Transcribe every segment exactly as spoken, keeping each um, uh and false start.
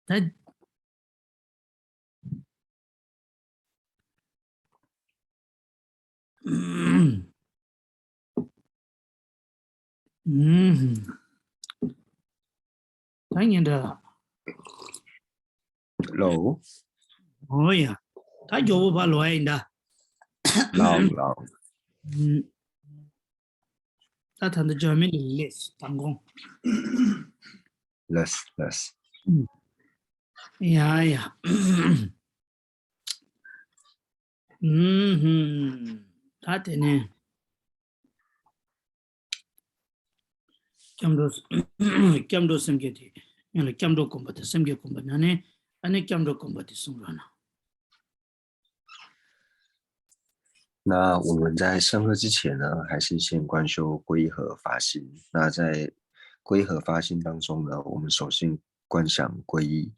ད། ད་ཉན་འདྲ། ལོ། ཨོ་ཡ། ད་མགྱོགས་པོ་ཕར་ལོག་ཡ་ཡིན་ད། ལའོ་ལའོ། ད་ད་ལྟ་འཇར་མ་ནི་ལ་སླེབས་དང་གོང་། ལགས་ལགས། ཡ་ཡ། ཨུམ་ཧུམ། ད་དེ་ནས་སྐྱབས་འགྲོ། སྐྱབས་འགྲོ་སེམས་བསྐྱེད་དེ། ཡང་ལ་སྐྱབས་འགྲོ་སྒོམ་པ་དང་སེམས་བསྐྱེད་སྒོམ་པ་ན་ནས་ཨ་ནི་སྐྱབས་འགྲོ་སྒོམ་པ་དེ་གསུང་རོགས་གནང་། 那我们在上课之前呢，还是先观修皈依和发心。那在皈依和发心当中呢，我们首先观想皈依。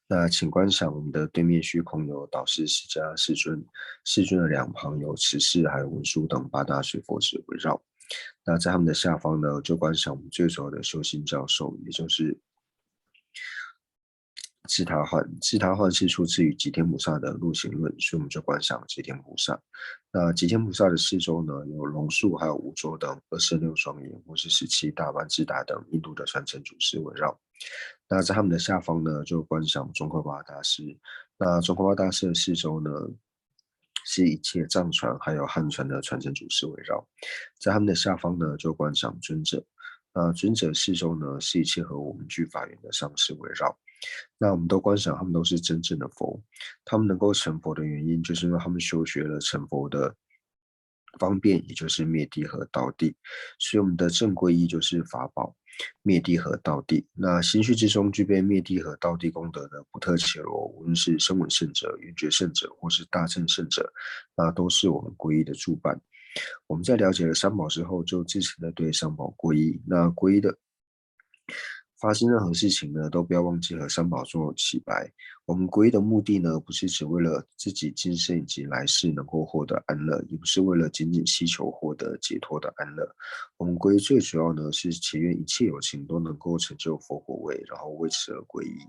那请观想我们的对面虚空有导师释迦世尊，世尊的两旁有持世还有文殊等八大水佛子围绕。那在他们的下方呢，就观想我们最主要的修心教授，也就是 毗陀洹。毗陀洹是出自于吉天菩萨的入行论，所以我们就观想吉天菩萨。那吉天菩萨的四周呢，有龙树还有五洲等二十六庄严，或是十七大般智达等印度的传承祖师围绕。那在他们的下方呢，就观想宗喀巴大师。那宗喀巴大师的四周呢，是一切藏传还有汉传的传承祖师围绕。在他们的下方呢，就观想尊者。那尊者四周呢，是一切合我们具法缘的上师围绕。那我们都观想他们都是真正的佛。他们能够成佛的原因，就是因为他们修学了成佛的方便，也就是灭谛和道谛。所以我们的正皈依就是法宝，灭谛和道谛。那心绪之中具备灭谛和道谛功德的普特伽罗，无论是声闻圣者、缘觉圣者，或是大乘圣者，那都是我们皈依的助伴。我们在了解了三宝之后，就至诚的对三宝皈依。那皈依的发生任何事情呢，都不要忘记和三宝做洗白。我们皈依的目的呢，不是只为了自己今生以及来世能够获得安乐，也不是为了仅仅希求获得解脱的安乐。我们皈依最主要呢，是祈愿一切有情都能够成就佛果位，然后为此而皈依。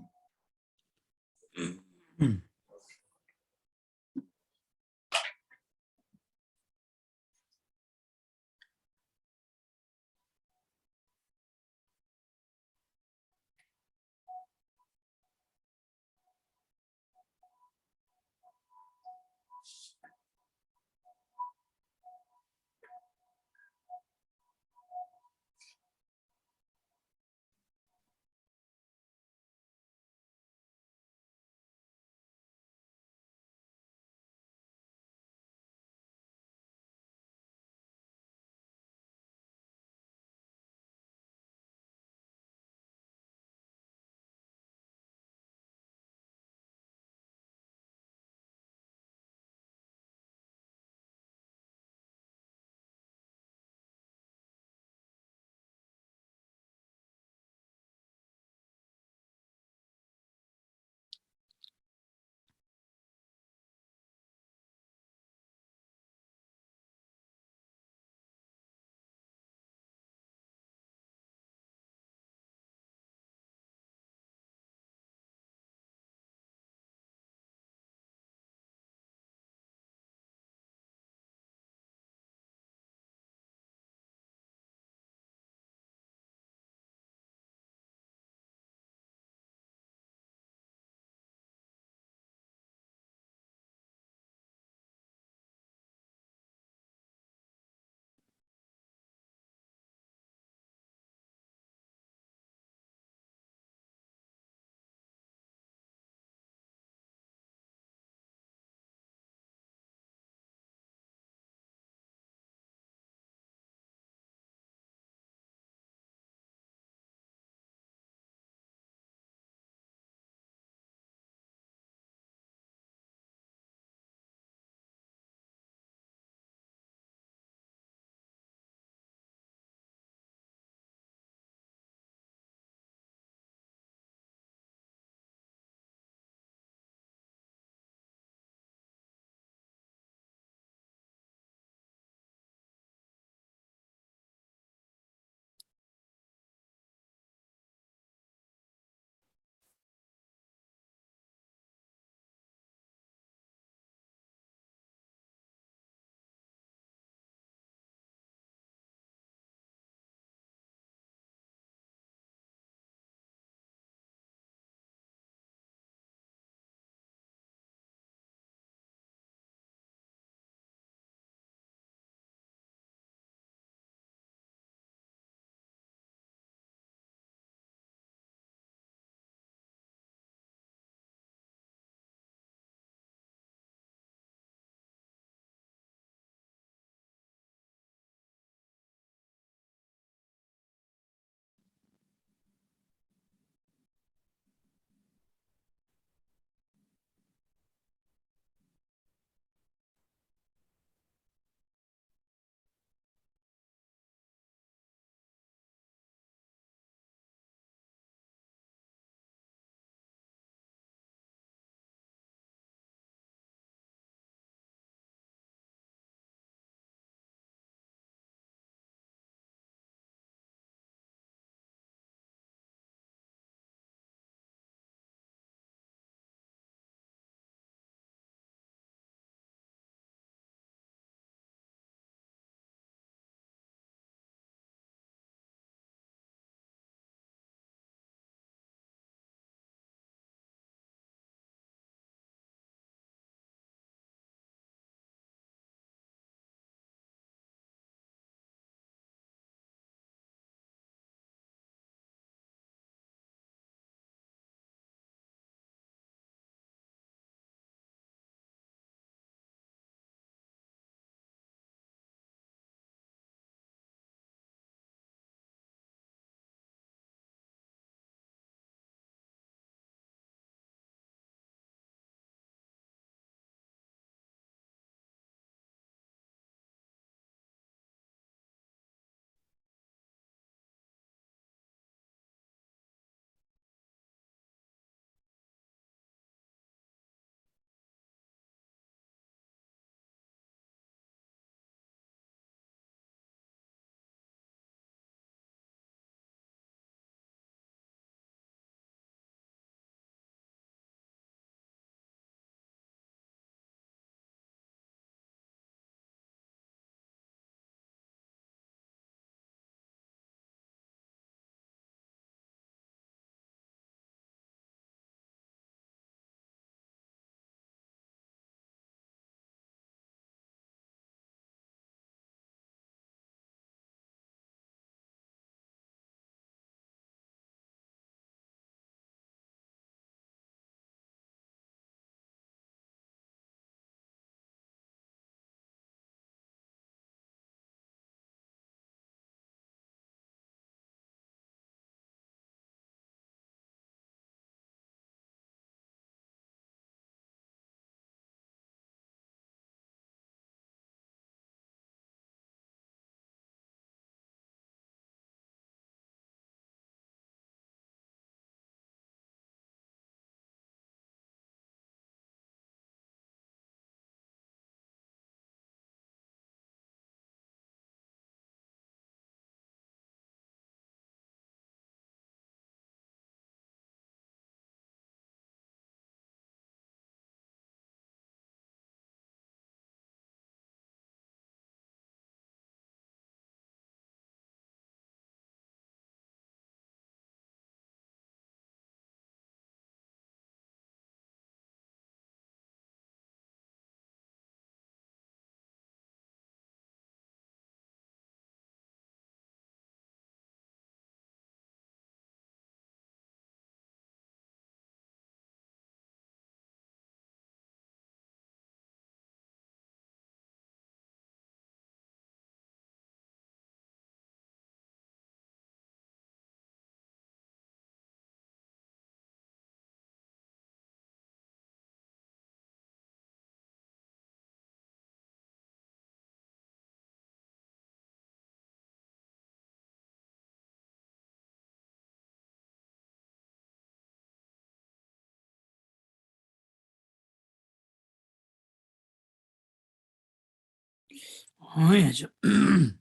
ཨང་ཡ་ཅོ།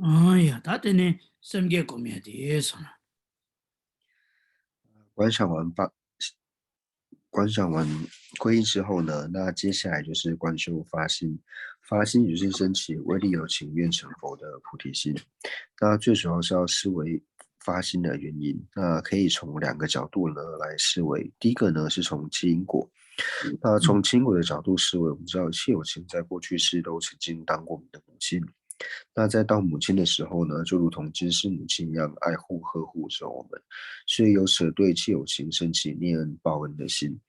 ཨང་ཡ་ད་དེ་ནས་སེམས་བསྐྱེད་སྒོམ་ཡ་དེ་སོང་ན།观想完八，观想完皈依之后呢，那接下来就是观修发心。发心就是升起威力有情愿成佛的菩提心。那最主要是要思维发心的原因，那可以从两个角度呢来思维。第一个呢是从因果，那从因果的角度思维，我们知道一切有情在过去世都曾经当过我们的母亲。那在当母亲的时候呢，就如同今世母亲一样爱护呵护着我们，所以由此对一切有情升起念恩报恩的心。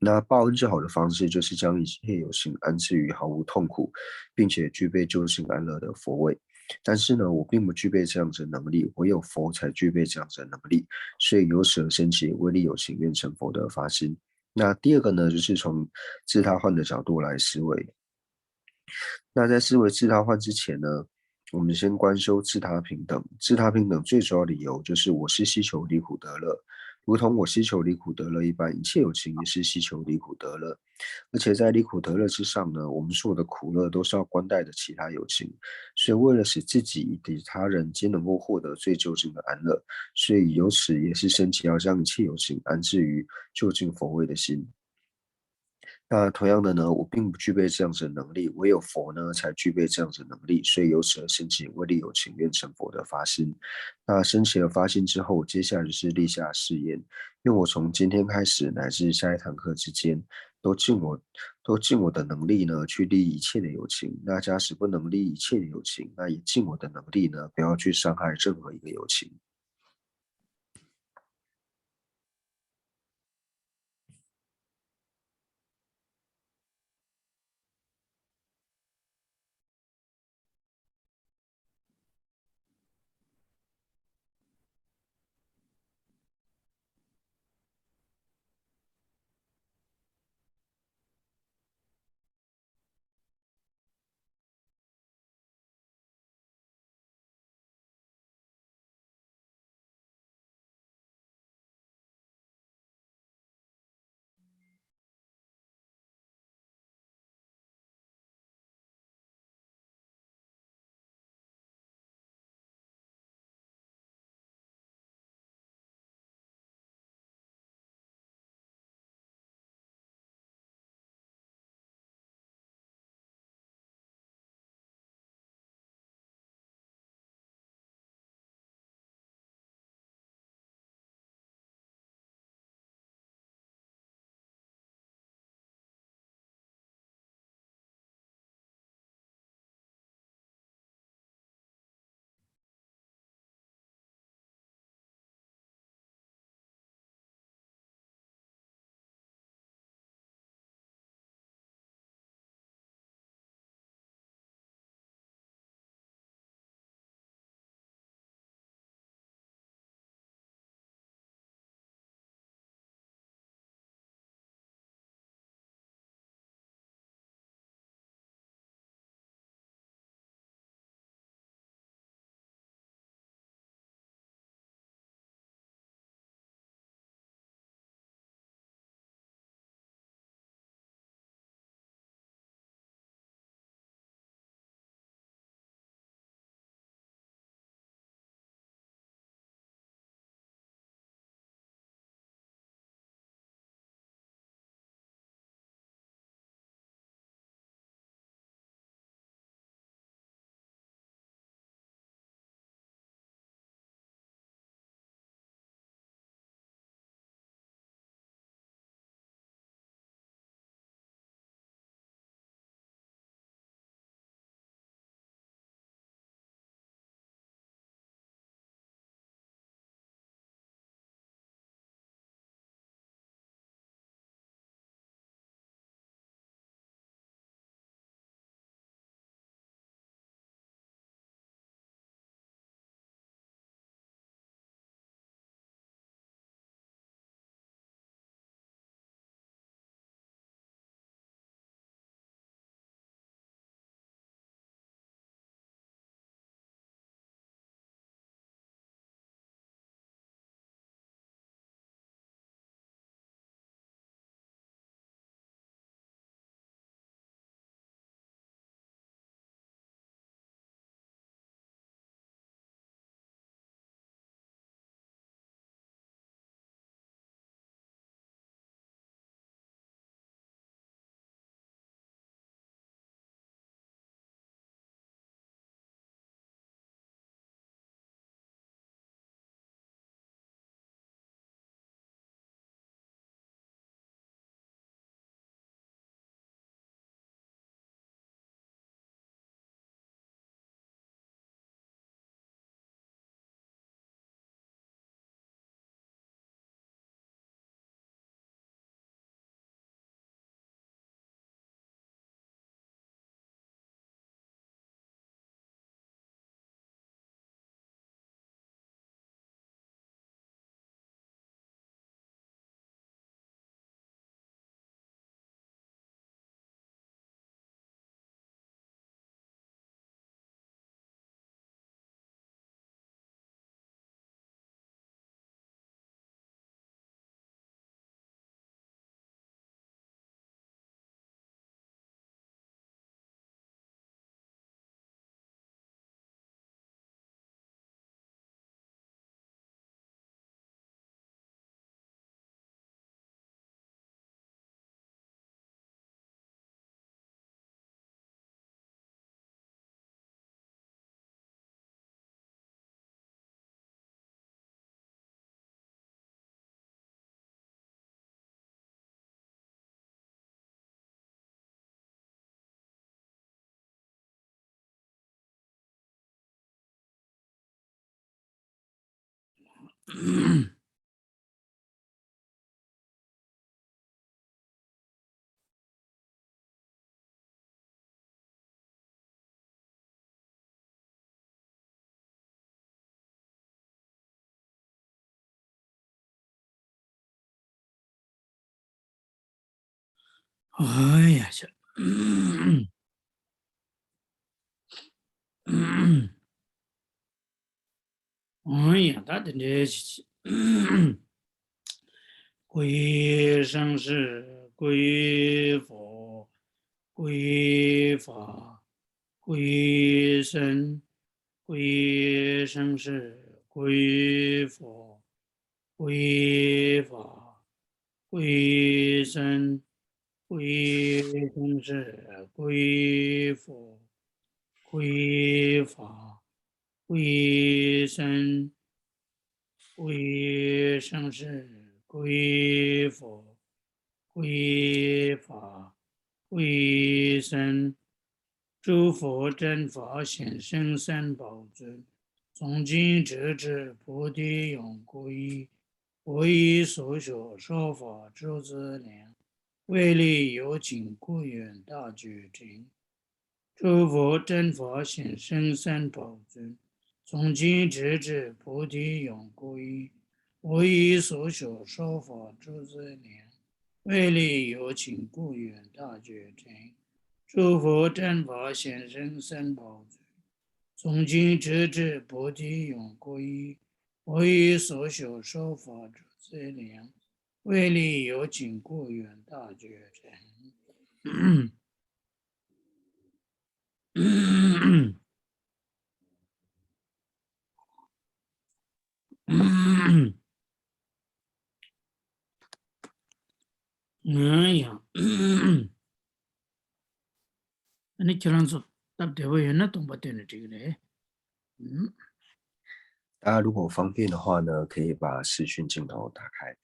那报恩最好的方式就是将一切有情安置于毫无痛苦，并且具备究竟安乐的佛位。但是呢，我并不具备这样子的能力，唯有佛才具备这样子的能力，所以由此而升起威力有情愿成佛的发心。那第二个呢，就是从自他换的角度来思维。那在思维自他换之前呢，我们先观修自他平等。自他平等最主要理由就是我是希求离苦得乐，如同我希求离苦得乐一般，一切有情也是希求离苦得乐。而且在离苦得乐之上呢，我们所有的苦乐都是要关待的其他有情，所以为了使自己以及他人皆能够获得最究竟的安乐，所以由此也是升起要将一切有情安置于究竟佛位的心。那同样的呢，我并不具备这样子的能力，唯有佛呢才具备这样子的能力，所以由此而升起威力有情愿成佛的发心。那升起了发心之后，接下来就是立下誓愿，愿我从今天开始乃至下一堂课之间，都尽我都尽我的能力呢去利益一切的有情。那假使不能利益一切的有情，那也尽我的能力呢，不要去伤害任何一个有情。ཨ་ཡ་ཤ། ཨང་ཡང་ད་དེ་འདྲའི་ཞིག 皈依圣师，皈依佛，皈依法，皈依僧，皈依圣师，皈依佛，皈依法，皈依僧，皈依圣师，皈依佛，皈依法， 皈依僧，皈依圣师，皈依佛，皈依法，皈依僧。诸佛正法显圣三宝尊，从今直至菩提永不移。我以所学说法诸资粮，为利有情故愿大觉成。 诸佛正法显圣三宝尊，从今直至菩提永不移。我以所学说法诸资粮，为利有情故愿大觉成。诸佛正法显圣三宝尊，从今直至菩提永不移。我以所学说法诸资粮，为利有情故愿大觉成。 ང་ཡང་། ཨ་ནི་ཁྱེད་རང་ཚོ་སྟབས་བདེ་པོ་ཡོད་ན་སྟོང་པ་བཏོན་ནས་འགྲིག་གི་རེད། 大家如果方便的话呢，可以把视讯镜头打开。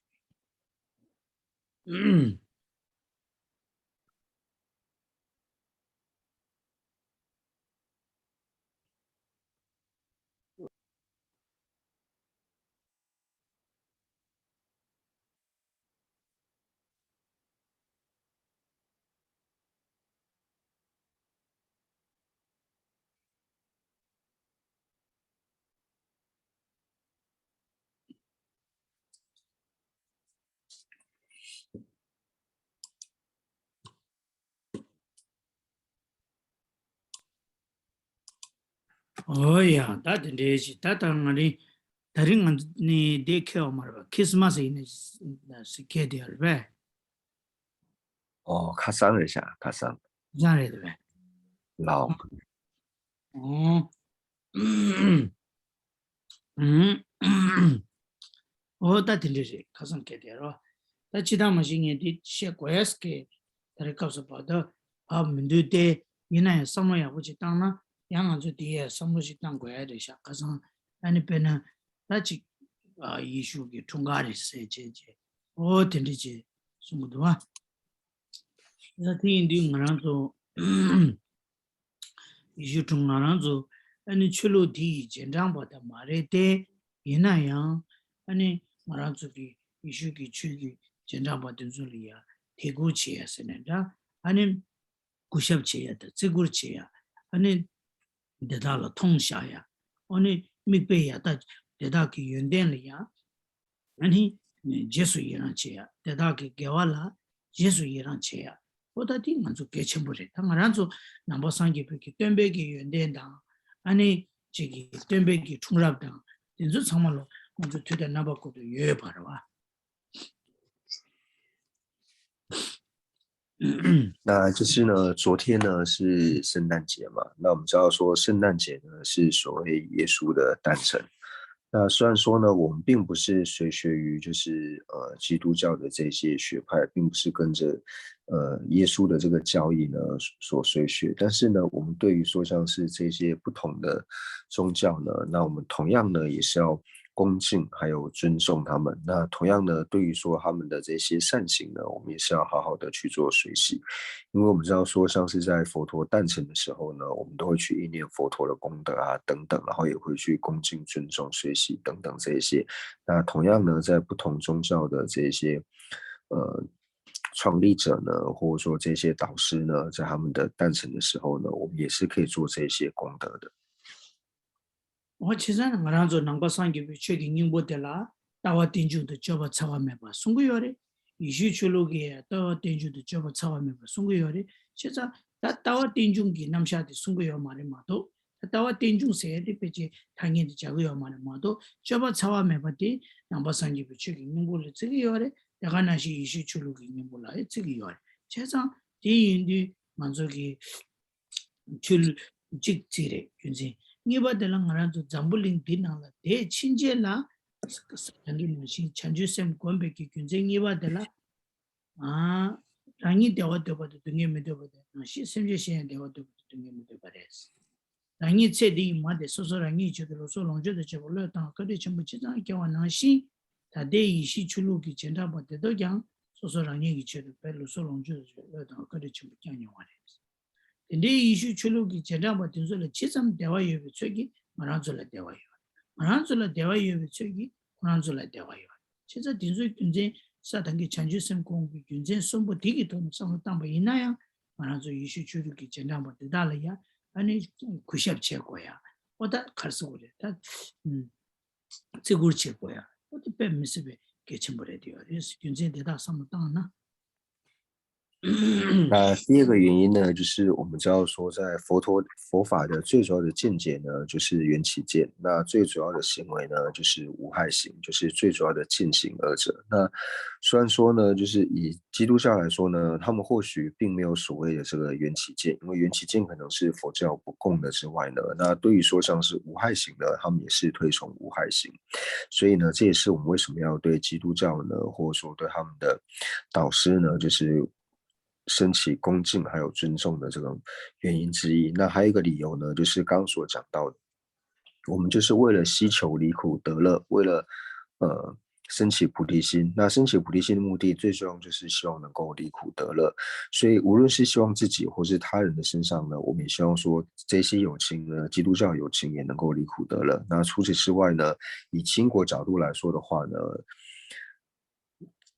ཨོ་ཡ། ད་དེ་འདྲའི་ཞིག་ད་ལྟ་ང་རིང་། ད་རིང་ང་ནི་དེ་ཁེལ་བ་མ་རེད་པ། ཁྲིས་མས་ཡིན་ནི་ཟེར་ཁེལ་དེ་ཡོད་རེད་པས། ཨོ། ཁ་སང་རེད་ཤག་ཁ་སང་། ཁ་སང་རེད་པས། ལའོ། ཨོ། ཨོ་ད་དེ་འདྲ་རེད། ཁ་སང་ཁེལ་དེ་རོ། ད་ཅི་ད་མ་གཞི་ངས་འདི་བཤད་དགོས་ཡས་ཀྱི་ད་རེས་སྐབས་སུ་བབ་ད་བབ་མི་འདུག་སྟེ། ཡིན་ན་ཡང་བསམ་བློ་ཡག་པོ་ཅིག་བཏང་ན་ཡང་ང་ཚོས་འདི་ཡས་བསམ་བློ་ཞིག་བཏང་དགོས་ཡ་རེད་ཤག་ཁ་སང་ཨ་ནི་དཔེར་ན་ད་ཅིག་ཡེ་ཤུ་གི་འཁྲུངས་སྐར་རེད་ཟེར་བྱས་བྱས། ཨོ་དེ་འདྲ་བྱས་གསུང་གི་འདུག་ཨ། ད་དེ་ཡིན་དུས་ང་རང་ཚོ། ཡེ་ཤུ་འཁྲུངས་ང་རང་ཚོ་ཨ་ནི་ཆོས་ལུགས་འདི་ཡི་རྗེས་འབྲང་པ་དང་མ་རེད་དེ། ཡིན་ན་ཡང་ཨ་ནི་ང་རང་ཚོ་གི་ཡེ་ཤུ་གི་ཆོས་ཀྱི་རྗེས་འབྲང་པ་དེ་ཚོ་ལ་ཡ་དད་གུས་བྱེད་ཡ་ཟེར་ནས་འདྲ། ཨ་ནི་གུས་ཞབས་བྱེད་ཡ་དང་བརྩི་བཀུར་བྱེད་ཡ། ཨ་ནི་དེ་དག་ལ་མཐོང་བཞག་ཡ། ཨ་ནི་མིག་དཔེ་ཡ་ད་དེ་དག་གི་ཡོན་ཏན་ལ་ཡ། ཨ་ནི་རྗེས་སུ་ཡི་རང་བྱེད་ཡ། དེ་དག་གི་དགེ་བ་ལ་རྗེས་སུ་ཡི་རང་བྱེད་ཡ། ཨོ་ད་དེ་ང་ཚོ་གལ་ཆེན་པོ་རེད། ད་ང་རང་ཚོ་ནང་པ་སངས་རྒྱས་པའི་གི་སྟོན་པའི་གི་ཡོན་ཏན་དང་། ཨ་ནི་ཅིག་གི་སྟོན་པའི་གི་འཁྲུངས་རབས་དང་དེ་ཚོ་ཚང་མ་ལ་ང་ཚོ་དུས་དང་རྣམ་པ་ཀུན་ཏུ་ཡོད་པ་རེད་བ། 那就是呢，昨天呢是圣诞节嘛，那我们知道说圣诞节呢是所谓耶稣的诞生。那虽然说呢，我们并不是随学于就是呃基督教的这些学派，并不是跟着呃耶稣的这个教义呢所随学，但是呢，我们对于说像是这些不同的宗教呢，那我们同样呢也是要恭敬，还有尊重他们。那同样呢，对于说他们的这些善行呢，我们也是要好好的去做学习，因为我们知道说，像是在佛陀诞辰的时候呢，我们都会去意念佛陀的功德啊等等，然后也会去恭敬、尊重、学习等等这一些。那同样呢，在不同宗教的这些呃创立者呢，或者说这些导师呢，在他们的诞辰的时候呢，我们也是可以做这些功德的。 འོ་བྱས་ཙང་ང་རང་ཚོ་ནང་པ་སངས་རྒྱས་པའི་ཆོས་ཀྱི་སྙིང་པོ་དེ་ལ་ལྟ་བ་རྟེན་འབྱུང་དང་སྤྱོད་པ་འཚེ་བ་མེད་པ་གསུང་གི་ཡོད་རེད། ཡེ་ཤུའི་ཆོས་ལུགས་ཀྱིས་ལྟ་བ་རྟེན་འབྱུང་དང་སྤྱོད་པ་འཚེ་བ་མེད་པ་གསུང་གི་ཡོད་རེད། བྱས་ཙང་ད་ལྟ་བ་རྟེན་འབྱུང་གི་རྣམ་གཞག་དེ་གསུང་གི་ཡོད་མ་རེད་མ་གཏོགས། ད་ལྟ་བ་རྟེན་འབྱུང་ཟེར་ཡ་དེ་ཕལ་ཆེར་ཐ་སྙད་དེ་སྦྱར་གི་ཡོད་མ་རེད་མ་གཏོགས། སྤྱོད་པ་འཚེ་བ་མེད་པ་དེ་ནང་པ་སངས་རྒྱས་པའི་ཆོས་ཀྱི་སྙིང་པོ་ལ་བརྩི་གི་ཡོད་རེད། དེ་ག་ནང་བཞིན་ཡེ་ཤུའི་ཆོས་ལུགས་ཀྱི་སྙིང་པོ་ལ་བརྩི་གི་ཡོད་རེད། བྱས་ཙང་དེ་ཡིན་དུས་ང་ཚོ་གི་ཆོས་ལུགས་གཅིག་བརྩིས་རེད་རྒྱུ་མཚན། གཉིས་པ་དེ་ལ་ང་རང་ཚོ་འཛམ་བུ་གླིང་འདི་ནང་ལ་བསྡད་ཕྱིན་ཆད་ལ། ད་གིན་ནང་བཞིན་བྱང་ཆུབ་སེམས་སྒོམ་པའི་གི་རྒྱུ་མཚན་གཉིས་པ་དེ་ལ། ཨ། རང་ཉིད་བདེ་བ་འདོད་པ་དང་སྡུག་བསྔལ་མི་འདོད་པ་དེ་ནང་བཞིན་སེམས་ཅན་གཞན་ཡང་བདེ་བ་འདོད་པ་དང་སྡུག་བསྔལ་མི་འདོད་པ་རེད། རང་ཉིད་ཚེ་འདི་ཡི་མ་དེ་སོ་སོ་རང་ཉིད་ཀྱི་ཆེད་དུ་ལུགས་སྲོག་ལོངས་སྤྱོད་དང་བཅས་པ་བློས་བཏང་བ་བཀའ་དྲིན་ཆེན་པོ་ཇི་ཙམ་བསྐྱངས་པ་ནང་བཞིན། ད་ལྟའི་ཡེ་ཤུའི་ཆོས་ལུགས་ཀྱི་རྗེས་འབྲང་པ་དེ་དག་ཀྱང་སོ་སོ་རང་ཉིད་ཀྱི་ཆེད་དུ་དཔེ་ལུགས་སྲོག་ལོངས་སྤྱོད་དང་བཅས་པ་བློས་བཏང་བ་བཀའ་དྲིན་ཆེན་པོ་བསྐྱངས་མྱོང་བ་རེད། དེ་འདྲའི་ཡེ་ཤུའི་ཆོས་ལུགས་ཀྱི་རྗེས་འབྲང་པ་དེ་ཚོ་ལ་ཇི་ཙམ་བདེ་བ་ཡོད་པའི་ཚོད་ཀྱིས་ང་རང་ཚོ་ལ་བདེ་བ་ཡོད། ང་རང་ཚོ་ལ་བདེ་བ་ཡོད་པའི་ཚོད་ཀྱིས་ཁོ་རང་ཚོ་ལ་བདེ་བ་ཡོད། བྱས་ཙང་དེ་ཚོའི་རྒྱུ་མཚན་ས་དང་གི་བྱང་ཆུབ་སེམས་སྒོམ་གྱི་རྒྱུ་མཚན་གསུམ་པོ་དེ་གི་ཐོག་ནས་བསམ་བློ་བཏང་པ་ཡིན་ན་ཡང་། ང་རང་ཚོ་ཡེ་ཤུའི་ཆོས་ལུགས་ཀྱི་རྗེས་འབྲང་པ་འདི་དག་ལ་ཡང་ཨ་ནི་གུས་ཞབས་བྱེད་དགོས་ཡ། ཨོ་ད་ག་རེ་ཟེར་དགོས་རེད་ད། བརྩི་བཀུར་བྱེད་དགོས་ཡ། ཨོ་ད་དཔེ་མི་སྲིད་པའི་གལ་ཆེན་པོ་རེད་དེ་ཡོད་རེད། རྒྱུ་མཚན་དེ་དག་བསམ་བློ་བཏང་ན། 那第二个原因呢，就是我们知道说，在佛陀佛法的最主要的见解呢，就是缘起见。那最主要的行为呢，就是无害行，就是最主要的践行二者。那虽然说呢，就是以基督教来说呢，他们或许并没有所谓的这个缘起见，因为缘起见可能是佛教不供的之外呢，那对于说像是无害行呢，他们也是推崇无害行。所以呢，这也是我们为什么要对基督教呢，或者说对他们的导师呢，就是升起恭敬还有尊重的这种原因之一。那还有一个理由呢，就是刚刚所讲到的，我们就是为了希求离苦得乐，为了呃升起菩提心。那升起菩提心的目的，最终就是希望能够离苦得乐。所以无论是希望自己或是他人的身上呢，我们也希望说这些有情呢，基督教友情也能够离苦得乐。那除此之外呢，以清国角度来说的话呢，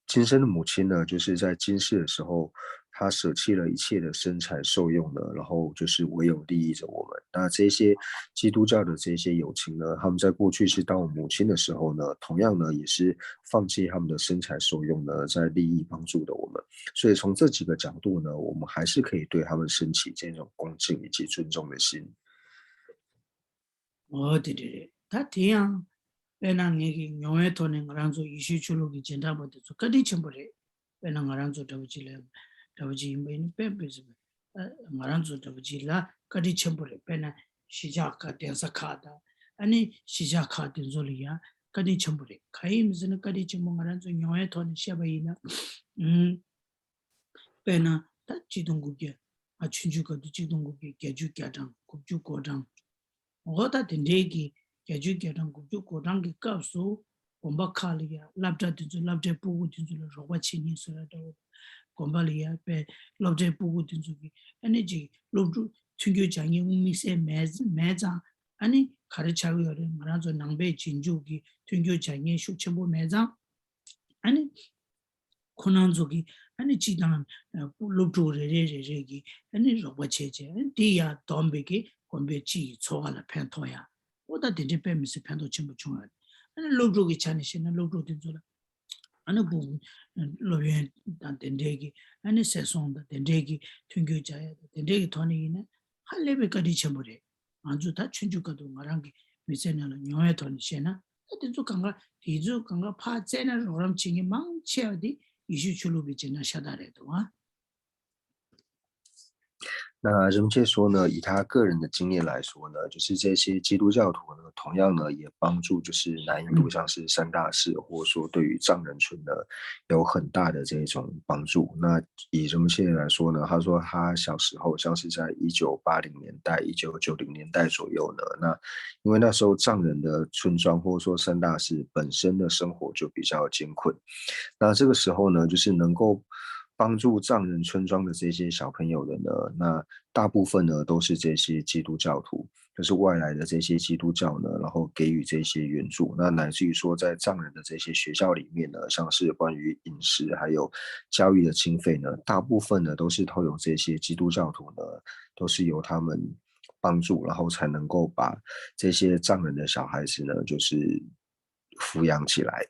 今生的母亲呢，就是在今世的时候，她舍弃了一切的身材受用呢，然后就是唯有利益着我们。那这些基督教的这些友情呢，他们在过去是当我母亲的时候呢，同样呢也是放弃他们的身材受用呢，在利益帮助的我们。所以从这几个角度呢，我们还是可以对他们升起这种恭敬以及尊重的心。 འོ་དེ་འདྲ་རེད། ད་དེ་ཡང་དཔེར་ན་ངེད་ཀྱི་མྱོང་བའི་ཐོག་ནས་ང་རང་ཚོ་ཡེ་ཤུའི་ཆོས་ལུགས་ཀྱི་རྗེས་འབྲང་པ་དེ་ཚོ་བཀའ་དྲིན་ཆེན་པོ་རེད། དཔེར་ན་ང་རང་ཚོ་འདྲ་བོ་ཅིག་ལ་འདྲ་བོ་ཅིག་ཡིན་པ་ཡིན་ན་དཔེ་དཔེ་ཟེར་བ། ང་རང་ཚོ་འདྲ་བོ་ཅིག་ལ་བཀའ་དྲིན་ཆེན་པོ་རེད། དཔེར་ན་གཞིས་ཆགས་ཁག་གདན་ས་ཁག་དང་ཨ་ནི་གཞིས་ཆགས་ཁག་དེ་ཚོ་ལ་ཡང་བཀའ་དྲིན་ཆེན་པོ་རེད། གང་ཡིན་མིན་ཟེར་ན་བཀའ་དྲིན་ཆེན་པོ་ང་རང་ཚོ་མྱོང་བའི་ཐོག་ནས་བཤད་པ་ཡིན་ན། དཔེར་ན་ད་གཅིག་སྟོང་དགུ་བརྒྱ། ང་ཆུང་ཆུང་སྐབས་དུས་གཅིག་སྟོང་དགུ་བརྒྱ་བརྒྱད་ཅུ་གྱ་གྲངས་དགུ་བཅུ་གོ་གྲངས། འོ་ད་དེ་འདྲའི་གི་བརྒྱད་ཅུ་གྱ་གྲངས་དགུ་བཅུ་གོ་གྲངས་ཀྱི་སྐབས་སུ་དགོན་པ་ཁག་ལ་ཡ་སློབ་གྲྭ་དེ་ཚོ་སློབ་གྲྭའི་སྤུ་གུ་དེ་ཚོ་ལ་རོགས་པ་བྱེད་མཁན་བཟོ་ལ་འདྲ་བོ། དགོན་པ་ལ་ཡ་པའི་སློབ་གྲྭའི་སྤུ་གུ་དེ་ཚོ་གི་ཨ་ནི་ཅིག་སློབ་ཕྲུག་མཐུན་འགྱུར་བྱ་མཁན་དམིགས་བསལ་མེད་མེད་ཙང་ཨ་ནི་ག་རེ་ཆགས་ཀྱི་ཡོད་རེད། ང་རང་ཚོ་ནང་པའི་རྗེས་འཇུག་གི་མཐུན་འགྱུར་བྱ་མཁན་ཤུགས་ཆེན་པོ་མེད་ཙང་ཨ་ནི། ཁོ་རང་ཚོ་གིས་ཨ་ནི་སྤྱི་དང་སློབ་ཕྲུག་རེ་རེ་རེ་རེ་གིས་ཨ་ནི་རོགས་པ་བྱས་བྱས་ཨ་ནི་དེ་ཡར་བསྡོམས་པའི་གི་དགོན་པའི་སྤྱི་ཡི་འཚོ་བ་ལ་ཕན་ཐོགས་ཡ། ཨོ་ད་དེ་འདྲའི་དཔེ་མི་སྲིད་ཕན་ཐོགས་ཆེན་པོ་བྱུང་ཡ་རེད། ཨ་ནི་སློབ་ཕྲུག་གི་ཆ་ནས་བཤད་ན་སློབ་ཕྲུག་དེ་ཚོ་ལ་ཨ་ནི་སྤུ་གུ་སློབ་ཡོན་དང་དེ་འདྲའི་གི་ཨ་ནི་ཟས་སོང་དང་དེ་འདྲའི་གི་མཐུན་འགྱུར་བྱ་ཡ་དང་དེ་འདྲའི་གི་ཐོག་ནས་ཡིན་ན་ཧ་ལས་པའི་བཀའ་དྲིན་ཆེན་པོ་རེད། ང་ཚོས་ད་ཆུང་ཆུང་སྐབས་དུ་ང་རང་གི་མི་ཚེ་ནང་ལ་མྱོང་བའི་ཐོག་ནས་བཤད་ན་ད་དེ་ཚོ་གང་ག་དེ་ཚོ་གང་ག་ཕར་བཙལ་ན་རོགས་རམ་བྱེད་མཁན་མང་ཆེ་བ་དེ་ཡེ་ཤུའི་ཆོས་ལུགས་པའི་རྗེས་འབྲང་ཤ་སྟག་རེད་འདུག་ཨ། 那任切说呢，以他个人的经验来说呢，就是这些基督教徒呢，同样呢也帮助就是南印度像是三大寺，或者说对于藏人村呢有很大的这种帮助。那以任切来说呢，他说他小时候像是在一九八零年代、一九九零年代左右呢，那因为那时候藏人的村庄或者说三大寺本身的生活就比较艰困，那这个时候呢，就是能够帮助藏人村庄的这些小朋友的呢，那大部分呢都是这些基督教徒，就是外来的这些基督教呢，然后给予这些援助。那乃至于说，在藏人的这些学校里面呢，像是关于饮食还有教育的经费呢，大部分呢都是透由这些基督教徒呢，都是由他们帮助，然后才能够把这些藏人的小孩子呢，就是抚养起来。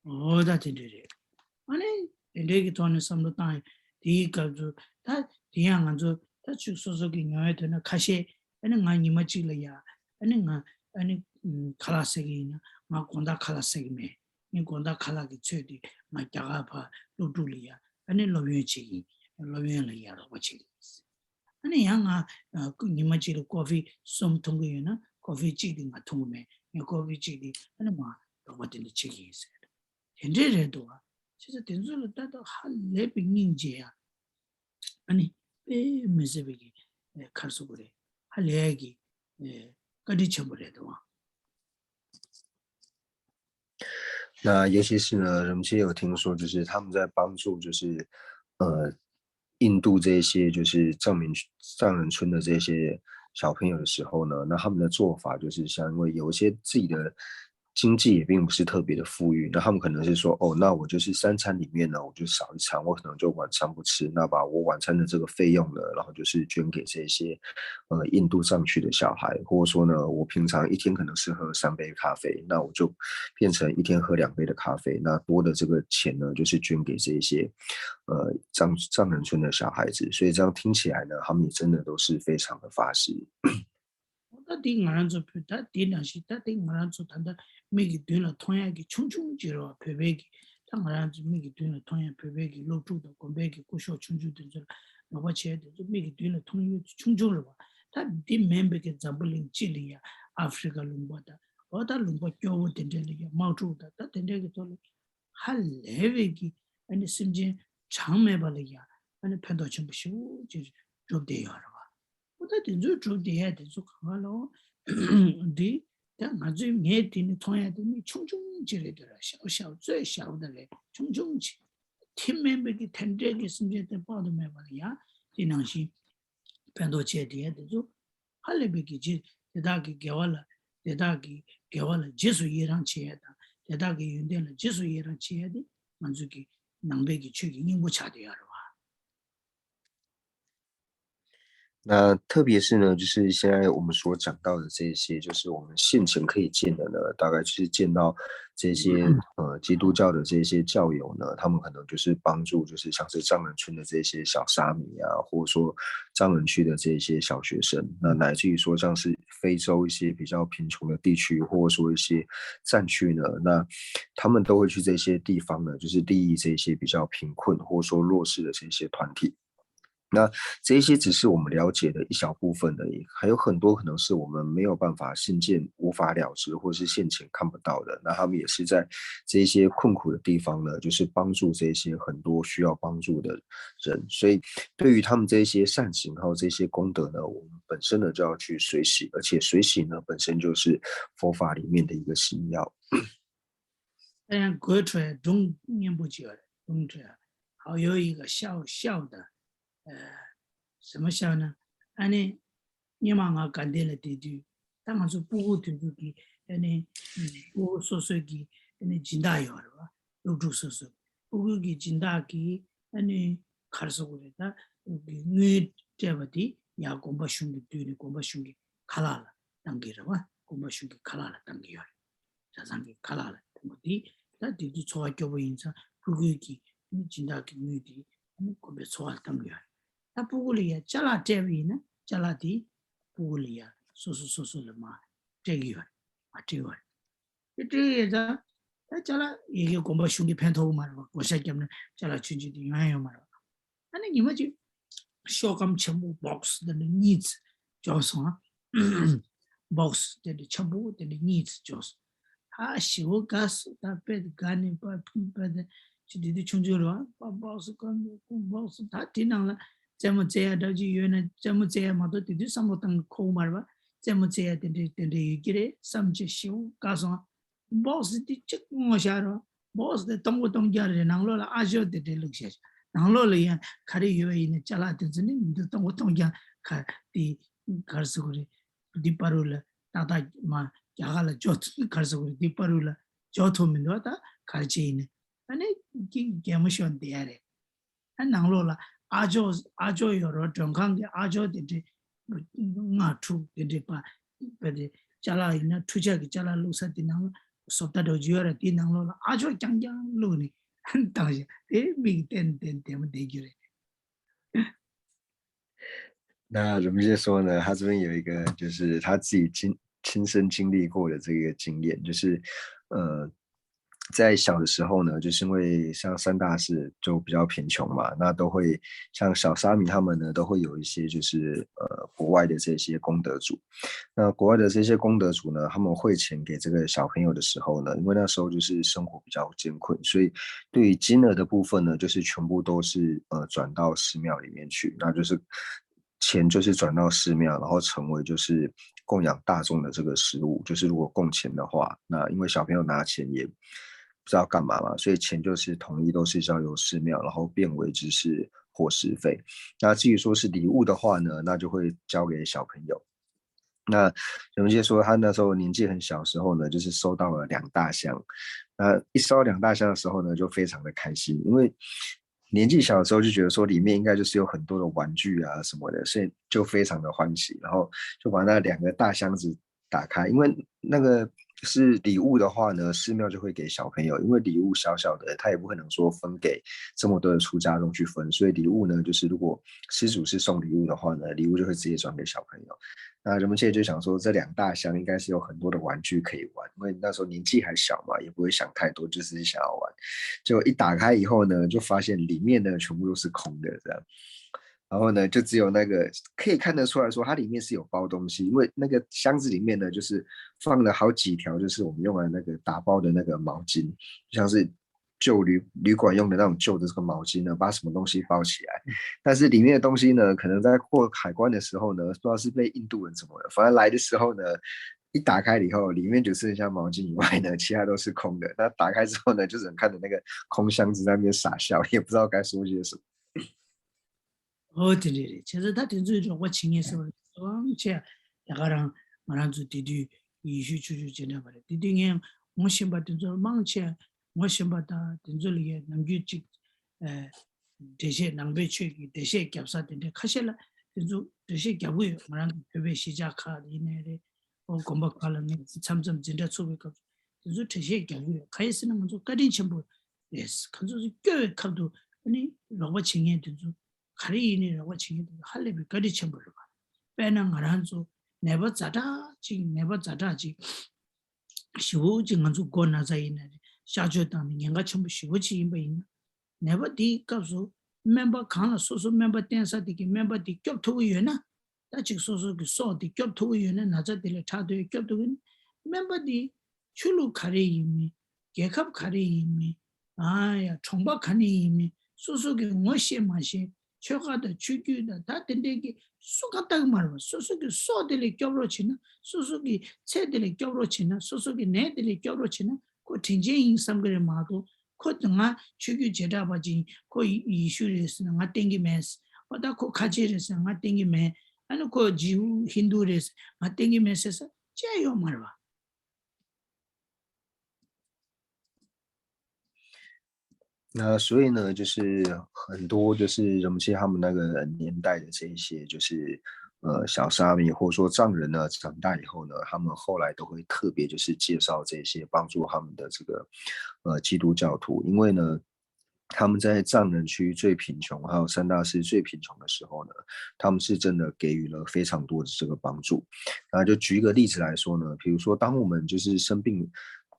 འོ་ད་དེ་འདྲ་རེད། ཨ་ནི་དེ་འདྲའི་གི་ཐོག་ནས་བསམ་བློ་བཏང་ཡ་དེའི་སྐབས་སུ་ད་དེ་ཡང་ང་ཚོ་ད་ཅིག་སོ་སོ་གི་མྱོང་བའི་ཐོག་ནས་ཁ་ཤས། ཨ་ནི་ང་ཉི་མ་གཅིག་ལ་ཡ། ཨ་ནི་ང་ཨ་ནི་ཁ་ལག་ཟ་གི་ཡིན་ན་ང་དགོང་དག་ཁ་ལག་ཟ་གི་མེད། ངས་དགོང་དག་ཁ་ལག་གི་ཚོད་དེ་ང་རྒྱ་གར་ཕར་སློབ་ཕྲུག་ལ་ཡ། ཨ་ནི་སློབ་ཡོན་བྱེད་ཀྱི་ཡིན། སློབ་ཡོན་ལ་ཡ་རོགས་པ་བྱེད་ཀྱི་ཡིན། ཨ་ནི་ཡང་ང་ཉི་མ་གཅིག་ལ་ཀོ་ཧྥི་གསུམ་འཐུང་གི་ཡོད་ན་ཀོ་ཧྥི་གཅིག་དེ་ང་འཐུང་གི་མེད། ངས་ཀོ་ཧྥི་གཅིག་དེ་ཨ་ནི་མ་རོགས་པ་དེ་འདྲ་བྱེད་ཀྱི་ཡིན་ཟེར། དེ་འདྲས་རེད་འདུག་བ། བྱས་ཙང་དེ་ཚོ་ལ་ལྟ་སྟངས་ཧ་ལས་པའི་སྙིང་རྗེ་ཡ། ཨ་ནི་དཔེ་མི་སྲིད་པའི་གི་ཁར་སོ་གོ་རེད། ཧ་ལས་ཀྱི་བཀའ་དྲིན་ཆེན་པོ་རེད་འདུག་བ། 那尤其是呢，人们有听说，就是他们在帮助，就是呃，印度这些就是藏民藏人村的这些小朋友的时候呢，那他们的做法就是像，因为有一些自己的经济也并不是特别的富裕，那他们可能是说，哦，那我就是三餐里面呢，我就少一餐，我可能就晚餐不吃，那把我晚餐的这个费用呢，然后就是捐给这些呃印度藏区的小孩，或者说呢，我平常一天可能是喝三杯咖啡，那我就变成一天喝两杯的咖啡，那多的这个钱呢，就是捐给这些呃藏藏人村的小孩子，所以这样听起来呢，他们也真的都是非常的发心。 ད་དེ་ང་རང་ཚོ་བོད་ད་དེ་ནང་བཞིན་ད་དེ་ང་རང་ཚོ་ད་ལྟ་མིག་གི་མདུན་ལ་མཐོང་ཡག་གི་ཆུང་ཆུང་ཅིག་རེད་བ། བོད་པའི་གི་ད་ང་རང་ཚོ་མིག་གི་མདུན་ལ་མཐོང་ཡག་བོད་པའི་གི་སློབ་ཕྲུག་དང་དགོན་པའི་གི་སྐུ་ཞབས་ཆུང་ཆུང་དེ་ཚོ་ལ་རོགས་པ་བྱས་དེ་ཚོ་མིག་གི་མདུན་ལ་མཐོང་ཡག་ཆུང་ཆུང་རེད་བ། ད་དེ་མིན་པའི་གི་འཛམ་བུ་གླིང་སྤྱི་ལ་ཡ་ཨ་ཧྥི་རི་ཀ་ལུང་པ་དང་འོ་ད་ལུང་པ་སྐྱོ་བོ་དེ་འདྲ་ལ་ཡ་དམག་འཁྲུག་དང་ད་དེ་འདྲ་གི་ཐོག་ལ་ཧ་ལས་པའི་གི་ཨ་ནི་སེམས་ཅན་གྲངས་མེད་པ་ལ་ཡ་ཨ་ནི་ཕན་ཐོགས་ཆེན་པོ་ཞེ་པོ་ཅིག་སྒྲུབ་བསྡད་ཡོད་རེད་བ། འོ་ད་དེ་ཚོའི་གྲུབ་བསྡད་ཡ་དེ་ཚོ་གང་ག་ལོ། འདི་ད་ང་ཚོའི་ངས་དེ་ནི་མཐོང་ཡ་དེ་ནི་ཆུང་ཆུང་ཅིག་རེད་དེ་ར། ཤའུ་ཤའུ་ཙོད་ཤའུ་ད་རེད། ཆུང་ཆུང་ཅིག་དེ་མིན་པའི་གི་དེ་འདྲའི་གི་སེམས་ཅན་དེ་དཔག་ཏུ་མེད་པ་ལ་ཡ་དེ་ནང་བཞིན་ཕན་ཐོགས་བྱས་བསྡད་ཡ་དེ་ཚོ་ཧ་ལས་པའི་གི་རྗེས་དེ་དག་གི་དགེ་བ་ལ་དེ་དག་གི་དགེ་བ་ལ་རྗེས་སུ་ཡི་རང་བྱེད་ཡ་དང་དེ་དག་གི་ཡོན་ཏན་ལ་རྗེས་སུ་ཡི་རང་བྱེད་ཡ་དེ་ང་ཚོ་གི་ནང་པའི་གི་ཆོས་ཀྱི་སྙིང་པོ་ཆགས་བསྡད་ཡོད་རེད་བ། 那特别是呢，就是现在我们所讲到的这些，就是我们现前可以见的呢，大概就是见到这些呃基督教的这些教友呢，他们可能就是帮助，就是像是藏人村的这些小沙弥啊，或者说藏人区的这些小学生，那乃至于说像是非洲一些比较贫穷的地区，或者说一些战区呢，那他们都会去这些地方呢，就是利益这些比较贫困或者说弱势的这些团体。 那这些只是我们了解的一小部分而已，还有很多可能是我们没有办法信件无法了知，或是现前看不到的。那他们也是在这些困苦的地方呢，就是帮助这些很多需要帮助的人。所以对于他们这些善行还有这些功德呢，我们本身呢就要去随喜，而且随喜呢本身就是佛法里面的一个心要。 ད་ཡང་སྒོའི་ཁྲོད་ཡ་སྒྲུང་སྙན་པོ་ཅིག་ཡོད་རེད། སྒྲུང་ཁྲོད་ཡ་ཧའོ་ཡོ་ཡི་ག་ཤའོ་ཤའོ་ད་ཟེར་མ་ཤའོ་ན། ཨ་ནི་སྔོན་མ་ང་དགའ་ལྡན་ལ་བསྡད་དུས་ད་ང་ཚོ་སྤུ་གུ་དུས་ཀྱི་ཨ་ནི་སྤུ་གུ་སོ་སོའི་གི་ཨ་ནི་སྦྱིན་བདག་ཡོད་རེད་བ། སློབ་ཕྲུག་སོ་སོ་སྤུ་གུ་གི་སྦྱིན་བདག་གི་ཨ་ནི་ག་རེ་ཟེར་དགོས་རེད། ད་གི་དངུལ་སྤྲད་པ་དེ་ཡ་དགོན་པ་གཞུང་གི་དུས་ནས་དགོན་པ་གཞུང་གི་ཁ་ལག་ལ་བཏང་གི་རེད་བ། དགོན་པ་གཞུང་གི་ཁ་ལག་ལ་བཏང་གི་ཡོད་རེད། གྲྭ་ཚང་གི་ཁ་ལག་ལ་བཏང་གི་དེ་ད་དེ་དུས་འཚོ་བ་སྐྱོ་པོ་ཡིན་ཙང་སྤུ་གུའི་གི་སྦྱིན་བདག་གི་དངུལ་དེ་དགོན་པའི་འཚོ་བ་ལ་བཏང་གི་ཡོད་རེད། ད་སྤུ་གུ་ལ་ཡ་ཅ་ལག་སྤྲད་པ་ཡིན་ན་ཅ་ལག་དེ་སྤུ་གུ་ལ་ཡ་སོ་སོ་སོ་སོ་ལ་མ་སྤྲད་གི་ཡོད་རེད། མ་སྤྲད་ཡོད་རེད། དེ་སྤྲད་ཡོད་ཙང་ད་ཅ་ལག་ཡི་གེ་དགོན་པ་གཞུང་གི་ཕན་ཐོགས་གི་མ་རེད་བ། བགོ་བཤའ་བརྒྱབ་ན་ཅ་ལག་ཆུང་ཆུང་དེ་ཡོང་ཡ་ཡོད་མ་རེད་བ། ཨ་ནི་ཉི་མ་གཅིག་ ཤོག་སྒམ་ཆེན་པོ་སྦོག་སི་དེ་འདྲ་གཉིས་ཙམ་འཇོག་སོང་ཨ། སྦོག་སི་དེ་འདྲ་ཆེན་པོ་དེ་འདྲ་གཉིས་ཙམ་འཇོག་སོང་། ད་ཞེ་པོ་དགའ་སོང་། ད་དཔེ་དེ་དགའ་ནས་པ་ཕུང་པ་དེ་ཅི་དེ་དུས་ཆུང་ཆུང་རེད་བ། པ་སྦོག་སི་གང་ཡོད་ཁུངས་སྦོག་སི་ད་དེ་ནང་ལ་རྩེད་མོ་རྩེ་ཡ་འདྲ་ཅིག་ཡོད་ན་རྩེད་མོ་རྩེ་ཡ་མ་གཏོགས་དེ་དུས་བསམ་བློ་བཏང་གི་ཁོག་མ་རེད་བ། རྩེད་མོ་རྩེ་ཡ་དེ་འདྲ་དེ་འདྲ་ཡོད་ཀྱི་རེད་བསམ་བྱས་ཞེ་པོ་དགའ་སོང་ཨ། སྦོག་སི་དེ་གཅིག་ངོ་ཤར་རོ། སྦོག་སི་དེ་སྟོང་པ་སྟོང་རྐྱང་རེད། ནང་ལོགས་ལ་ཨ་ཇོ་དེ་འདྲའི་བླུགས་བཞག་ནང་ལོགས་ལ་ཡང་ག་རེ་ཡོད་པ་ཡིན་ན་ཅ་ལག་དེ་ཚོ་ནི་མི་འདུག་སྟོང་པ་སྟོང་རྐྱང་ག་དེ་ག་རེ་ཟེར་དགོས་རེད། འདི་བར་དུ་ལ་ཏག་ཏག་མ་རྒྱ་གར་ལ་འཇོག་ཐུབ་ག་རེ་ཟེར་དགོས་རེད། འདི་བར་དུ་ལ་འཇོག་ཐུབ་མི་འདུག་ད་ག་རེ་བྱས་ཡིན་ན་ཨ་ནི་ཀི་གད་མོ་ཤོར་བསྡད་ཡ་རེད། ཨ་ནང་ལོགས་ལ་ཨ་ཇོ་ཨ་ཇོ་ཡོད་རོགས། མགྲོན་ཁང་གི་ཨ་ཇོ་དེ་འདྲས་ལྔ་དྲུག་དེ་འདྲས་པ་པ་དེ་ཅ་ལག་ཡིན་ན་འཕྲུལ་ཆས་ཀྱི་ཅ་ལག་བླུགས་ས་དེ་ནང་ལ་བཟོ་ལྟ་འདྲ་བོ་ཅིག་ཡོད་རེད། དེའི་ནང་ལོགས་ལ་ཨ་ཇོ་རྐྱང་རྐྱང་བླུགས་ནས་བཏང་ཞིང་དེ་མིག་གིས་བལྟས་ནས་བལྟས་ནས་བདེ་མོ་བསྡད་རྒྱུ་རེད། 那荣介说呢，他这边有一个就是他自己亲亲身经历过的这个经验，就是呃，在小的时候呢，就是因为像三大寺就比较贫穷嘛，那都会像小沙弥他们呢，都会有一些就是呃国外的这些功德主，那国外的这些功德主呢，他们汇钱给这个小朋友的时候呢，因为那时候就是生活比较艰困，所以对于金额的部分呢，就是全部都是呃转到寺庙里面去，那就是钱就是转到寺庙，然后成为就是供养大众的这个食物。就是如果供钱的话，那因为小朋友拿钱也不知道干嘛嘛，所以钱就是统一都是交由寺庙，然后变为就是伙食费。那至于说是礼物的话呢，那就会交给小朋友。那荣介说，他那时候年纪很小的时候呢，就是收到了两大箱。那一收到两大箱的时候呢，就非常的开心，因为年纪小的时候就觉得说里面应该就是有很多的玩具啊什么的，所以就非常的欢喜，然后就把那两个大箱子打开，因为那个是礼物的话呢，寺庙就会给小朋友，因为礼物小小的，他也不可能说分给这么多的出家众去分，所以礼物呢，就是如果施主是送礼物的话呢，礼物就会直接转给小朋友。那人们现在就想说，这两大箱应该是有很多的玩具可以玩，因为那时候年纪还小嘛，也不会想太多，就是想要玩。结果一打开以后呢，就发现里面呢全部都是空的，这样。然后呢，就只有那个可以看得出来说，它里面是有包东西，因为那个箱子里面呢，就是放了好几条，就是我们用的那个打包的那个毛巾，像是旧旅旅馆用的那种旧的这个毛巾呢，把什么东西包起来。但是里面的东西呢，可能在过海关的时候呢，不知道是被印度人怎么了，反正来的时候呢，一打开了以后，里面就剩下毛巾以外呢，其他都是空的。那打开之后呢，就只能看着那个空箱子在那边傻笑，也不知道该说些什么。 ཨོ་དེ་འདྲ་རེད། བྱས་ཙང་ད་དེ་ཚོའི་རོགས་པ་བྱེད་མཁན་ཟེར་བ་མང་ཆེ་ད་ག་རང་ང་རང་ཚོ་དེ་དུས་ཡེ་ཤུ་ཆོས་ཆོས་བྱེད་འདྲ་བ་རེད། དེ་དུས་ངས་ངོ་ཤེས་པ་དེ་ཚོ་མང་ཆེ་ངོ་ཤེས་པ་དང་དེ་ཚོ་ལ་ཡ་ནམ་རྒྱུན་གཅིག་ཨ་འགྲེལ་བཤད་ནང་པའི་ཆོས་ཀྱི་འགྲེལ་བཤད་རྒྱབ་ས་དེ་འདྲ་ཁ་ཤས་ལ་དེ་ཚོ་འགྲེལ་བཤད་རྒྱབ་གི་ཡོད། ང་རང་གི་བོད་པའི་གཞིས་ཆགས་ཁག་ཡིན་ནའི་རེད། ཨོ་དགོན་པ་ཁག་ལ་ངས་མཚམས་མཚམས་འཛིན་གྲྭ་ཚུགས་པའི་སྐབས་སུ་དེ་ཚོ་འགྲེལ་བཤད་རྒྱག་གི་ཡོད། གང་ཡིན་ཟེར་ན་ང་ཚོ་བཀའ་དྲིན་ཆེན་པོ་རེད། ཁ་ཚོ་ཚོ་སྐྱོ་བའི་ཁབ་ཏུ་ཨ་ནི་རོགས་པ་བྱེད་མཁན་དེ་ཚོ་ག་རེ་ཡིན་ནའི་རོགས་པ་བྱེད་མཁན་དེ་ཚོ་ཧ་ལས་པའི་བཀའ་དྲིན་ཆེན་པོ་རེད་པ། དཔེར་ན་ང་རང་ཚོ་ནད་པ་ཛ་དྲག་ཅིག་ནད་པ་ཛ་དྲག་ཅིག་ཞེ་པོ་ཅིག་ང་ཚོ་མགོ་ན་ཚ་ཡིན་ན་རེད། གཤག་བཅོས་བཏང་ནས་ཉེན་ཁ་ཆེན་པོ་ཞེ་པོ་ཅིག་ཡིན་པ་ཡིན་ན། ནད་པ་དེའི་སྐབས་སུ་སྨན་པ་གང་ལ་སོ་སོ་སྨན་པ་བསྟེན་ས་དེ་གི་སྨན་པ་དེ་སྐྱོབ་ཐུབ་ཀྱི་ཡོད་ན། ད་ཅིག་སོ་སོ་གི་སྲོག་དེ་སྐྱོབ་ཐུབ་ཀྱི་ཡོད་ན། ན་ཚ་དེ་ལས་ཐར་ཐུབ་ཡ་སྐྱོབ་ཐུབ་ཀྱི་ཡོད་ན། སྨན་པ་དེ་ཆོས་ལུགས་ག་རེ་ཡིན་མིན། རྒྱལ་ཁབ་ག་རེ་ཡིན་མིན། ཨ་ཡ་གྲོང་པ་ག་ནས་ཡིན་མིན། སོ་སོ་གི་ངོ་ཤེས་མ་ཤེས། ཆོལ་ཁ་དང་ཆོས་བརྒྱུད་དང་ད་དེ་འདྲའི་གི་སུ་གང་ལྟ་གི་མ་རེད་པ། སོ་སོ་གི་སྲོག་དེ་ལས་སྐྱོབ་རོགས་བྱེད་ན། སོ་སོ་གི་ཚེ་དེ་ལས་སྐྱོབ་རོགས་བྱེད་ན། སོ་སོ་གི་ནད་དེ་ལས་སྐྱོབ་རོགས་བྱེད་ན། ཁོ་དྲིན་ཅན་ཡིན་བསམ་གི་རེད་མ་གཏོགས། ཁོ་ང་ཆོས་བརྒྱུད་བྱེ་བྲག་པ་ཅིག་ཡིན། ཁོ་ཡེ་ཤུ་རེད་ཟེར་ན་ང་བསྟེན་གི་མེད། འོ་ད་ཁོ་ཁ་ཆེ་རེད་ཟེར་ན་ང་བསྟེན་གི་མེད། ཨ་ནི་ཁོ་ཇིའུ་ཧིན་དུ་རེད་ཟེར་ན་ང་བསྟེན་གི་མེད་ཟེར་ས་ཅི་ཡང་ཡོད་མ་རེད་པ། 那所以呢，就是很多就是人们他们那个年代的这一些就是呃小沙弥或者说藏人呢，长大以后呢，他们后来都会特别就是介绍这些帮助他们的这个呃基督教徒，因为呢，他们在藏人区最贫穷，还有三大寺最贫穷的时候呢，他们是真的给予了非常多的这个帮助。那就举一个例子来说呢，比如说当我们就是生病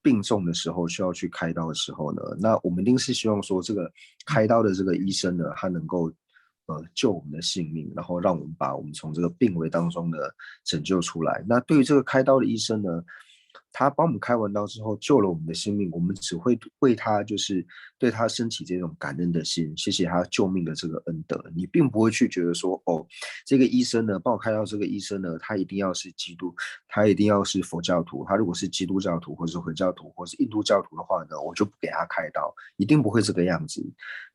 病重的时候，需要去开刀的时候呢，那我们一定是希望说这个开刀的这个医生呢，他能够呃救我们的性命，然后让我们把我们从这个病危当中呢拯救出来。那对于这个开刀的医生呢，他帮我们开完刀之后救了我们的性命，我们只会为他就是对他升起这种感恩的心，谢谢他救命的这个恩德。你并不会去觉得说，哦，这个医生呢，帮我开刀这个医生呢，他一定要是基督，他一定要是佛教徒，他如果是基督教徒或者是回教徒或是印度教徒的话呢，我就不给他开刀，一定不会这个样子。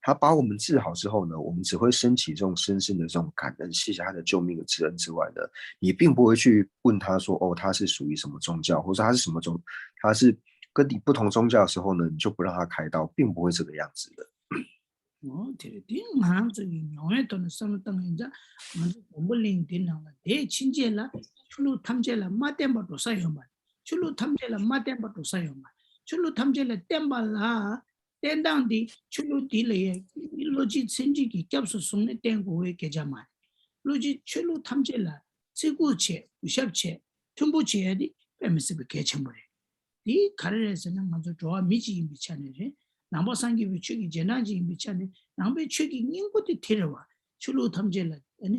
他把我们治好之后呢，我们只会升起这种深深的这种感恩，谢谢他的救命的之恩之外呢，你并不会去问他说，哦，他是属于什么宗教，或者他是什么宗，他是跟你不同宗教的时候呢，你就不让他开刀，并不会这个样子的。 འོ་དེ་རེད། དེ་ང་རང་ཚོ་ཡི་མྱོང་བའི་ཐོག་ནས་བསམ་བློ་བཏང་ཡིན་ཙང་། ང་ཚོ་འཛམ་བུ་གླིང་འདི་ནང་ལ་བསྡད་ཕྱིན་ཆད་ལ་ཆོས་ལུགས་ཐམས་ཅད་ལ་མ་བརྟེན་པ་འགྲོ་ས་ཡོད་མ་རེད། ཆོས་ལུགས་ཐམས་ཅད་ལ་མ་བརྟེན་པ་འགྲོ་ས་ཡོད་མ་རེད། ཆོས་ལུགས་ཐམས་ཅད་ལ་བརྟེན་པ་ལ། བརྟེན་སྟངས་འདི་ཆོས་ལུགས་འདི་ལ་ཡ་བློ་གཅིག་སེམས་གཅིག་གིས་སྐྱབས་སུ་བཟུང་ནས་བརྟེན་དགོས་པའི་སྐད་ཆ་མ་རེད། བློ་གཅིག་ཆོས་ལུགས་ཐམས་ཅད་ལ་བརྩི་བཀུར་བྱེད། གུས་ཞབས་བྱེད། མཐུན་པོ་བྱེད་ཡ་འདི་དཔེ་མི་སྲིད་པའི་གལ་ཆེན་པོ་རེད། དེ་ག་རེ་རེད་ཟེར་ན། ང་ཚོ་འགྲོ་བ་མི་གཅིག་ཡིན་པའི་ཆ་ནས་རེད། ནང་པ་སངས་རྒྱས་པའི་ཆོས་ཀྱི་རྗེས་འབྲང་ཅིག་ཡིན་པའི་ཆ་ནས། ནང་པའི་ཆོས་ཀྱི་སྙིང་པོ་དེ་དེ་རེད་བ། ཆོས་ལུགས་ཐམས་ཅད་ལ་ཨ་ནི་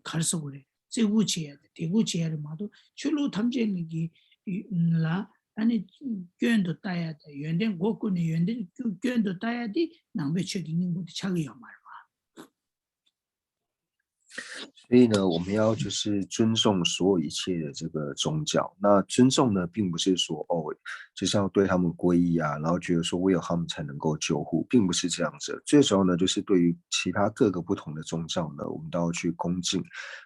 ག་རེ་ཟེར་དགོས་རེད། བརྩི་བཀུར་བྱེད་ཡ་དང་དད་གུས་བྱེད་ཡ་རེད་མ་གཏོགས། ཆོས་ལུགས་ཐམས་ཅད་ཀྱི་ལ་ཨ་ནི་སྐྱོན་དུ་ལྟ་ཡ་དང་། ཡོན་ཏན་སྒོ་ཀུན་ནས་ཡོན་ཏན་སྐྱོན་དུ་ལྟ་ཡ་དེ་ནང་པའི་ཆོས་ཀྱི་སྙིང་པོ་དེ་ཆགས་ཀྱི་ཡོད་མ་རེད་བ། 所以呢，我们要就是尊重所有一切的这个宗教。那尊重呢，并不是说哦，就是要对他们皈依啊，然后觉得说唯有他们才能够救护，并不是这样子。最主要呢，就是对于其他各个不同的宗教呢，我们都要去恭敬、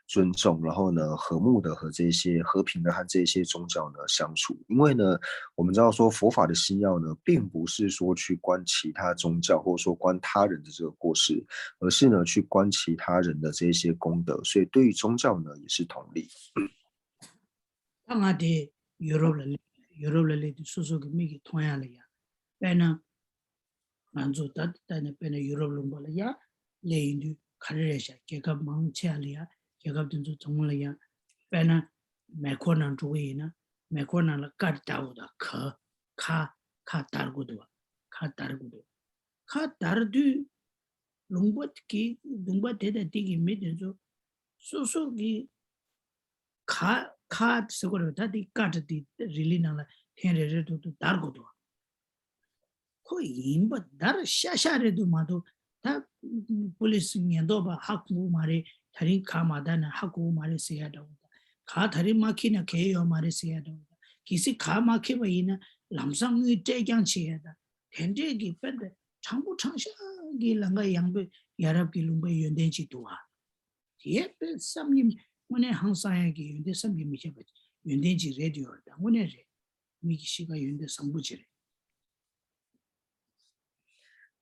尊重，然后呢，和睦的和这些和平的和这些宗教呢相处。因为呢，我们知道说佛法的心要呢，并不是说去观其他宗教，或者说观他人的这个过失，而是呢去观其他人的这些功德。所以对于宗教呢，也是同理。 ད་ང་དེ་ཡུ་རོབ་ལ་སླེབས། ཡུ་རོབ་ལ་སླེབས་དུས་སོ་སོ་གི་མིག་གིས་མཐོང་ཡ་ལ་ཡ། དཔེར་ན། ང་ཚོ་ད་ལྟ་ནས་དཔེར་ན་ཡུ་རོབ་ལུང་པ་ལ་ཡ་སླེབས་ཡིན་དུས་ག་རེ་རེད་ཤག་རྒྱལ་ཁབ་མང་ཆེ་བ་ལ་ཡ། རྒྱལ་ཁབ་དེ་ཚོ་ཚང་མ་ལ་ཡ། དཔེར་ན་མེ་འཁོར་ནང་འགྲོ་གི་ཡིན་ན། མེ་འཁོར་ནང་ལ་ཀར་བརྡར་དགོས་དང་། ཁ་ཁ་ཁ་བརྡར་དགོས་འདུག་བ། ཁ་བརྡར་དགོས་འདུག་ཁ་བརྡར་དུས་ལུང་པ་གི་ལུང་པ་དེ་དང་དེ་གི་མི་དེ་ཚོ་སོ་སོ་གི་ཁ་ཁ་ཟེར་དགོས་རེད། ད་དེ་ཀར་དེ་རི་ལི་ནང་ལ་ཐེངས་རེ་རེ་ཐོག་ཏུ་བརྡར་དགོས་འདུག་བ། ཁོ་ཡིན་པ་བརྡར་ཤག་ཤག་རེད་འདུག་མ་གཏོགས། ད་པུ་ལི་སི་ཉེན་རྟོག་པ་ཧ་གོ་གི་མ་རེད། དེ་རིང་ཁ་མ་བརྡར་ན་ཧ་གོ་གི་མ་རེད་ཟེར་ཡ་འདྲ་བོ་དང་། ཁ་དེ་རིང་མ་འཁྱེར་ན་གལ་ཡོད་མ་རེད་ཟེར་ཡ་འདྲ་བོ་དང་། གལ་སྲིད་ཁ་མ་འཁྱེར་བ་ཡིན་ན་ལམ་སང་དངུལ་སྤྲད་རྐྱང་བྱེད་ཡ་དང་། དེ་འདྲས་ཀྱི་དཔེ་འདི་དྲང་པོ་དྲང་བཞག་གི་ལམ་ཁ་ཡངས་པོས་ཡ་རབས་ཀྱི་ལུང་པའི་ཡོན་ཏན་ཅིག་འདུག་བ། དེ་དཔེ་བསམ་གྱིས་དངོས་གནས་ཧང་སང་ཡ་གི་ཡོན་ཏན་བསམ་གྱིས་མི་ཁྱབ་པ་ཡོན་ཏན་ཅིག་རེད་ཡོད་རེད། ད་དངོས་གནས་རེད། མི་གི་གཤིས་ཀ་ཡོན་ཏན་བཟང་པོ་ཅིག་རེད།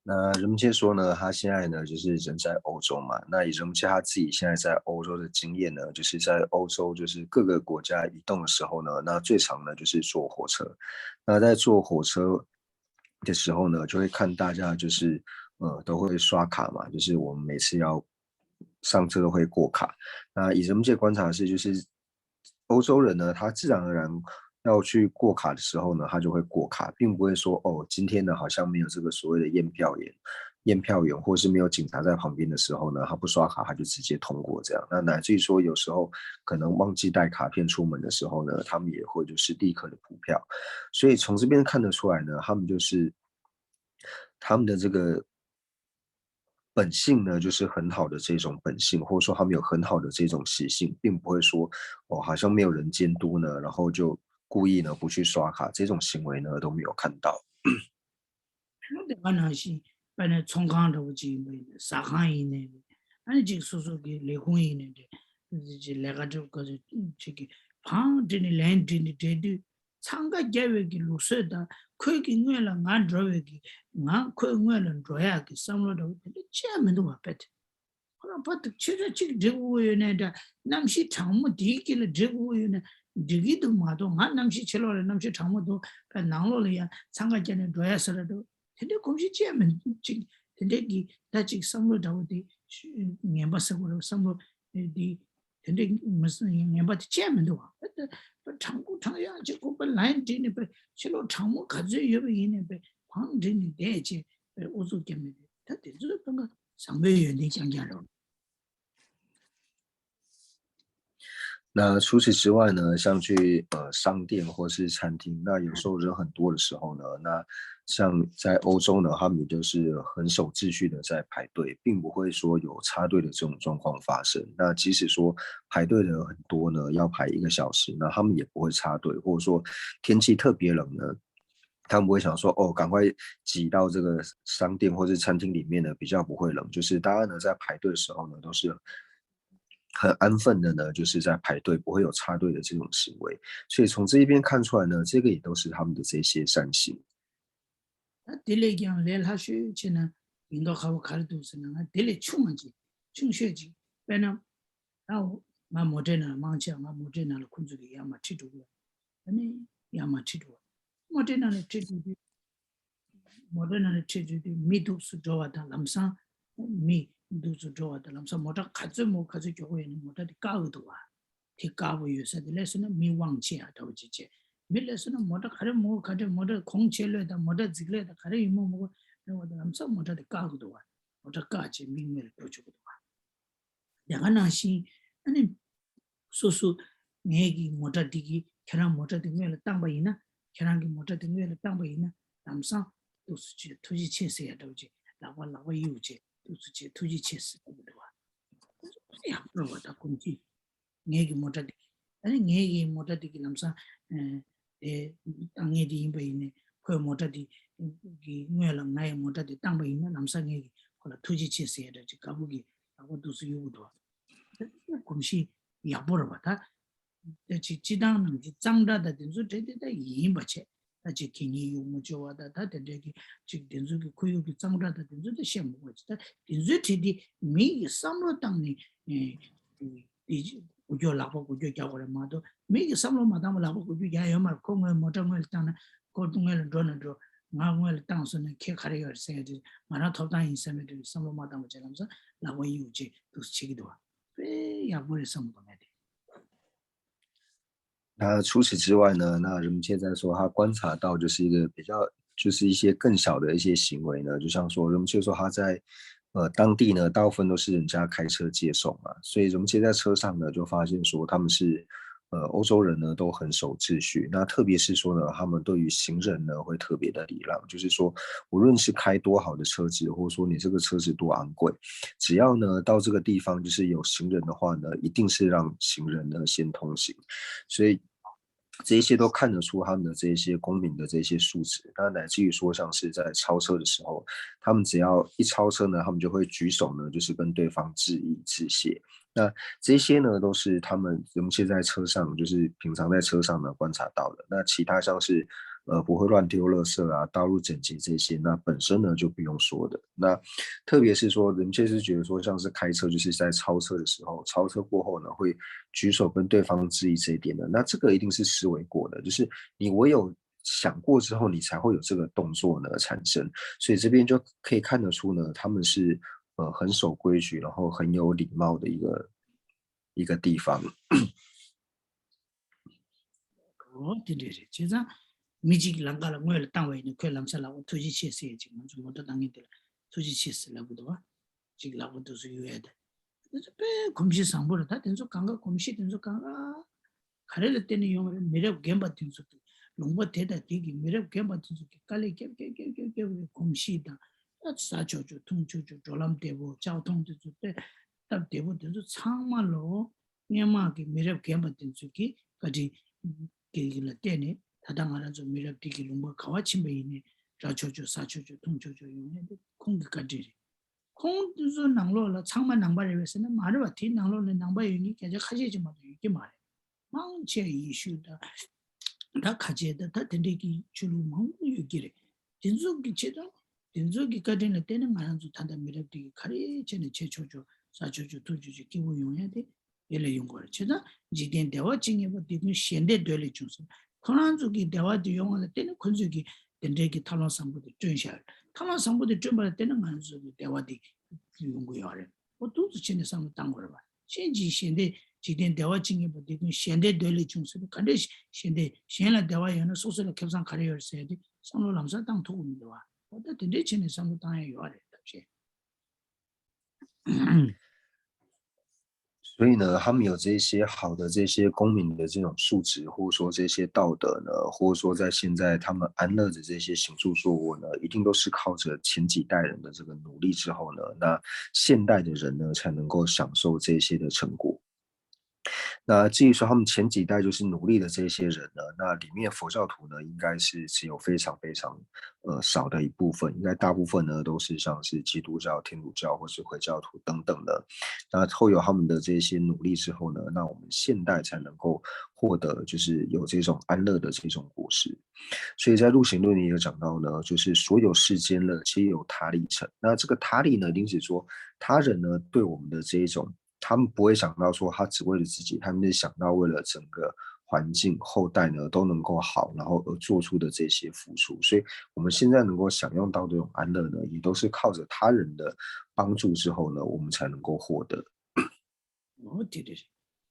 那任杰说呢，他现在呢就是人在欧洲嘛。那以任杰他自己现在在欧洲的经验呢，就是在欧洲就是各个国家移动的时候呢，那最长呢就是坐火车。那在坐火车的时候呢，就会看大家就是呃都会刷卡嘛，就是我们每次要上车都会过卡。那以任杰观察是，就是欧洲人呢，他自然而然要去过卡的时候呢，他就会过卡，并不会说哦，今天呢好像没有这个所谓的验票员，验票员或是没有警察在旁边的时候呢，他不刷卡他就直接通过这样。那乃至于说有时候可能忘记带卡片出门的时候呢，他们也会就是立刻的补票。所以从这边看得出来呢，他们就是他们的这个本性呢，就是很好的这种本性，或者说他们有很好的这种习性，并不会说哦，好像没有人监督呢，然后就故意呢不去刷卡，这种行为呢都没有看到。 དེ་ག་ནང་བཞིན་དཔེར་ན་ཚོང་ཁང་འདྲ་བོ་ཅིག་ཡིན་པ་ཡིན་ན། ཟ་ཁང་ཡིན་ནའི་རེད། ཨ་ནི་ཅིག་སོ་སོ་གི་ལས་ཁུངས་ཡིན་ནའི་རེད། ཅིག་ལས་ཀ་འདྲ་བོ་ག་ཚོད་ཅིག་གི་བང་སྒྲིག་ནས་ལན་སྒྲིག་ནས་བསྡད་དུས། འཚང་ཁ་རྒྱ་བའི་གི་ལུགས་སྲོལ་དང་། ཁོའི་གི་སྔོན་ལ་ང་འགྲོ་བའི་གི། ང་ཁོའི་སྔོན་ལ་འགྲོ་ཡག་གི་བསམ་བློ་འདྲ་བོ་དེ་འདྲ་ཅི་ཡང་མི་འདུག་བ། དཔེ་དེ་ཁོ་རང་ཕར་དུ་ཆེ་ཕྲ་གཅིག་སྒྲིག་དགོས་ཡོད་ནའི་འདྲ། གནམ་གཤིས་གྲང་མོ་དེའི་དཀྱིལ་ལ་སྒྲིག་དགོས་ཡོད་ན་སྒྲིག་གི་འདུག་མ་གཏོགས། ང་གནམ་གཤིས་ཕྱི་ལོགས་ལ་གནམ་གཤིས་གྲང་མོ་འདུག་པས། ནང་ལོགས་ལ་ཡང་འཚང་ཁ་རྒྱ་ནས་འགྲོ་ཡ་ཟེར་ར་འདུག་དེ་འདྲའི་གོམས་གཤིས་ཅི་ཡང་མི་འདུག་ཅིག་དེ་འདྲའི་གི་ད་ཅིག་བསམ་བློ་འདྲ་བོ་དེ་ངན་པ་ཟེར་དགོས་རེད། བསམ་བློ་དེ་དེ་འདྲའི་མི་ངན་པ་དེ་ཅི་ཡང་མི་འདུག་བ། ད་དྲང་པོ་དྲང་ཡག་ཅིག་ཁོ་པ་ལན་སྒྲིག་ནས་པས། ཕྱི་ལོགས་གྲང་མོ་ག་ཚོད་ཡོད་པ་ཡིན་ནའི་པས། བང་སྒྲིག་ནས་བསྡད་བྱས་པས་ཨུ་ཚུགས་རྒྱབ་ནས་བསྡད། ད་དེ་ཚོའི་སྤུན་ཀ་བཟང་པོའི་ཡོན་ཏན་རྐྱང་རྐྱང་རེད། 那除此之外呢，像去呃商店或是餐厅，那有时候人很多的时候呢，那像在欧洲呢，他们就是很守秩序的在排队，并不会说有插队的这种状况发生。那即使说排队的人很多呢，要排一个小时，那他们也不会插队，或者说天气特别冷呢，他们不会想说哦，赶快挤到这个商店或是餐厅里面呢，比较不会冷。就是大家呢在排队的时候呢，都是很安分的呢，就是在排队，不会有插队的这种行为。所以从这一边看出来呢，这个也都是他们的这些善行。ད་དེ་ལས་ཀྱང་ལས་སླ་ཤོས་བྱས་ན་ཡིན་མདོག་ཁ་པོ་ག་རེ་འདུག་ཟེར་ན། ང་དེ་ལས་ཆུང་བ་ཅིག་ཆུང་ཤོས་ཅིག་དཔེར་ན། ད་ང་མོ་ཊའི་ནང་ལ་མང་ཆེ་བ་ང་མོ་ཊའི་ནང་ལ་ཁོང་ཚོ་གིས་ཡར་མར་ཁྲིད་འགྲོ་གི་ཡོད། ཨ་ནི་ཡར་མར་ཁྲིད་འགྲོ། མོ་ཊའི་ནང་ལ་ཁྲིད་འགྲོ་དུས། མོ་ཊའི་ནང་ལ་ཁྲིད་འགྲོ་དུས་མི་འདུག་སེ་འགྲོ་བ་དང་ལམ་སང་། མི་འདུག་སེ་འགྲོ་བ་དང་ལམ་སང་མོ་ཊ་ག་ཚོད་མོ་ག་ཚོད་མགྱོགས་པོ་ཡིན་ན་མོ་ཊ་དེ་བཀག་གི་འདུག་བ། དེ་དཀར་པོ་ཡོད་ས་དེ་སླེབས་སོང་ན་མི་དབང་ཆེ་ཡ་འདྲ་བོ་ཅིག་བྱས། མི་སླེབས་སོང་ན་མོ་ཊ་ག་རེ་མོ་ག་འདྲ་མོ་ཊ་གོང་ཆེ་ལོས་དང་མོ་ཊ་རྫིག་ལོས་དང་ག་རེ་ཡིན་མོ་མོ་གོ་རེ་བ་དང་ལམ་སང་མོ་ཊ་དེ་བཀག་གི་འདུག་བ། མོ་ཊ་བཀག་བྱས་མི་སྔོན་ལ་འགྲོ་ཆོག་གི་འདུག་བ། དེ་ག་ནང་བཞིན་ཨ་ནི། སོ་སོ། ངེད་ཀྱི་མོ་ཊ་འདི་གི་ཁྱེད་རང་མོ་ཊ་འདི་སྔོན་ལ་བཏང་པ་ཡིན་ན། ཁྱེད་རང་གི་མོ་ཊ་འདི་སྔོན་ལ་བཏང་པ་ཡིན་ན་ལམ་སང་འདུག་སེ་བྱས་ཐུགས་རྗེ་ཆེ་ཟེར་ཡ་འདྲ་བོ་ཅིག་ལག་པ་ལག་པ་གཡུག་བྱས་འདུག་སེ་བྱས་ཐུགས་རྗེ་ཆེ་ཟེར་གྱི་འདུག་བ། ཡག་པོ་རེད་བ། ད་གོམས་གཤིས། ངེད་ཀྱི་མོ་ཊ་འདི། ཨ་ནི་ངེད་ཀྱི་མོ་ཊ་འདི་གི་ལམ་སང་། ཨ། དེ་བཏང་མཁན་དེ་ཡིན་པ་ཡིན་ནའི་ཁོའི་མོ་ཊ་འདི་གི་སྔོན་ལ་ང་ཡི་མོ་ཊ་འདི་བཏང་པ་ཡིན་ན་ལམ་སང་ངེད་ཀྱིས་ཁོ་ལ་ཐུགས་རྗེ་ཆེ་ཟེར་ཡ་འདྲ་ཅིག་དཀར་པོ་གི་ལག་པ་འདུག་སེ་གཡུག་གི་འདུག་བ། གོམས་གཤིས་ཡག་པོ་རེད་བ་ད། ད་ཅིག་སྤྱི་བཏང་ནང་གི་གཙང་སྦྲ་དང་དེ་ཚོ་འདྲ་དེ་ད་ཡིན་པ་བྱས། ད་ཅིག་གད་སྙིགས་གཡུག་མ་བཅུག་པ་དང་ད་དེ་འདྲ་གི་ཅིག་དེ་ཚོ་གི་ཁོར་ཡུག་གི་གཙང་སྦྲ་དང་དེ་ཚོ་ད་བཤད་མ་དགོས་ཅིག་ད་དེ་ཚོའི་གྲས་དེ་མི་ཡི་བསམ་བློ་བཏང་ནས་ཨེ། དེ་ཅིག་འགུལ་སྐྱོད་ལག་པ་འགུལ་སྐྱོད་རྒྱག་དགོས་རེད་མ་གཏོགས་མི་གི་བསམ་བློ་མ་བཏང་བ་ལག་པ་འགུལ་སྐྱོད་རྒྱག་ཡོད་མ་རེད། ཁོ་སྔོན་མོ་ཊ་སྔོན་ལ་བཏང་ན་ཁོ་སྔོན་ལ་འགྲོ་ན་འགྲོ། ང་སྔོན་ལ་བཏང་སོང་ན་ཁྱད་ག་རེ་ཡོད་རེད་ཟེར་ཡ་དེ་ང་རང་ཐོབ་ཐང་ཡིན་བསམ་པའི་དུས་བསམ་བློ་མ་བཏང་བ་བྱས་ལམ་སང་ལག་པ་གཡུག་བྱས་འདུག་སེ་བྱེད་ཀྱི་འདུག་བ། དཔེ་ཡག་པོ་རེད་བསམ་གྱི་འདུག་ངས་དེ། 那除此之外呢，那人们现在说他观察到就是一个比较，就是一些更小的一些行为呢，就像说人们就说他在呃当地呢，大部分都是人家开车接送嘛，所以人们现在车上呢就发现说他们是呃欧洲人呢都很守秩序，那特别是说呢，他们对于行人呢会特别的礼让，就是说无论是开多好的车子，或者说你这个车子多昂贵，只要呢到这个地方就是有行人的话呢，一定是让行人呢先通行，所以这一些都看得出他们的这一些公民的这些素质。那乃至于说像是在超车的时候，他们只要一超车呢，他们就会举手呢，就是跟对方致意致谢。那这些呢，都是他们人们现在车上，就是平常在车上呢观察到的。那其他像是呃不会乱丢垃圾啊、道路整洁这些，那本身呢就不用说的。那特别是说，人们就是觉得说，像是开车，就是在超车的时候，超车过后呢，会举手跟对方致意这一点的，那这个一定是思维过的，就是你唯有想过之后，你才会有这个动作呢产生。所以这边就可以看得出呢，他们是呃很守规矩，然后很有礼貌的一个一个地方。འོ་དེ་འདྲས་རེད། བྱས་ཙང་མི་གཅིག་ལམ་ཁ་ལ་སྔོན་ལ་བཏང་བ་ཡིན་ན་ཁོས་ལམ་སང་ལག་པ་ཐུགས་རྗེ་ཆེ་ཟེར་ཡ་ཅིག་ང་ཚོ་མོ་ཊ་བཏང་མཁན་དེ་ལ་ཐུགས་རྗེ་ཆེ་ཟེར་ལབ་དགོས་འདུག་བ། གཅིག་ལག་པ་འདུག་སེ་གཡུག་ཡ་དེ། དེ་ཚོ་དཔེ་གོམས་གཤིས་བཟང་པོ་རེད། ད་དེ་ཚོ་གང་ག་གོམས་གཤིས་དེ་ཚོ་གང་ག་ག་རེ་ལ་བརྟེན་ནས་ཡོང་བ་རེད། མི་རབས་རྒན་པ་དེ་ཚོ་གི་ལུང་པ་དེ་དང་དེ་གི་མི་རབས་རྒན་པ་དེ་ཚོ་གི་དཀའ་ལས་རྒྱབ་རྒྱབ་རྒྱབ་རྒྱབ་རྒྱབ་རེད། གོམས་གཤིས་དང་ད་ཟ་ཆོག་ཆོག་འཐུང་ཆོག་ཆོག་འགྲོ་ལམ་བདེ་པོ་ལྕགས་མཐོང་དེ་ཚོ་དཔེ་སྟབས་བདེ་པོ་དེ་ཚོ་ཚང་མ་ལོ། སྔོན་མ་གི་མི་རབས་རྒན་པ་དེ་ཚོ་གི་བཀའ་དྲིན་གྱི་ལ་བརྟེན་ནས་ད་ལྟ་ང་རང་ཚོ་མི་རབས་འདི་གི་ལུང་པ་ག་བ་ཕྱིན་པ་ཡིན་ནའི་ར་ཆོག་ཆོག་ཟ་ཆོག་ཆོག་འཐུང་ཆོག་ཆོག་ཡོང་ཡ་དེ་ཁོང་གི་བཀའ་དྲིན་རེད། ཁོང་དེ་ཚོ་ནང་ལོགས་ལ་ཚང་མ་ནང་པ་རེད་པས་ཟེར་ན་མ་རེད་པ། དེའི་ནང་ལོགས་ནས་ནང་པ་ཡོད་མཁན་བརྒྱ་ཆ་ཁ་ཤས་ཅིག་མ་གཏོགས་ཡོད་ཀྱི་མ་རེད། མང་ཆེ་ཡེ་ཤུ་དང་ད་ཁ་ཆེ་དང་ད་དེ་འདྲས་ཀྱི་ཆོས་ལུགས་མང་པོ་ཡོད་ཀྱི་རེད། དེ་ཚོ་གི་ཆེད་དུ་དེ་ཚོ་གི་བཀའ་དྲིན་ལ་བརྟེན་ནས་ང་རང་ཚོ་ད་ལྟ་མི་རབས་འདི་གི་ག་རེ་བྱས་ནས་བྱེད་ཆོག་ཆོག་ཟ་ཆོག་ཆོག་འཐུང་ཆོག་ཆོག་སྐྱིད་པོ་ཡོང་ཡ་དེ་དེ་ལས་ཡོང་གི་རེད། བྱས་ཙང་འཇིག་རྟེན་བདེ་བ་ཅིང་ངེས་པ་འདི་ཀུན་གཞན་བདེ་འདོད་ལས་བྱུང་ཟེར། ཁོ་རང་ཚོ་གི་བདེ་བ་དེ་ཡོང་བ་ལ་བརྟེན་ནས་ཁོ་ཚོས་ཀྱི་དེ་འདྲའི་གི་ཐབས་ལམ་བཟང་པོ་དེ་བསྐྲུན་བཞག་ཡོད། ཐབས་ལམ་བཟང་པོ་དེ་བསྐྲུན་པ་ལ་བརྟེན་ནས་ང་རང་ཚོ་གི་བདེ་བ་དེ་ཡོང་གི་ཡོད་རེད། འོ་འདུག་ཏུ་བྱས་ནས་བསམ་བློ་བཏང་དགོས་རེད་པ། གཞན་གྱིས་གཞན་བདེ། འཇིག་རྟེན་བདེ་བ་ཅིང་ངེས་པ་འདི་ཀུན་གཞན་བདེ་འདོད་ལས་བྱུང་ཟེར་དུས་ག་འདྲས་གཞན་བདེ། གཞན་ལ་བདེ་བ་ཡོད་ན་སོ་སོ་ལ་ཁེ་བཟང་ག་རེ་ཡོད་རེད་ཟེར་ཡ་དེ་བསམ་བློ་ལམ་སང་བཏང་ཐུབ་ཀྱི་མི་འདུག་བ། འོ་ད་དེ་འདྲས་བྱས་ནས་བསམ་བློ་བཏང་ཡ་ཡོད་རེད་ད་བྱས། 所以呢，他们有这些好的这些公民的这种素质，或者说这些道德呢，或者说在现在他们安乐的这些行住坐卧呢，一定都是靠着前几代人的这个努力之后呢，那现代的人呢才能够享受这些的成果。那至于说他们前几代就是努力的这些人呢，那里面佛教徒呢，应该是只有非常非常呃少的一部分，应该大部分呢都是像是基督教、天主教或是回教徒等等的。那后有他们的这些努力之后呢，那我们现代才能够获得就是有这种安乐的这种果实。所以在《陆行论》里有讲到呢，就是所有世间乐皆由他利成。那这个他利呢，一定是说他人呢对我们的这一种，他们不会想到说他只为了自己，他们是想到为了整个环境、后代呢都能够好，然后而做出的这些付出。所以我们现在能够享用到这种安乐呢，也都是靠着他人的帮助之后呢，我们才能够获得。འོ་དེ་རེད།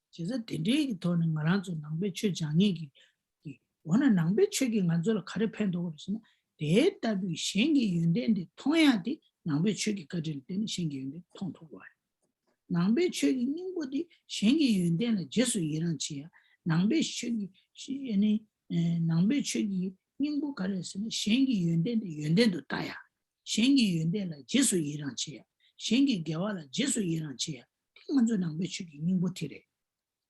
བྱས་ཙང་དེ་འདྲའི་གི་ཐོག་ནས་ང་རང་ཚོ་ནང་པའི་ཆོས་སྦྱང་མཁན་གྱི་གི་འོ་ན་ནང་པའི་ཆོས་ཀྱིས་ང་ཚོ་ལ་ག་རེ་ཕན་ཐོགས་རེད་ཟེར་ན། དེ་ལྟ་བུའི་གཞན་གྱི་ཡོན་ཏན་དེ་མཐོང་ཡག་དེ་ནང་པའི་ཆོས་ཀྱི་བཀའ་དྲིན་ལ་བརྟེན་ནས་གཞན་གྱི་ཡོན་ཏན་མཐོང་ཐུབ་པ་རེད། ནང་པའི་ཆོས་ཀྱི་སྙིང་པོ་དེ་གཞན་གྱི་ཡོན་ཏན་ལ་རྗེས་སུ་ཡི་རང་བྱེད་ཡ། ནང་པའི་ཆོས་ཀྱི་ནི་ནང་པའི་ཆོས་ཀྱི་སྙིང་པོ་ག་རེ་ཟེར་ན། གཞན་གྱི་ཡོན་ཏན་དེ་ཡོན་ཏན་དུ་ལྟ་ཡ། གཞན་གྱི་ཡོན་ཏན་ལ་རྗེས་སུ་ཡི་རང་བྱེད་ཡ། གཞན་གྱི་དགེ་བ་ལ་རྗེས་སུ་ཡི་རང་བྱེད་ཡ། དེ་ང་ཚོ་ནང་པའི་ཆོས་ཀྱི་སྙིང་པོ་དེ་རེད།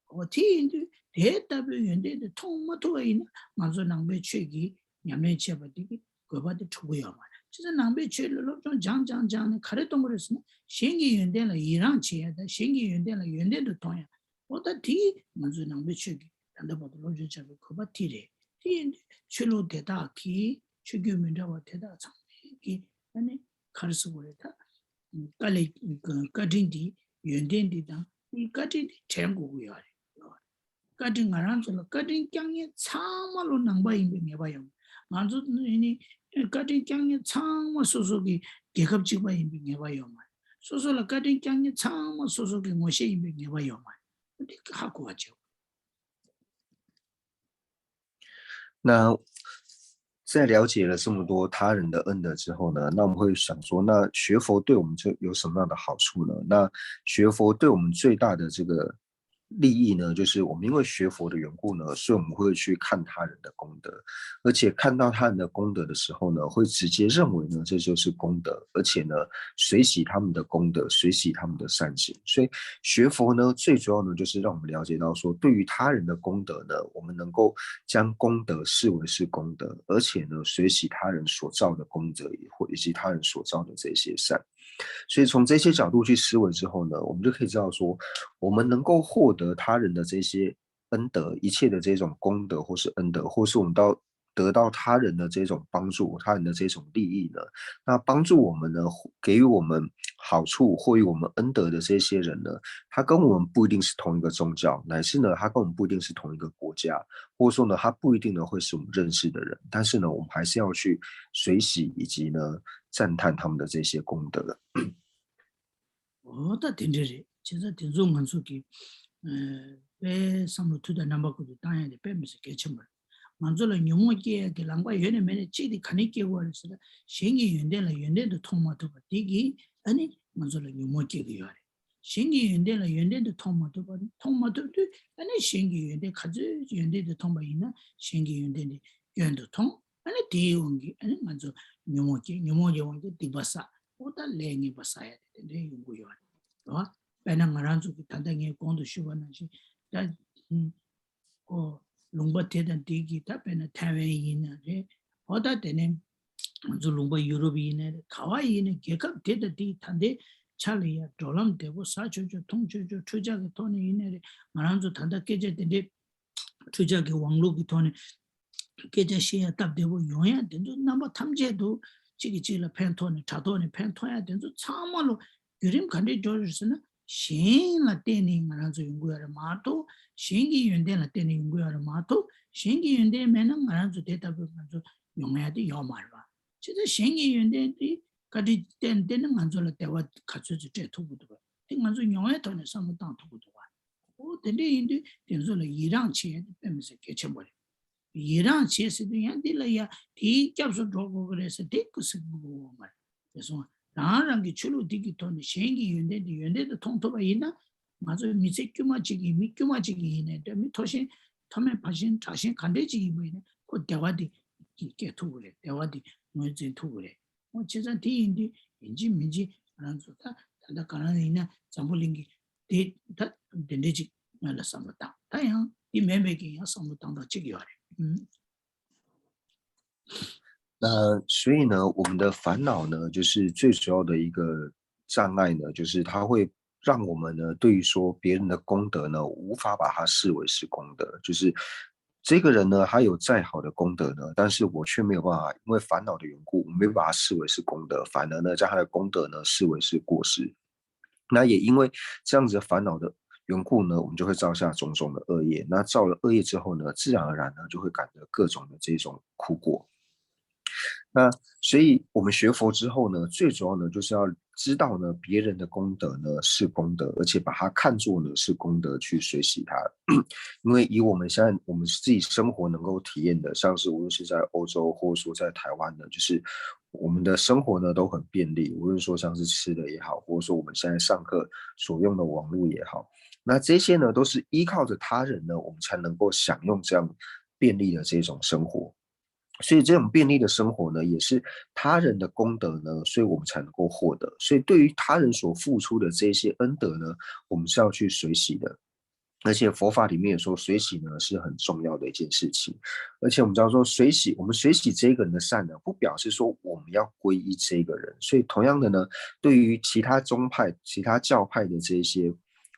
འོ་དེ་ཡིན་དུས་དེ་ལྟ་བུའི་ཡོན་ཏན་དེ་མཐོང་མ་ཐུབ་པ་ཡིན་ན། ང་ཚོ་ནང་པའི་ཆོས་ཀྱི་ཉམས་ལེན་བྱས་པ་དེ་གི་དགོས་པ་དེ་འགྲུབ་ཀྱི་ཡོད་མ་རེད། བྱས་ཙང་ནང་པའི་ཆོས་ལ་སློབ་སྦྱོང་སྦྱང་སྦྱང་སྦྱང་ནས་ག་རེ་གཏོང་གི་རེད་ཟེར་ན། གཞན་གྱི་ཡོན་ཏན་ལ་ཡི་རང་བྱེད་ཡ་དང་། གཞན་གྱི་ཡོན་ཏན་ལ་ཡོན་ཏན་དུ་མཐོང་ཡ། འོ་ད་དེ་ང་ཚོའི་ནང་པའི་ཆོས་ཀྱི་ད་ལྟ་བར་དུ་སློབ་སྦྱོང་བྱ་བའི་དགོས་པ་དེ་རེད། དེ་ཡིན་དུས་ཆོས་ལུགས་དེ་དག་གི་ཆོས་བརྒྱུད་མི་འདྲ་བ་དེ་དག་ཚང་མའི་གི་ཨ་ནི་ག་རེ་ཟེར་དགོས་རེད། ད་བཀའ་ལས་བཀའ་དྲིན་འདི་ཡོན་ཏན་འདི་དང་དེའི་བཀའ་དྲིན་འདི་དྲན་དགོས་ཀྱི་ཡོད་རེད། བཀའ་དྲིན་ང་རང་ཚོ་ལ་བཀའ་དྲིན་བསྐྱངས་མཁན་ཚང་མ་ལོ་ནང་པ་ཡིན་པའི་ངེས་པ་ཡོད་མ་རེད། ང་ཚོ་ནི་བཀའ་དྲིན་བསྐྱངས་མཁན་ཚང་མ་སོ་སོ་གི་རྒྱལ་ཁབ་གཅིག་པ་ཡིན་པའི་ངེས་པ་ཡོད་མ་རེད། སོ་སོ་ལ་བཀའ་དྲིན་བསྐྱངས་མཁན་ཚང་མ་སོ་སོ་གི་ངོ་ཤེས་ཡིན་པའི་ངེས་པ་ཡོད་མ་རེད། འདི་ཧ་གོ་བ་བྱེད། 那在了解了这么多他人的恩德之后呢，那我们会想说，那学佛对我们这有什么样的好处呢？那学佛对我们最大的这个利益呢，就是我们因为学佛的缘故呢，所以我们会去看他人的功德，而且看到他人的功德的时候呢，会直接认为呢这就是功德，而且呢随喜他们的功德，随喜他们的善行。所以学佛呢，最主要呢就是让我们了解到说，对于他人的功德呢，我们能够将功德视为是功德，而且呢随喜他人所造的功德，也或以及他人所造的这些善。所以从这些角度去思维之后呢，我们就可以知道说，我们能够获得他人的这些恩德，一切的这种功德或是恩德，或是我们到得到他人的这种帮助，他人的这种利益呢，那帮助我们呢，给予我们好处、获予我们恩德的这些人呢，他跟我们不一定是同一个宗教，乃至呢，他跟我们不一定是同一个国家，或者说呢，他不一定呢会是我们认识的人，但是呢，我们还是要去随喜以及呢赞叹他们的这些功德。 འོ་ད་དེ་འདྲ་རེད། བྱས་ཙང་དེ་ཚོ་ང་ཚོ་གི་དཔེ་བསམ་བློ་དུས་དང་རྣམ་པ་ཀུན་ཏུ་བཏང་ཡ་དེ་དཔེ་མི་སྲིད་གལ་ཆེན་པོ་རེད། ང་ཚོ་ལ་ཉོན་མོངས་སྐྱེ་ཡ་གི་ལངས་པ་ཡོད་ནས་མེད་ནས་གཅིག་དེ་ག་ནས་སྐྱེ་དགོས་རེད་ཟེར་ན། གཞན་གྱི་ཡོན་ཏན་ལ་ཡོན་ཏན་དུ་མཐོང་མ་ཐུབ་པ་དེ་གིས་ཨ་ནི་ང་ཚོ་ལ་ཉོན་མོངས་སྐྱེ་གི་ཡོད་རེད། གཞན་གྱི་ཡོན་ཏན་ལ་ཡོན་ཏན་དུ་མཐོང་མ་ཐུབ་པ། མཐོང་མ་ཐུབ་དུས་ཨ་ནི་གཞན་གྱི་ཡོན་ཏན་ག་ཚོད་ཡོན་ཏན་དུ་མཐོང་པ་ཡིན་ན་གཞན་གྱི་ཡོན་ཏན་དེ་སྐྱོན་དུ་མཐོང་། ཨ་ནི་དེའི་དབང་གིས་ཨ་ནི་ང་ཚོ་ཉོན་མོངས་སྐྱེ། ཉོན་མོངས་ཀྱི་དབང་གིས་སྡིག་པ་བསགས། འོ་ད་ལས་ངན་པ་བསགས་ཡ་དེ་དེ་འདྲའི་ཡོང་གི་ཡོད་རེད། རེད་བ། དཔེར་ན་ང་རང་ཚོ་གི་ད་ལྟ་ངས་གོང་དུ་ཞུས་པ་ནང་བཞིན་ད་ཨོ་ལུང་པ་དེ་དང་དེ་གི་ད་དཔེར་ན་ཐའེ་ཝན་ཡིན་ན་རེད། འོ་ད་དེ་ནས་ང་ཚོ་ལུང་པ་ཡུ་རོབ་ཡིན་ན་རེད། ག་བ་ཡིན་ན་རྒྱལ་ཁབ་དེ་དང་དེའི་ད་ལྟའི་ཆ་ལ་ཡ་འགྲོ་ལམ་བདེ་པོ་ཟ་ཆོག་ཆོག་འཐུང་ཆོག་ཆོག་འཕྲུལ་ཆས་ཀྱི་ཐོག་ནས་ཡིན་ན་རེད། ང་རང་ཚོ་ད་ལྟ་སྐད་ཆ་དེ་འདྲའི་འཕྲུལ་ཆས་ཀྱི་དབང་ལུང་གི་ཐོག་ནས་སྐད་ཆ་བཤད་ཡ་སྟབས་བདེ་པོ་ཡོང་ཡ་དེ་ཚོ་རྣམ་པ་ཐམས་ཅད་དུ་གཅིག་གིས་གཅིག་ལ་ཕན་ཐོགས་ནས་དྲ་ཐོག་ནས་ཕན་ཐོགས་ཡ་དེ་ཚོ་ཚང་མ་ལོ་བརྒྱུད་རིམ་ག་འདྲས་འགྲོ་རེད་ཟེར་ན། གཞན་ལ་བརྟེན་ནས་ང་རང་ཚོ་ཡོང་གི་ཡོད་རེད་མ་གཏོགས། གཞན་གྱི་ཡོན་ཏན་ལ་བརྟེན་ནས་ཡོང་གི་ཡོད་རེད་མ་གཏོགས། གཞན་གྱི་ཡོན་ཏན་མེད་ན་ང་རང་ཚོ་དེ་ལྟ་བུའི་ང་ཚོ་ཡོང་ཡ་དེ་ཡོད་མ་རེད་པ། བྱས་ཙང་གཞན་གྱི་ཡོན་ཏན་དེ་བཀའ་དྲིན་བརྟེན་བརྟེན་ནས་ང་ཚོ་ལ་བདེ་བ་ག་ཚོད་ཅིག་སྤྲད་ཐུབ་ཀྱི་འདུག་པ། དེ་ང་ཚོ་མྱོང་བའི་ཐོག་ནས་བསམ་བློ་བཏང་ཐུབ་ཀྱི་འདུག་པ། འོ་དེ་འདྲ་ཡིན་དུས་དེ་ཚོ་ལ་ཡི་རངས་བྱེད་ཡ་དེ་དཔེ་མི་སྲིད་གལ་ཆེན་པོ་རེད། ཡི་རངས་བྱེད་ཟེར་དུས་ཡང་འདི་ལ་ཡ་དེའི་སྐྱབས་སུ་འགྲོ་དགོས་ཀྱི་རེད་ཟེར་དེ་ཀུ་སི་དགོས་ཀྱི་ཡོད་མ་རེད། དེ་སོང་རང་རང་གི་ཆོས་ལུགས་འདི་གི་ཐོག་ནས་གཞན་གྱི་ཡོན་ཏན་དེ་ཡོན་ཏན་དུ་མཐོང་ཐུབ་པ་ཡིན་ན། ང་ཚོ་མི་ཚེ་དཀྱུས་མ་གཅིག་གི་མི་དཀྱུས་མ་གཅིག་གི་ཡིན་ནའི་འདྲ། མི་མཐོ་ཤེས་མཐོ་དམན་བར་ཤེས་དྲག་ཤེས་ག་འདྲས་གཅིག་ཡིན་པ་ཡིན་ནའི་ཁོ་བདེ་བ་དེ་སྐྱེ་ཐུབ་ཀྱི་རེད། བདེ་བ་དེ་ངོས་འཛིན་ཐུབ་ཀྱི་རེད། འོ་བྱས་ཙང་དེ་ཡིན་དུས་ཡིན་གཅིག་མིན་གཅིག་ང་རང་ཚོ་ད་ད་ལྟ་ག་རང་ཡིན་ན་འཛམ་བུ་གླིང་གི་དེ་ད་དེ་འདྲས་ཅིག་ང་ལ་བསམ་བློ་བཏང་། ད་ཡང་དེ་མིན་པའི་གི་ཡང་བསམ་བློ་བཏང་སྟངས་གཅིག་ཡོད་རེད། ཨུམ།那所以呢，我们的烦恼呢，就是最主要的一个障碍呢，就是它会让我们呢，对于说别人的功德呢，无法把它视为是功德。就是这个人呢，他有再好的功德呢，但是我却没有办法，因为烦恼的缘故，我没有把它视为是功德，反而呢，将他的功德呢视为是过失。那也因为这样子的烦恼的缘故呢，我们就会造下种种的恶业。那造了恶业之后呢，自然而然呢，就会感得各种的这种苦果。那所以我们学佛之后呢，最主要呢就是要知道呢，别人的功德呢是功德，而且把它看作呢是功德去随喜它。因为以我们现在我们自己生活能够体验的，像是无论是在欧洲或者说在台湾呢，就是我们的生活呢都很便利，无论说像是吃的也好，或者说我们现在上课所用的网络也好，那这些呢都是依靠着他人呢，我们才能够享用这样便利的这种生活。所以这种便利的生活呢，也是他人的功德呢，所以我们才能够获得。所以对于他人所付出的这些恩德呢，我们是要去随喜的。而且佛法里面也说，随喜呢是很重要的一件事情。而且我们知道说，随喜，我们随喜这个人的善呢，不表示说我们要皈依这个人。所以同样的呢，对于其他宗派、其他教派的这些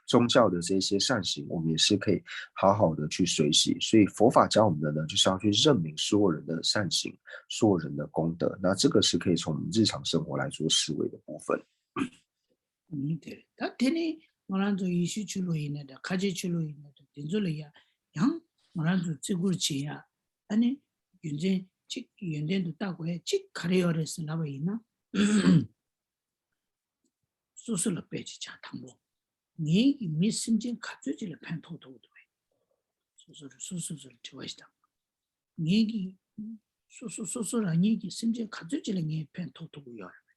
宗教的这些善行，我们也是可以好好的去随喜。所以佛法教我们的呢，就是要去认明所有人的善行、所有人的功德。那这个是可以从我们日常生活来做思维的部分。 ཨུམ། དེ་རེད། ད་དེ་ནི་ང་རང་ཚོ་ཡེ་ཤུའི་ཆོས་ལུགས་ཡིན་ན་འདྲ། ཁ་ཆེའི་ཆོས་ལུགས་ཡིན་ན་འདྲ། དེ་ཚོ་ལ་ཡ་ཡང་ང་རང་ཚོ་བརྩི་བཀུར་བྱེད་ཡ། ཨ་ནི་རྒྱུ་མཚན་གཅིག་ཡོན་ཏན་དུ་བལྟ་དགོས་ཡ་གཅིག་ག་རེ་ཡོད་རེད་ཟེར་ལབ་པ་ཡིན་ན། སོ་སོ་ལ་དཔེ་ཅིག་ཆགས། དང་པོ། ངེད་ཀྱིས་མི་སེམས་ཅན་ག་ཚོད་ཅིག་ལ་ཕན་ཐོགས་ཐུབ་ཀྱི་འདུག་གས། སོ་སོ་རུ་སོ་སོ་སོ་ལ་དྲི་བ་ཞིག་བཏང་། ངེད་ཀྱིས་སོ་སོ་སོ་སོ་རང་ཉིད་ཀྱིས་སེམས་ཅན་ག་ཚོད་ཅིག་ལ་ངས་ཕན་ཐོགས་ཐུབ་ཀྱི་ཡོད་རེད་པས།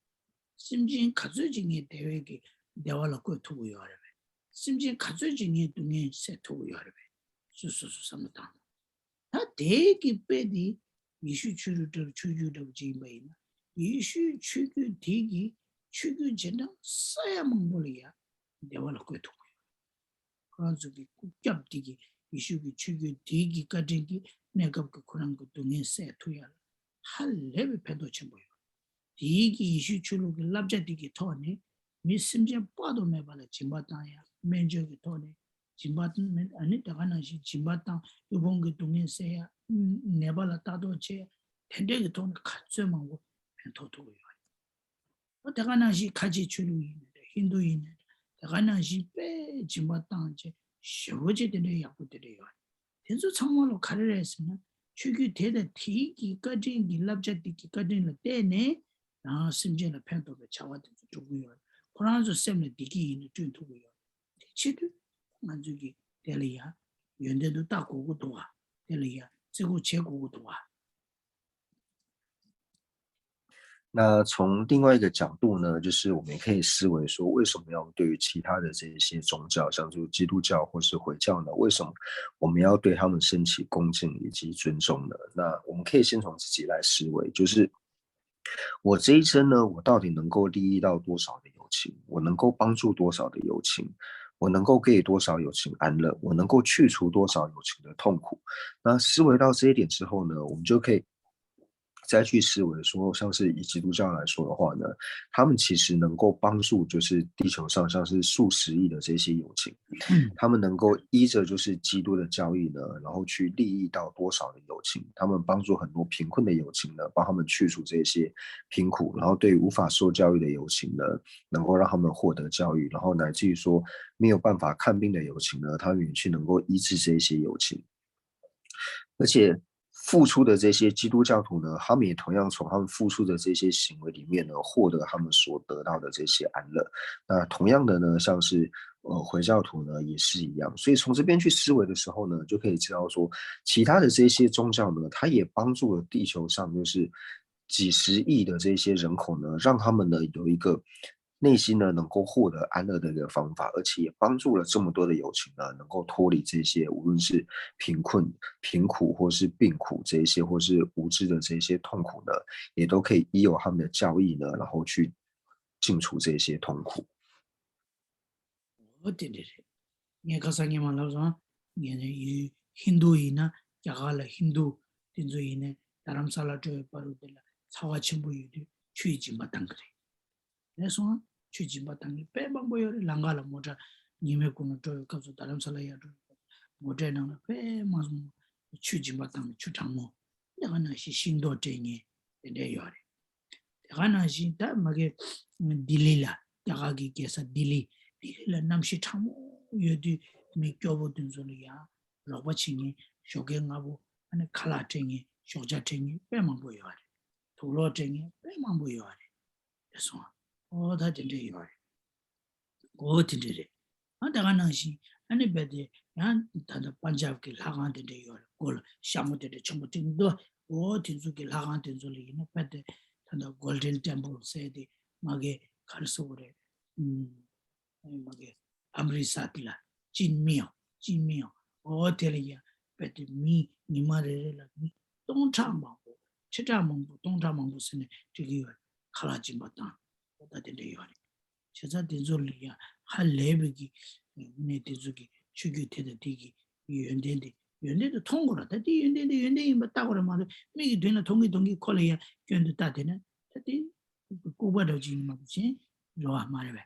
སེམས་ཅན་ག་ཚོད་ཅིག་ངས་བདེ་བའི་གི་བདེ་བ་ལ་བཀོད་ཐུབ་ཀྱི་ཡོད་རེད་པས། སེམས་ཅན་ག་ཚོད་ཅིག་ངས་སྡུག་བསྔལ་སེལ་ཐུབ་ཀྱི་ཡོད་རེད་པས། སོ་སོ་སོ་བསམ་བློ་བཏང་དང་། ད་དེ་གི་དཔེ་དེ་ཡེ་ཤུའི་ཆོས་ལུགས་འདྲ་བོ་ཆོས་བརྒྱུད་འདྲ་བོ་ཅིག་ཡིན་པ་ཡིན་ན། ཡེ་ཤུའི་ཆོས་བརྒྱུད་དེ་གི་ཆོས་བརྒྱུད་རྗེས་འབྲང་ས་ཡ་མང་པོ་ལ་ཡ་བདེ་བ་ལ་བཀོད་ཐུབ་ཀྱི་ཡོད། ཁོ་རང་ཚོ་གི་སྐུ་རྒྱབ་དེ་གི་ཡེ་ཤུ་གི་ཆོས་བརྒྱུད་དེ་གི་བཀའ་དྲིན་གྱིས་གནས་སྐབས་ཀྱི་ཁོ་རང་གི་སྡུག་བསྔལ་སེལ་ཐུབ་ཡ་ལ་ཧ་ལས་པའི་ཕན་ཐོགས་ཆེན་པོ་ཡོད། དེའི་གི་ཡེ་ཤུའི་ཆོས་ལུགས་ཀྱི་བསླབ་བྱ་དེ་གི་ཐོག་ནས་མི་སེམས་ཅན་དཔག་ཏུ་མེད་པ་ལ་སྦྱིན་པ་བཏང་ཡ། སྨན་བཅོས་ཀྱི་ཐོག་ནས་སྦྱིན་པ་བཏང་། ཨ་ནི་དེ་ག་ནང་བཞིན་སྦྱིན་པ་བཏང་། དབུལ་ཕོངས་ཀྱི་སྡུག་བསྔལ་སེལ་ཡ། ནད་པ་ལ་ལྟ་རྟོག་བྱེད་ཡ། དེ་འདྲས་ཀྱི་ཐོག་ནས་ག་ཚོད་མང་པོ་ཕན་ཐོགས་ཐུབ་ཀྱི་ཡོད་རེད། ཨོ་དེ་ག་ནང་བཞིན་ཁ་ཆེའི་ཆོས་ལུགས་ཡིན་ནའི་རེད། ཧིན་རྡུ་ཡིན་ནའི་རེད། དེ་ག་ནང་བཞིན་དཔེ་སྦྱིན་པ་བཏང་བྱས་ཞེ་པོ་ཅིག་དེ་འདྲའི་ཡག་པོ་དེ་འདྲ་ཡོད་རེད། དེ་ཚོ་ཚང་མ་ལོ་ག་རེ་རེད་ཟེར་ན། ཆོས་བརྒྱུད་དེ་དང་དེའི་གི་བཀའ་དྲིན་གྱི་བསླབ་བྱ་དེ་གི་བཀའ་དྲིན་ལ་བརྟེན་ནས་རང་སེམས་ཅན་ལ་ཕན་ཐོགས་པའི་བྱ་བ་དེ་ཚོ་སྒྲུབ་ཀྱི་ཡོད་རེད། ཁོ་རང་ཚོ་སེམས་ལ་བདེ་སྐྱིད་ཡིན་ན་བསྐྲུན་ཐུབ་ཀྱི་ཡོད་རེད། དེ་བྱེད་དུས་ང་ཚོས་གི་དེ་ལ་ཡ་ཡོན་ཏན་དུ་བལྟ་དགོས་ཀྱི་འདུག་བ། དེ་ལ་ཡ་བརྩི་བཀུར་བྱེད་དགོས་ཀྱི་འདུག་བ། 那从另外一个角度呢，就是我们也可以思维说，为什么要对于其他的这一些宗教，像是基督教或是回教呢？为什么我们要对他们升起恭敬以及尊重呢？那我们可以先从自己来思维，就是我这一生呢，我到底能够利益到多少的友情？我能够帮助多少的友情？我能够给予多少友情安乐？我能够去除多少友情的痛苦？那思维到这一点之后呢，我们就可以再去思维说，像是以基督教来说的话呢，他们其实能够帮助就是地球上像是数十亿的这些友情，他们能够依着就是基督的教义呢，然后去利益到多少的友情，他们帮助很多贫困的友情呢，帮他们去除这些贫苦，然后对于无法受教育的友情呢，能够让他们获得教育，然后乃至于说没有办法看病的友情呢，他们也去能够医治这一些友情。而且付出的这些基督教徒呢，他们也同样从他们付出的这些行为里面呢，获得他们所得到的这些安乐。那同样的呢，像是呃回教徒呢也是一样。所以从这边去思维的时候呢，就可以知道说，其他的这些宗教呢，它也帮助了地球上就是几十亿的这些人口呢，让他们呢有一个内心呢能够获得安乐的一个方法，而且也帮助了这么多的友情呢，能够脱离这些无论是贫困、贫苦，或是病苦这一些，或是无知的这些痛苦呢，也都可以依有他们的教义呢，然后去尽除这些痛苦。 འོ་དེ་འདྲ་རེད། ངས་ཁ་སང་ཉི་མ་ལབ་སོང་། ངས་ནི་ཡུལ་ཧིན་རྡུ་ཡིན་ན་རྒྱ་གར་ལ་ཧིན་རྡུ་དེ་ཚོ་ཡིན་ནས་རྡ་རམ་ས་ལ་འགྲོ་བའི་བར་དུ་དེ་ལ་ཚ་བ་ཆེན་པོ་ཡོད་དུས་ཆུ་ཡི་སྦྱིན་པ་བཏང་གི་རེད། ལས་སོང་ཆུ་སྦྱིན་པ་བཏང་གི་དཔེ་མང་པོ་ཡོད་རེད། ལམ་ཁ་ལ་མོ་ཊ་ཉི་མའི་གུང་ལ་འགྲོ་བའི་སྐབས་སུ་རྡ་རམ་ས་ལ་ཡར་འགྲོ་བའི་སྐབས་སུ་མོ་ཊའི་ནང་ལ་དཔེ་མང་པོ་ཆུ་སྦྱིན་པ་བཏང་ནས་ཆུ་གྲང་མོ་དེ་ག་ནང་བཞིན་ཤིང་ཏོག་སྤྲད་མཁན་དེ་འདྲ་ཡོད་རེད། དེ་ག་ནང་བཞིན་ད་མ་གི་ལྡི་ལི་ལ་རྒྱ་གར་གྱི་རྒྱལ་ས་ལྡི་ལི་ལྡི་ལི་ལ་གནམ་གཤིས་གྲང་མོ་ཡོད་དུས་མི་སྐྱོ་པོ་དེ་ཚོ་ལ་ཡང་རོགས་པ་བྱེད་མཁན་ཞོགས་ཀས་སྔ་པོ་ཨ་ནི་ཁ་ལག་སྤྲད་མཁན་ཞོགས་ཇ་སྤྲད་མཁན་དཔེ་མང་པོ་ཡོད་རེད། དུག་ལོག་སྤྲད་མཁན་དཔེ་མང་པོ་ཡོད་རེད། དེ་སོང་ཨོ་ད་དེ་འདྲ་ཡོད་རེད། འོ་དེ་འདྲ་རེད། ཨ་ད་ག་ནང་བཞིན་ཨ་ནི་རྦད་དེ་ཡང་ད་ལྟ་པན་ཇབ་ཀྱི་ལྷ་ཁང་དེ་འདྲ་ཡོད་རེད། སྒོ་ལ་ཤ་མོ་དེ་འདྲ་ཆེན་པོ་བཏིང་འདུག་འོ་དེ་ཚོ་གི་ལྷ་ཁང་དེ་ཚོ་ལ་ཡིན་ན་རྦད་དེ་ད་ལྟ་Golden Temple ཟེར་དེ་མ་གི་ག་རེ་ཟེར་དགོས་རེད། ཨུམ། མ་གི་ཨམ་རི་ས་དེ་ལ་ཅིན་མིའོ་ཅིན་མིའོ་འོ་དེ་ལ་ཡང་རྦད་དེ་མི་ཉི་མ་རེ་རེ་ལ་མི་སྟོང་ཕྲག་མང་པོ་ཁྲི་ཕྲག་མང་པོ་སྟོང་ཕྲག་མང་པོ་ཟེར་ནས་འགྲིག་གི་ཡོད་རེད། ཁ་ལག་སྦྱིན་པ་བཏང་འོ་ད་དེ་འདྲ་ཡོད་རེད། བྱས་ཙང་དེ་ཚོ་ལ་ཡང་ཧ་ལས་པའི་གི་གནས་དེ་ཚོ་གི་ཆོས་བརྒྱུད་དེ་དང་དེ་གི་ཡོན་ཏན་དེ་ཡོན་ཏན་དེ་མཐོང་དགོས་ར། ད་དེ་ཡོན་ཏན་དེ་ཡོན་ཏན་ཡིན་པ་བལྟ་དགོས་ར་མ་གཏོགས་མིག་གི་མདུན་ལ་མཐོང་གི་མཐོང་གི་ཁོ་ལ་ཡང་སྐྱོན་དུ་བལྟ་དེ་ན་ད་དེ་ལྐུགས་པ་འདྲ་ཅིག་ཡིན་མ་གཏོགས་གཞན་རེ་བ་མ་རེད་པས།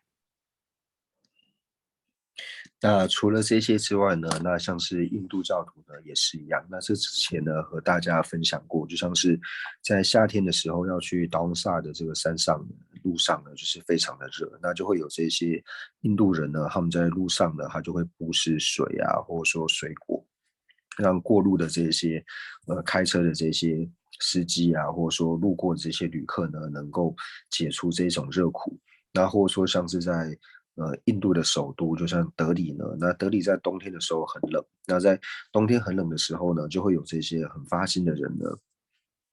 那除了这些之外呢，那像是印度教徒呢也是一样。那这之前呢和大家分享过，就像是在夏天的时候要去 Dharamsala 的这个山上路上呢，就是非常的热，那就会有这些印度人呢，他们在路上呢，他就会布施水啊，或者说水果，让过路的这些呃开车的这些司机啊，或者说路过的这些旅客呢，能够解除这种热苦。那或者说像是在呃印度的首都，就像德里呢，那德里在冬天的时候很冷，那在冬天很冷的时候呢，就会有这些很发心的人呢，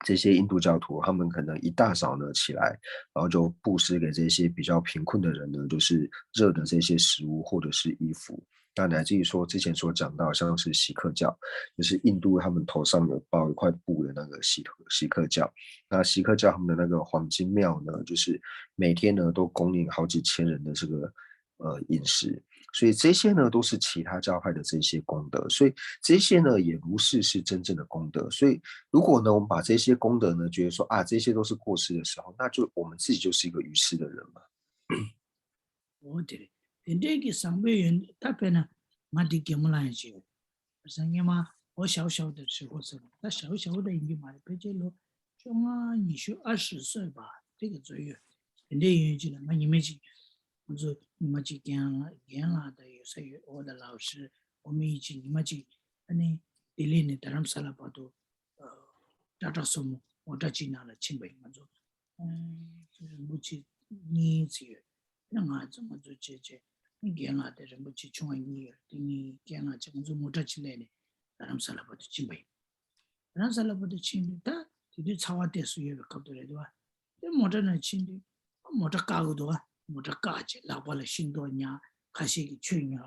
这些印度教徒，他们可能一大早呢起来，然后就布施给这些比较贫困的人呢，就是热的这些食物或者是衣服。那乃至于说之前所讲到，像是锡克教，就是印度他们头上有包一块布的那个锡锡克教，那锡克教他们的那个黄金庙呢，就是每天呢都供应好几千人的这个呃饮食。所以这些呢都是其他教派的这些功德，所以这些呢也不是是真正的功德。所以如果呢我们把这些功德呢觉得说啊这些都是过失的时候，那就我们自己就是一个愚痴的人嘛。 འོ་དེ་རེད། དེ་འདྲའི་གི་བཟང་པོའི་ཡོན་ད་དཔེར་ན་ང་འདི་རྒན་མོ་ལགས་ཡང་བྱེད་ཡོད། བྱས་ཙང་སྔོན་མ་འོ་ཞའོ་ཞའོ་དེ་ཧྲིལ་པོ་ཟེར་བ་ད་ཞའོ་ཞའོ་ད་ཡིན་གྱི་མ་རེད། ཕལ་ཆེར་ལོ་བཅོ་ལྔ་ཉི་ཤུ་ཨ་ཧྲི་སོས་པ་དེ་གི་ཚོད་ཡོད། དེ་འདྲའི་ཡོན་ཅིག་ལ་ང་ཉི་མ་ཅིག་ང་ཚོ་ཉི་མ་ཅིག་རྒན་ལགས་རྒན་ལགས་དང་ཡོད་ས་ཡོད། འོ་ད་ལའོ་ཧྲི་འོ་མི་ཡིན་ཅིག་ཉི་མ་ཅིག་ཨ་ནི་ལྡི་ལི་ནས་རྡ་རམ་ས་ལ་བར་དུ་ཨ་ཊ་ཊ་སུ་མོ་མོ་ཊ་ཅིག་ནང་ལ་ཕྱིན་པ་ཡིན། ང་ཚོ་རིན་པོ་ཆེ་གཉིས་ཙམ་ཡོད། ང་ཚོ་ང་ཚོ་བྱས་བྱས་རྒན་ལགས་དེ་རིན་པོ་ཆེ་ཆུང་བ་གཉིས་ཡོད། དེ་གཉིས་རྒན་ལགས་བྱས་ང་ཚོ་མོ་ཊ་ཅིག་གླས་ནས་རྡ་རམ་ས་ལ་བར་དུ་ཕྱིན་པ་ཡིན། རྡ་རམ་ས་ལ་བར་དུ་ཕྱིན་དུས་ད་དེ་དུས་ཚ་བ་ཏོག་ཙམ་ཡོད་པའི་སྐབས་དེ་རེད་འདུག་བ། དེ་མོ་ཊ་ནང་ཕྱིན་དུས་མོ་ཊ་བཀག་གི་འདུག་བ། མོ་ཊ་བཀག་བྱས་ལག་པ་ལ་ཤིང་ཏོག་ཉར། ཁ་ཤས་ཀྱིས་ཆུ་ཉར།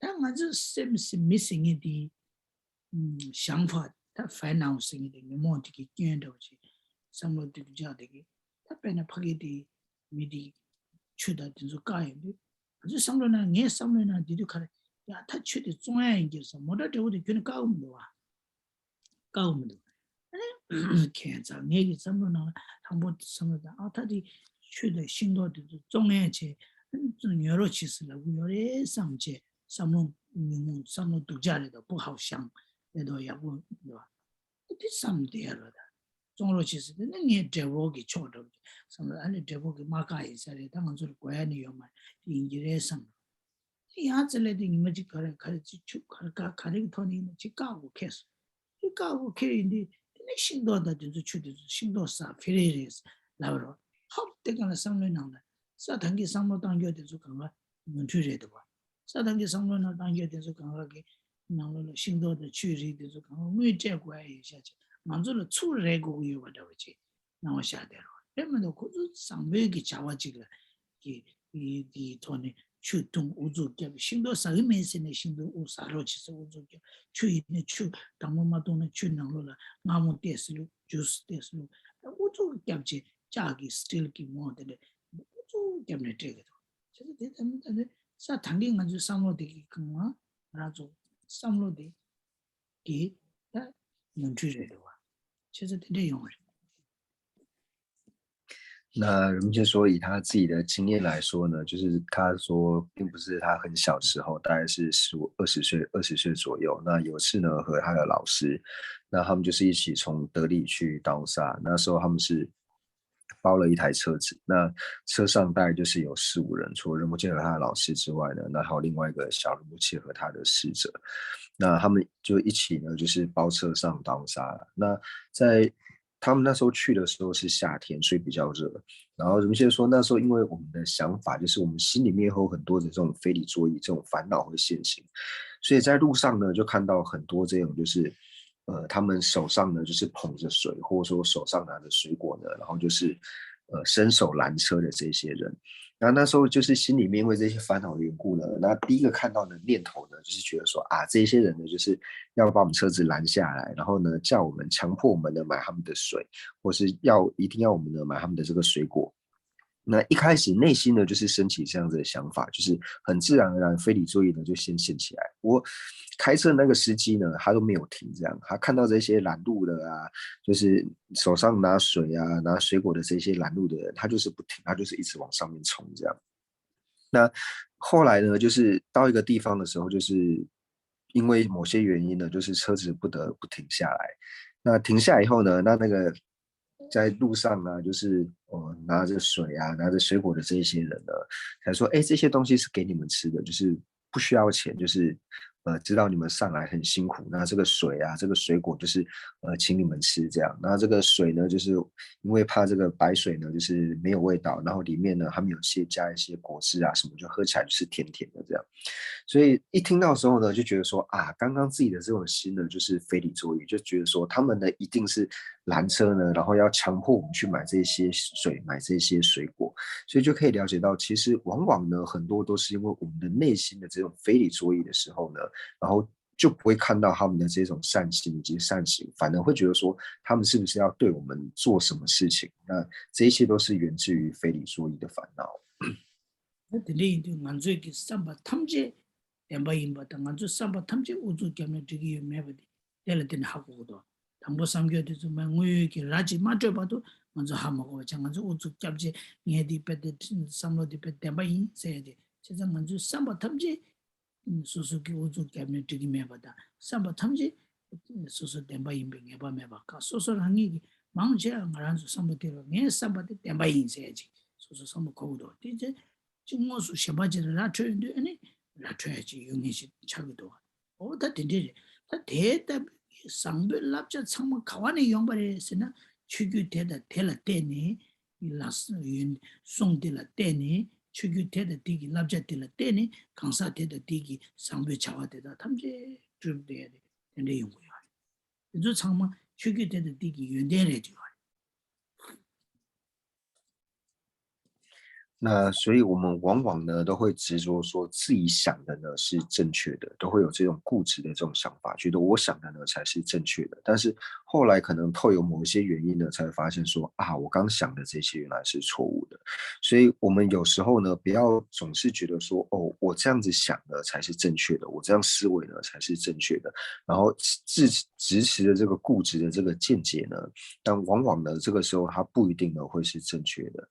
ད་ང་ཚོས་སེམས་སེམས་མི་ཟེར་མཁན་དེ། ཨུམ། ཞང་ཕ་ད་ཧྥན་ནའོ་ཟེར་མཁན་དེ་ཉོན་མོངས་དེ་གི་སྐྱོན་འདྲ་བོ་ཅིག་བསམ་བློ་དེ་འཇགས་དེ་གི་ད་དཔེར་ན་ཕ་གི་དེ་མི་དེ་ཆུ་དང་དེ་ཚོ་བཀག་ཡོང་དུས་ང་ཚོའི་བསམ་བློ་ནང་ངའི་བསམ་བློའི་ནང་དེ་དུས་ག་རེ་ཡ་ད་ཆུ་དེ་བཙོང་ཡ་ཡིན་གྱི་རེད་བསམ། མོ་ཊ་འདྲ་བོ་དེ་ཁྱོན་ནས་བཀག་གི་མི་འདུག་བ། བཀག་གི་མི་འདུག་ཨ་ནི་ཁྱད་མཚར་ངེད་ཀྱི་བསམ་བློ་ནང་ལ་དང་པོ་བསམ་བློ་དང་ཨ་ད་དེ་ཆུ་དང་ཤིང་ཏོག་དེ་ཚོ་བཙོང་ཡས་བྱས་ཉོ་རོགས་བྱེད་ཟེར་ལབ་གི་ཡོད་རེད་བསམ་བྱས་བསམ་བློ་ཉོན་མོངས་བསམ་བློ་སྡུག་ཅག་རེད་དོ། པུ་ཧའོ་ཞང་རེད་དོ། ཡག་པོ་འདུག་ཨ་དེ་བསམ་བསྡད་ཡ་རོ། ད་བཙོང་རོགས་བྱེད་ཟེར་དེ་ནི་ངའི་འབྲས་བུ་གི་ཕྱོགས་འདྲ་བོ་བསམ་བློ། ཨ་ནི་འབྲས་བུ་གི་རྨ་ཁ་ཡིན་ས་རེད། ད་ང་ཚོར་དགོས་ཡ་ནི་ཡོད་མ་རེད། དེ་ཡིན་གྱི་རེད་བསམ། ཡང་རྩེ་ལས་དེ་ཉི་མ་གཅིག་ག་རེ་ག་རེ་ཅིག་ཆུ་ག་རེ་ག་ག་རེ་གི་ཐོག་ནས་ཡིན་ན་ཅིག་བཀག་དགོས་ཁེལ་སོང་། ཅིག་བཀག་དགོས་ཁེལ་ཡིན་དུས་དེ་ནས་ཤིང་ཏོག་དང་དེ་ཚོ་ཆུ་དེ་ཚོ་ཤིང་ཏོག་ཟ་ཕི་རེ་རེད་ལབ་རོགས། ཧོབ་དེ་ག་ལ་བསམ་བློའི་ནང་ལ་ས་དང་གི་བསམ་བློ་བཏང་རྒྱུ་དེ་ཚོ་གང་ག་ནོར་འཁྲུལ་རེད་འདུག་བ། ས་དང་གི་བསམ་བློ་ནང་བཏང་རྒྱུ་དེ་ཚོ་གང་ག་གི་ནང་ལོགས་ལ་ཤིང་ཏོག་དང་ཆུའི་རིགས་དེ་ཚོ་གང་ག་དངུལ་སྤྲད་དགོས་ཡ་ཡིན་ཤག་ཅིག་ང་ཚོ་ལ་ཚུར་རེག་དགོས་ཀྱི་ཡོད་པ་འདྲ་བོ་ཅིག་སྣང་བ་ཤར་བསྡད་རོགས། དེ་མ་གཏོགས་ཁོ་ཚོ་བཟང་པོའི་གི་བྱ་བ་ཅིག་ལ་ གི་དེའི་ཐོག་ནས་ཆུ་འཐུང་། ཨུ་ཚུགས་བརྒྱབ། ཤིང་ཏོག་ཟ་གི་མེད་ཟེར་ནས་ཤིང་ཏོག་ཨུ་ཟ་རོགས་བྱེད་ཟེར་ཨུ་ཚུགས་བརྒྱབ། ཆུ་ཡིན་ན་ཆུ་དྲང་མོ་མ་འཐུང་ན་ཆུ་ནང་ལོགས་ལ་མངར་མོ་བལྟས་སུ་ལུག་ཇུས་བལྟས་སུ་ལུག་ཨུ་ཚུགས་བརྒྱབ་བྱས་ལྕགས་ཀྱི་སི་ཊིལ་གྱི་མོ་དེ་འདྲ་ཨུ་ཚུགས་བརྒྱབ་ནས་སྤྲད་གི་འདུག་བྱས་ཙང་དེ་ད་ནི་ད་ནི་ས་ད་གིན་ང་ཚོའི་བསམ་བློ་དེ་གི་གང་ང་རང་ཚོ་བསམ་བློ་དེ་གི་ད་ནོར་འཁྲུལ་རེད་འདུག་བ། བྱས་ཙང་དེ་འདྲ་ཡོང་བ་རེད། 那荣谦说，以他自己的经验来说呢，就是他说，并不是他很小时候，大概是十五、二十岁、二十岁左右。那有一次呢，和他的老师，那他们就是一起从德里去刀沙，那时候他们是包了一台车子，那车上大概就是有四五人，除了仁波切和他的老师之外呢，那还有另外一个小仁波切和他的侍者，那他们就一起呢，就是包车上刀沙。那在他们那时候去的时候是夏天，所以比较热。然后有些说那时候因为我们的想法就是我们心里面会有很多的这种非理作意、这种烦恼会现行，所以在路上呢就看到很多这种就是呃他们手上呢就是捧着水，或者说手上拿着水果呢，然后就是呃伸手拦车的这些人。那那时候就是心里面因为这些烦恼的缘故呢，那第一个看到的念头呢，就是觉得说啊，这些人呢，就是要把我们车子拦下来，然后呢，叫我们强迫我们呢买他们的水，或是要一定要我们呢买他们的这个水果。那一开始内心呢，就是升起这样子的想法，就是很自然而然，非理作意的就先现起来。我开车那个司机呢，他都没有停，这样他看到这些拦路的啊，就是手上拿水啊、拿水果的这些拦路的人，他就是不停，他就是一直往上面冲这样。那后来呢，就是到一个地方的时候，就是因为某些原因呢，就是车子不得不停下来。那停下来以后呢，那那个在路上啊，就是呃拿着水啊、拿着水果的这一些人呢，才说：“哎，这些东西是给你们吃的，就是不需要钱，就是呃知道你们上来很辛苦，那这个水啊、这个水果就是呃请你们吃这样。那这个水呢，就是因为怕这个白水呢就是没有味道，然后里面呢他们有些加一些果汁啊什么，就喝起来就是甜甜的这样。”所以一听到的时候呢，就觉得说啊，刚刚自己的这种心呢，就是非理作意，就觉得说他们呢一定是拦车呢，然后要强迫我们去买这些水，买这些水果，所以就可以了解到，其实往往呢，很多都是因为我们的内心的这种非理作意的时候呢，然后就不会看到他们的这种善心以及善行，反而会觉得说他们是不是要对我们做什么事情？那这一切都是源自于非理作意的烦恼。 ད་དེ་འདྲ་ཡིན་དུས་ང་ཚོའི་གི་བསམ་པ་ཐམས་ཅད་བདེན་པ་ཡིན་པ་དང་། ང་ཚོའི་བསམ་པ་ཐམས་ཅད་ཨུ་ཚུགས་བརྒྱབ་ནས་འགྲིག་གི་ཡོད་མེད་པ་དེ་དེ་ལ་བརྟེན་ནས་ཧ་གོ་གི་འདུག་དང་པོ་བསམ་སྐྱོ་དེ་ཚོ་མ་དངོས་ཡོད་ཀྱི་ར་ཅིག་མ་སྤྲོད་བར་དུ་ང་ཚོ་ཧ་མ་གོ་བ་བྱས། ང་ཚོ་ཨུ་ཚུགས་བརྒྱབ་བྱས་ངས་དེ་དཔེ་དེ་བསམ་བློ་དེ་དཔེ་བདེན་པ་ཡིན་ཟེར་ཡ་དེ། བྱས་ཙང་ང་ཚོའི་བསམ་པ་ཐམས་ཅད་སོ་སོ་གིས་ཨུ་ཚུགས་བརྒྱབ་ནས་འགྲིག་གི་མེད་པ་དང་། བསམ་པ་ཐམས་ཅད་སོ་སོ་བདེན་པ་ཡིན་པའི་ངེས་པ་མེད་པ། ཁ་སོ་སོ་རང་ཉིད་ཀྱིས་མང་ཆེ་བ་ང་རང་ཚོ་བསམ་བློ་དེ་ལ་ངའི་བསམ་པ་དེ་བདེན་པ་ཡིན་ཟེར་ཡ་ཅིག་སོ་སོ་བསམ་བློ་འཁོར་གི་འདུག་དེ་ཚེ་ཅིག་དངོས་སུ་གཞན་པ་ཅིག་ལ་ར་འཕྲོད་ཡོང་དུས་ཨ་ནི་ར་འཕྲོད་ཡ་ཅིག་ཡོད་ངེས་ཤིག་ཆགས་ཀྱི་འདུག་འོ་ད་དེ་འདྲས་རེད། ད་དེ་ལྟ་བུའི་བཟང་པོའི་བསླབ་བྱ་ཚང་མ་ག་བ་ནས་ཡོང་པ་རེད་ཟེར་ན། ཆོས་བརྒྱུད་དེ་དང་དེ་ལ་བརྟེན་ནས། ལགས་སོ། ཡོན་གསུང་དེ་ལ་བརྟེན་ནས། ཆོས་བརྒྱུད་དེ་དང་དེ་གི་བསླབ་བྱ་དེ་ལ་བརྟེན་ནས་གང་ཟག་དེ་དང་དེ་གི་བཟང་པོའི་བྱ་བ་དེ་དག་ཐམས་ཅད་གྲུབ་བསྡད་ཡ་རེད། དེ་འདྲ་ཡོང་གི་ཡོད་རེད། དེ་ཚོ་ཚང་མ་ཆོས་བརྒྱུད་དེ་དང་དེ་གི་ཡོན་ཏན་རེད་ཡོད་རེད། 那所以我们往往呢都会执着说自己想的呢是正确的，都会有这种固执的这种想法，觉得我想的呢才是正确的。但是后来可能透由某一些原因呢，才会发现说啊，我刚想的这些原来是错误的。所以我们有时候呢，不要总是觉得说哦，我这样子想的才是正确的，我这样思维呢才是正确的，然后自执持的这个固执的这个见解呢，但往往呢这个时候它不一定呢会是正确的。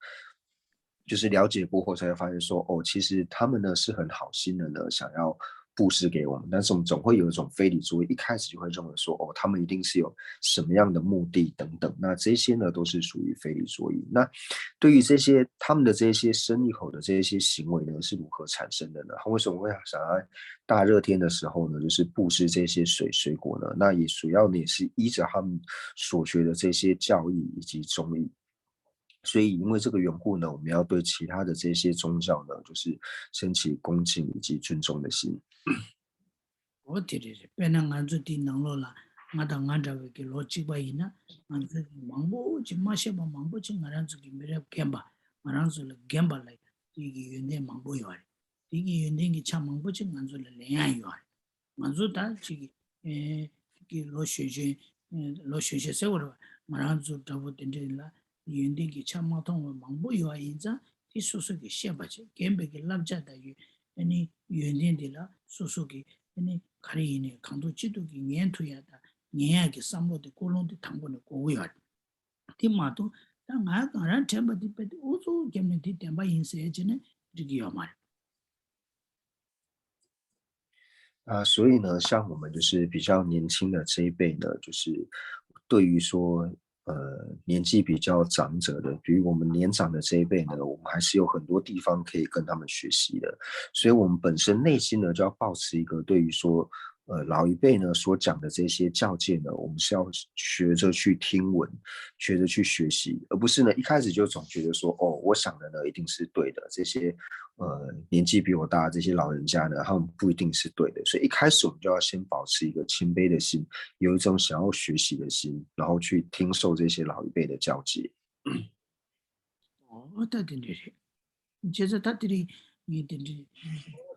就是了解过后才会发现说，哦，其实他们呢是很好心的呢，想要布施给我们，但是我们总会有一种非理作意，一开始就会认为说，哦，他们一定是有什么样的目的等等。那这些呢都是属于非理作意。那对于这些他们的这些生意口的这些行为呢，是如何产生的呢？他为什么会想要大热天的时候呢，就是布施这些水水果呢？那也主要呢也是依着他们所学的这些教义以及宗义。 所以因为这个缘故呢，我们要对其他的这些宗教呢，就是升起恭敬以及尊重的心。 འོ་དེ་རེད་རེད། དཔེར་ན་ང་ཚོ་འདི་ནང་ལོགས་ལ་ང་དང་ང་འདྲ་བའི་གི་ལོ་གཅིག་པ་ཡིན་ན། ང་ཚོ་གི་མང་པོ་ཅིག་མ་ཤེས་པ་མང་པོ་ཅིག་ང་རང་ཚོ་གི་མི་རབས་རྒན་པ་ང་རང་ཚོ་ལས་རྒན་པ་ལ་ དེ་གི་ཡོན་ཏན་མང་པོ་ཡོད་རེད། དེ་གི་ཡོན་ཏན་གྱི་ཆ་མང་པོ་ཅིག་ང་ཚོ་ལ་ལེན་ཡ་ཡོད་རེད། ང་ཚོ་ད་ཅིག་ཨེ་གི་ལོ་གཞོན་གཞོན་ཨེ་ལོ་གཞོན་གཞོན་ཟེར་བ་རེད་བ། ང་རང་ཚོ་འདྲ་པོ་དེ་འདྲ་ལ་ཡོན་ཏན་གྱི་ཆ་མ་མཐོང་བ་མང་པོ་ཡོད་པ་ཡིན་ཙང་དེ་སོ་སོ་གི་ཤེས་པ་བྱེད། རྒན་པའི་གི་བསླབ་བྱ་དང་ཡོད་ཨ་ནི་ཡོན་ཏན་དེ་ལ་སོ་སོ་གི་ཨ་ནི་ག་རེ་ཡིན་ནའི་གང་ཐུབ་ཅི་ཐུབ་ཀྱིས་ཉན་ཐུབ་ཡ་དང་ཉན་ཡ་གི་བསམ་བློ་དེ་ཀུན་སློང་དེ་དང་པོ་ནས་དགོས་ཀྱི་ཡོད་རེད། དེ་མ་གཏོགས་ད་ང་ང་རང་དྲན་པ་དེ་དཔེ་དེ་ཨུ་ཚུགས་བརྒྱབ་ནས་དེ་བདེན་པ་ཡིན་ཟེར་བྱས་ནས་འགྲིག་གི་ཡོད་མ་རེད།啊，所以呢，像我们就是比较年轻的这一辈呢，就是对于说，呃，年纪比较长者的，比如我们年长的这一辈呢，我们还是有很多地方可以跟他们学习的。所以我们本身内心呢，就要保持一个对于说，呃，老一辈呢所讲的这些教诫呢，我们是要学着去听闻，学着去学习，而不是呢一开始就总觉得说，哦，我想的呢一定是对的，这些呃年纪比我大的这些老人家呢，他们不一定是对的，所以一开始我们就要先保持一个谦卑的心，有一种想要学习的心，然后去听受这些老一辈的教诫。哦，对对对对。 བྱས་ཙང་ད་དེ་རིང་ངས་དེ་འདྲའི་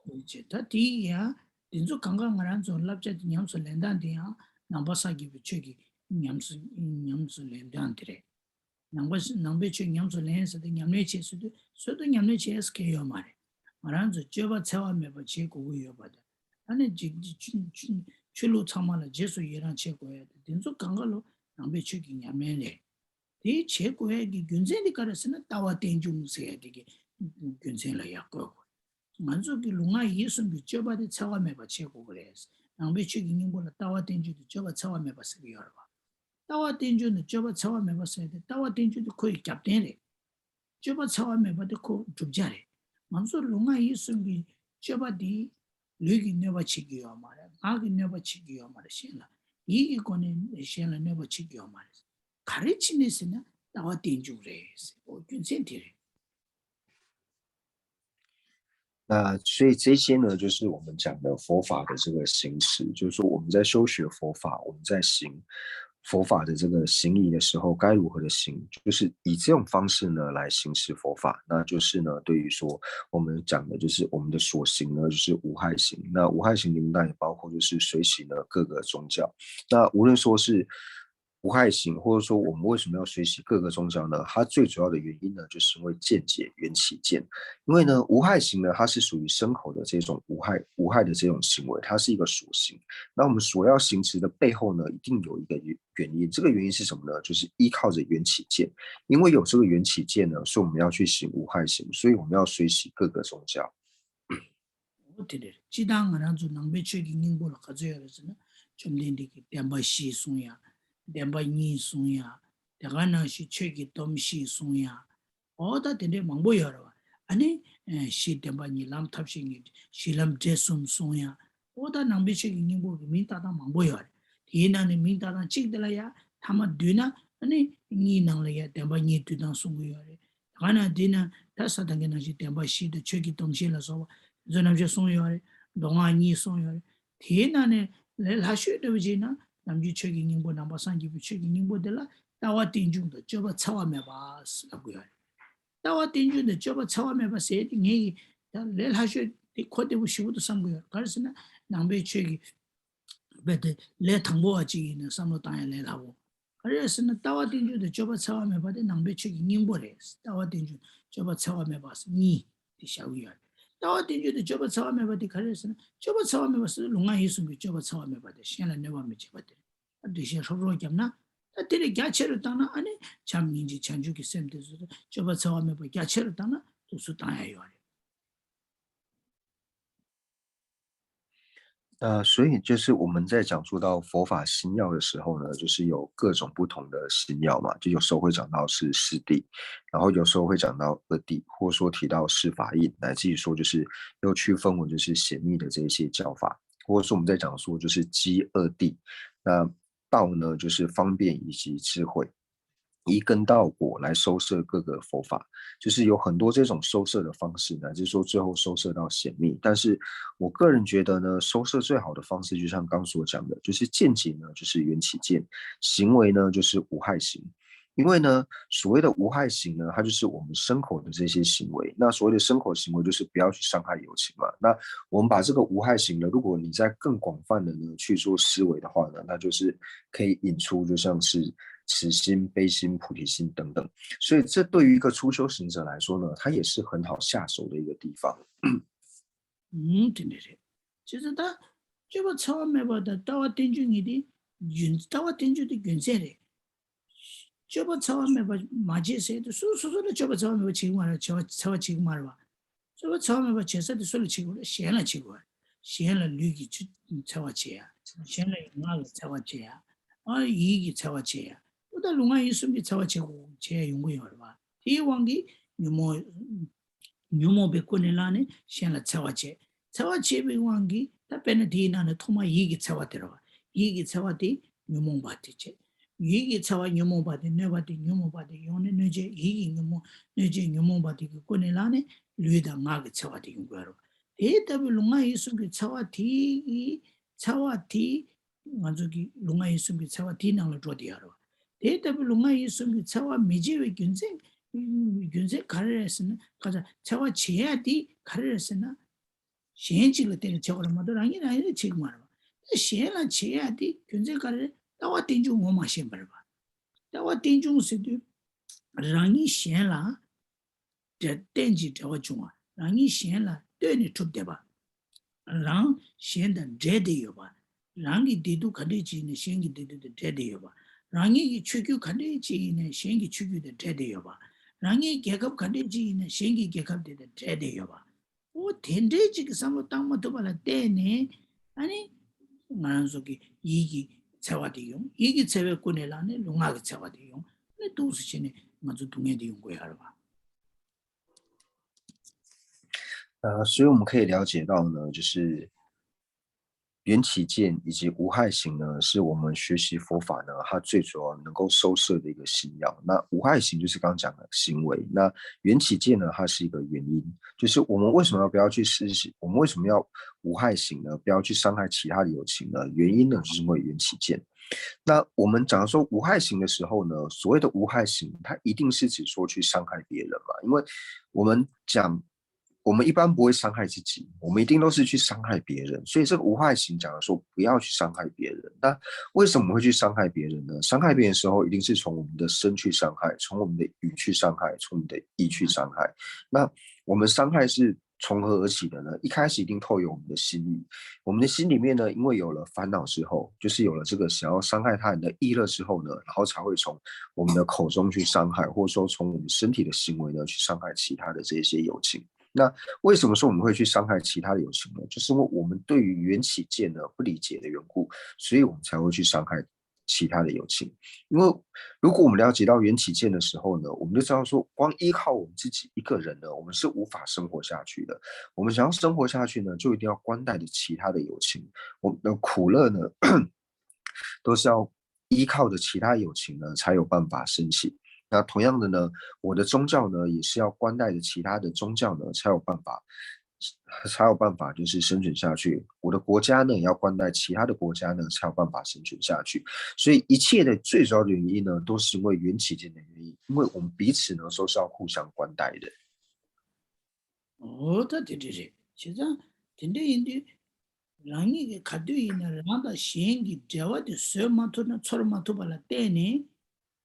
བྱས། ད་དེ་ཡང་དེ་ཚོ་གང་ག་ང་རང་ཚོ་བསླབ་བྱ་དེ་ཉམས་སུ་ལེན་སྟངས་དེ་ཡང་ནང་པ་སངས་རྒྱས་པའི་ཆོས་ཀྱི་ཉམས་སུ་ཉམས་སུ་ལེན་སྟངས་དེ་རེད། ནང་པ་ནང་པའི་ཆོས་ཉམས་སུ་ལེན་ཟེར་ཏེ་ཉམས་ལེན་བྱེད་ཟེར་དུས་སྲོལ་དུ་ཉམས་ལེན་བྱེད་ས་གལ་ཡོད་མ་རེད། ང་རང་ཚོ་སྤྱོད་པ་འཚེ་བ་མེད་པ་བྱེད་དགོས་ཀྱི་ཡོད་པ་དང་། ཨ་ནི་ཆོས་ལུགས་ཚང་མ་ལ་རྗེས་སུ་ཡི་རང་བྱེད་དགོས་ཡ་དེ་དེ་ཚོ་གང་ག་ལོ་ནང་པའི་ཆོས་ཀྱི་ཉམས་ལེན་རེད། དེ་བྱེད་དགོས་ཡ་གི་རྒྱུ་མཚན་དེ་ག་རེ་ཟེར་ན་ལྟ་བ་རྟེན་འབྱུང་ཟེར་ཡ་དེ་གི་རྒྱུ་མཚན་ལ་ཡ་བཀོད་དགོས། ང་ཚོ་གི་ལུས་ངག་ཡིད་གསུམ་གྱི་སྤྱོད་པ་དེ་འཚེ་བ་མེད་པ་བྱེད་དགོས་ཀྱི་རེད། ནང་པའི་ཆོས་ཀྱི་སྙིང་པོ་ལ་ལྟ་བ་རྟེན་འབྱུང་དེ་སྤྱོད་པ་འཚེ་བ་མེད་པ་ཟེར་གྱི་ཡོད་རེད་བ། ལྟ་བ་རྟེན་འབྱུང་དང་སྤྱོད་པ་འཚེ་བ་མེད་པ་ཟེར་ཏེ་ལྟ་བ་རྟེན་འབྱུང་དེ་ཁོའི་རྒྱབ་རྟེན་རེད། སྤྱོད་པ་འཚེ་བ་མེད་པ་དེ་ཁོ་བསྒྲུབ་བྱ་རེད། ང་ཚོ་ལུས་ངག་ཡིད་གསུམ་གྱི་སྤྱོད་པ་དེ་ལུས་ཀྱིས་གནོད་པ་བྱེད་ཀྱི་ཡོད་མ་རེད། ངག་གིས་གནོད་པ་བྱེད་ཀྱི་ཡོད་མ་རེད། གཞན་ལ་ཡིད་ཀྱི་སྒོ་ནས་གཞན་ལ་གནོད་པ་བྱེད་ཀྱི་ཡོད་མ་རེད། ག་རེ་བྱས་ནས་ཟེར་ན་ལྟ་བ་རྟེན་འབྱུང་རེད་ཟེར། འོ་རྒྱུ་མཚན་དེ་རེད། 那所以这些呢，就是我们讲的佛法的这个行持，就是说我们在修学佛法，我们在行佛法的这个行仪的时候，该如何的行，就是以这种方式呢来行持佛法。那就是呢，对于说我们讲的就是我们的所行呢，就是无害行。那无害行里面当然也包括就是随喜呢各个宗教。那无论说是 无害行，或者说我们为什么要学习各个宗教呢？它最主要的原因呢，就是因为见解缘起见。因为呢，无害行呢，它是属于牲口的这种无害无害的这种行为，它是一个所行。那我们所要行持的背后呢，一定有一个原因。这个原因是什么呢？就是依靠着缘起见。因为有这个缘起见呢，所以我们要去行无害行，所以我们要学习各个宗教。 འོ་དེ་རེད། སྤྱིར་བཏང་ང་རང་ཚོ་ནང་པའི་ཆོས་ཀྱི་སྙིང་པོ་ལ་ག་ཚོད་ཡོད་རེད་ཟེར་ན། བཅོམ་ལྡན་འདས་ཀྱིས་བདེན་པ་བཞི་གསུངས་ཡ། བདེན་པ་གཉིས་གསུངས་ཡ། དེ་ག་ནང་བཞིན་ཆོས་ཀྱི་སྡོམ་བཞི་གསུངས་ཡ། འོ་ད་དེ་འདྲའི་མང་པོ་ཡོད་རེད་བ། ཨ་ནི་གཞི་བདེན་པ་གཉིས། ལམ་ཐབས་ཤེས་གཉིས། གཞི་ལམ་འབྲས་གསུམ་གསུངས་ཡ། འོ་ད་ནང་པའི་ཆོས་ཀྱི་སྙིང་པོ་གི་མིང་བཏགས་སྟངས་མང་པོ་ཡོད་རེད། དེའི་ནང་ནས་མིང་བཏགས་སྟངས་གཅིག་དེ་ལ་ཡ་ཐ་མ་བསྡུས་ན་ཨ་ནི་གཉིས་ནང་ལ་ཡ་བདེན་པ་གཉིས་བསྡུས་སྟངས་གསུང་གི་ཡོད་རེད། ག་ན་འདི་ན་ད་ས་དང་གི་ནང་བཞིན་བདེན་པ་བཞི་དང་ཆོས་ཀྱི་སྡོམ་བཞི་ལ་སོགས་པ་དེ་ཚོ་ནམ་ཞིག་གསུངས་ཡོད་རེད། མདོ་སྔགས་གཉིས་གསུངས་ཡོད་རེད། དེའི་ནང་ནས་ལས་སླ་ཤོས་འདྲ་བོ་བྱས་ན་ནམ་རྒྱུན་ཆོས་ཀྱི་སྙིང་པོ་ནང་པ་སངས་རྒྱས་པའི་ཆོས་ཀྱི་སྙིང་པོ་འདི་ལ་ལྟ་བ་རྟེན་འབྱུང་དང་སྤྱོད་པ་འཚེ་བ་མེད་པ་ལབ་དགོས་ཡོད་རེད། ལྟ་བ་རྟེན་འབྱུང་དང་སྤྱོད་པ་འཚེ་བ་མེད་པ་ཟེར་དེ་ངས་ཀྱི་ད་ལས་སླ་ཤོས་དེ་གོ་བདེ་པོ་ཞེ་པོ་འདུག་བསམ་གྱི་ཡོད་རེད། ག་རེ་ཟེར་ན་ནང་པའི་ཆོས་ཀྱི་རྦད་དེ་ལས་དང་པོ་བ་གཅིག་ཡིན་ན་བསམ་བློ་བཏང་ཡ་ལས་སླ་པོ། ག་རེ་ཟེར་ན་ལྟ་བ་རྟེན་འབྱུང་དང་སྤྱོད་པ་འཚེ་བ་མེད་པ་དེ་ནང་པའི་ཆོས་ཀྱི་སྙིང་པོ་རེད། ལྟ་བ་རྟེན་འབྱུང་སྤྱོད་པ་འཚེ་བ་མེད་པ་གཉིས་དེ་བཞག་གི་ཡོད་རེད། ལྟ་བ་རྟེན་འབྱུང་དང་སྤྱོད་པ་འཚེ་བ་མེད་པ་དེ་ག་རེ་ཟེར་ན་སྤྱོད་པ་འཚེ་བ་མེད་པ་ཟེར་ན་ལུས་ངག་ཡིད་གསུམ་གྱི་སྤྱོད་པ་འཚེ་བ་མེད་པ་དེ་གཞན་ལ་གནོད་པ་མི་བྱེད་པ་དེ་རེད། ད་འགྲེལ་བཤད་ཧྲོབ་ཧྲོབ་བརྒྱབ་ན་ད་དེ་ལས་རྒྱ་ཆེ་རུ་བཏང་ན་ཨ་ནི་བྱམས་སྙིང་རྗེ་བྱང་ཆུབ་ཀྱི་སེམས་དེ་ཚོ་སྤྱོད་པ་འཚེ་བ་མེད་པ་རྒྱ་ཆེ་རུ་བཏང་ན་ཐུགས་སུ་བཏང་ཡ་ཡོད་རེད། 呃，所以就是我们在讲述到佛法心要的时候呢，就是有各种不同的心要嘛，就有时候会讲到是四谛，然后有时候会讲到二谛，或者说提到是法印，乃至于说就是又区分为就是显密的这一些教法，或者说我们在讲说就是机二谛，那道呢就是方便以及智慧。 依根道果来收摄各个佛法，就是有很多这种收摄的方式呢，就是说最后收摄到显密。但是我个人觉得呢，收摄最好的方式，就像刚所讲的，就是见解呢，就是缘起见，行为呢，就是无害行。因为呢，所谓的无害行呢，它就是我们牲口的这些行为。那所谓的牲口行为，就是不要去伤害友情嘛。那我们把这个无害行呢，如果你再更广泛的呢去做思维的话呢，那就是可以引出就像是慈心、悲心、菩提心等等。所以这对于一个初修行者来说呢，它也是很好下手的一个地方。 ཨུམ། དེ་འདྲ་རེད། བྱས་ཙང་ད་སྤྱོད་པ་འཚེ་བ་མེད་པ་དང་ལྟ་བ་རྟེན་འབྱུང་གཉིས་དེ་རྒྱུ། ལྟ་བ་རྟེན་འབྱུང་དེ་རྒྱུ་མཚན་རེད། སྤྱོད་པ་འཚེ་བ་མེད་པ་མ་བྱེད་ཟེར་དུས་སུ་སོ་སོ་ལ་སྤྱོད་པ་འཚེ་བ་མེད་པ་བྱེད་ཀྱི་མ་རེད། བྱ་བ་འཚེ་བ་བྱེད་ཀྱི་མ་རེད་བ། སྤྱོད་པ་འཚེ་བ་མེད་པ་བྱེད་ས་དེ་སུ་ལ་བྱེད་དགོས་རེད། གཞན་ལ་བྱེད་དགོས་རེད། གཞན་ལ་ལུས་ཀྱི་ཆུ་འཚེ་བ་བྱེད་ཡ། གཞན་ལ་ངག་གི་འཚེ་བ་བྱེད་ཡ། ཨ་ཡིད་ཀྱི་འཚེ་བ་བྱེད་ཡ། འོ་ད་ལུས་ངག་ཡིད་གསུམ་གྱི་འཚེ་བ་བྱེད་དགོས་བྱེད་ཡ་ཡོང་གི་ཡོད་རེད་བ། དེའི་དབང་གིས་ཉོན་མོངས་ཉོན་མོངས་པའི་ཀུན་ནས་བསླངས་ནས་གཞན་ལ་འཚེ་བ་བྱེད། འཚེ་བ་བྱེད་པའི་དབང་གིས་ད་དཔེར་ན་དེའི་ནང་ནས་ཐོག་མར་ཡིད་ཀྱི་འཚེ་བ་དེ་རེད་བ། ཡིད་ཀྱི་འཚེ་བ་དེ་ཉོན་མོངས་པ་དེ་བྱེད། ཡིད་ཀྱི་འཚེ་བ་ཉོན་མོངས་པ་དེ་གནོད་པ་དེ་ཉོན་མོངས་པ་དེ་ཡོང་ནས་གནོད་བྱེད་ཡིད་ཀྱི་ཉོན་མོངས་གནོད་བྱེད་ཉོན་མོངས་པ་དེ་གི་ཀུན་ནས་བསླངས་ནས་ལུས་དང་ངག་གི་འཚེ་བ་དེ་ཡོང་དགོས་རེད་བ། དེ་ལྟ་བུའི་ལུས་ངག་ཡིད་གསུམ་གྱི་འཚེ་བ་དེ་གི་འཚེ་བ་དེ་ང་ཚོ་གི་ལུས་ངག་ཡིད་གསུམ་གྱི་འཚེ་བ་དེའི་ནང་ལ་འགྲོ་བསྡད་ཡོད་རེད་བ། དེ་ལྟ་བུའི་ལུས་ངག་ཡིད་གསུམ་གྱི་འཚེ་བ་མི་བྱེད་པའི་རྒྱུ་མཚན་རྒྱུ་མཚན་ག་རེ་རེད་ཟེར་ན། ག་ཚ་འཚེ་བ་བྱེད་ཡ་དེ་ག་རེ་རེད་ཟེར་ན། གཞན་གཅིག་ལ་བརྟེན་ནས་བྱེད་དགོས་རེད་མ་གཏོགས་རང་ཉིད་རང་ཉིད་ལ་བྱེད་ཀྱི་མ་རེད་བ། ད་གཞན་ལ་བྱེད་ཡ་དེ་རྒྱུ་མཚན་ག་རེ་རེད། ལྟ་བ་རྟེན་འབྱུང་ངོ་མ་ཤེས་པ་རེད་བ། ལྟ་བ་རྟེན་འབྱུང་ཟེར་དུས་རང་ཉིད་གཞན་ལ་འབྲེལ་རྟེན་ཅིང་འབྲེལ་བ་འབྱུང་བ། རང་ཉིད་གཞན་ལ་ལྟོས་ནས་གྲུབ་བསྡད་པ། རང་གཞན་དང་འབྲེལ་ཏེ་ཡོད་པ། རང་གི་བདེ་སྡུག་ག་འདྲས་ཅིག་ཡིན་ན་གཞན་གྱི་བདེ་སྡུག་དང་འབྲེལ་ཏེ་ཡོད་པ། རང་ཉིད་ཀྱི་ཆོས་བརྒྱུད་ག་འདྲས་ཅིག་ཡིན་ན་གཞན་གྱི་ཆོས་བརྒྱུད་དང་འབྲེལ་ཏེ་ཡོད་པ། རང་ཉིད་རྒྱལ་ཁབ་ག་འདྲས་ཅིག་ཡིན་ན་གཞན་གྱི་རྒྱལ་ཁབ་དེ་དང་འབྲེལ་ཏེ་ཡོད་པ། འོ་དེ་འདྲས་ཅིག་གི་བསམ་བློ་བཏང་མ་ཐུབ་པ་ལ་བརྟེན་ནས་ཨ་ནི་ང་རང་ཚོ་གི་ཡིད་ཀྱི་འཚེ་བ་དེ་ཡོང་། ཡིད་ཀྱི་འཚེ་བའི་ཀུན་ནས་བསླངས་ནས་ལུས་ངག་གི་འཚེ་བ་དེ་ཡོང་། ཨ་ནི་ཏོག་ཙམ་བྱས་ནས་ང་ཚོ་སྡུག་བསྔལ་དེ་ཡོང་གི་ཡོད་རེད་བ། 呃，所以我们可以了解到呢，就是缘起见以及无害行呢，是我们学习佛法呢，它最主要能够收摄的一个心要。那无害行就是刚刚讲的行为，那缘起见呢，它是一个原因，就是我们为什么要不要去实行，我们为什么要无害行呢？不要去伤害其他的有情呢？原因呢，就是因为缘起见。那我们讲说无害行的时候呢，所谓的无害行，它一定是指说去伤害别人嘛，因为我们讲我们一般不会伤害自己，我们一定都是去伤害别人。所以这个无害行讲的说不要去伤害别人。那为什么会去伤害别人呢？伤害别人的时候，一定是从我们的身去伤害，从我们的语去伤害，从我们的意去伤害。那我们伤害是从何而起的呢？一开始一定透由我们的心意。我们的心里面呢，因为有了烦恼之后，就是有了这个想要伤害他人的意乐之后呢，然后才会从我们的口中去伤害，或者说从我们身体的行为呢去伤害其他的这些有情。那为什么说我们会去伤害其他的有情呢？就是因为我们对于缘起见呢不理解的缘故，所以我们才会去伤害其他的有情。因为如果我们了解到缘起见的时候呢，我们就知道说，光依靠我们自己一个人呢，我们是无法生活下去的。我们想要生活下去呢，就一定要关带着其他的有情。我们的苦乐呢，都是要依靠着其他有情呢，才有办法升起。那同样的呢，我的宗教呢，也是要关带着其他的宗教呢，才有办法，才有办法就是生存下去。我的国家呢，也要关带其他的国家呢，才有办法生存下去。所以一切的最主要的原因呢，都是因为缘起见的原因，因为我们彼此呢，都是要互相关带的。 འོ་ད་དེ་འདྲ་རེད། བྱས་ཙང་དེ་འདྲ་ཡིན་དུས་རང་ཉིད་ཀྱིས་ག་དུས་ཡིན་ན་རང་དང་གཞན་གྱི་འབྲེལ་བ་དེ་བཟོད་མ་ཐུབ་ན་ཚོར་མ་ཐུབ་པ་ལ་བརྟེན་ནས་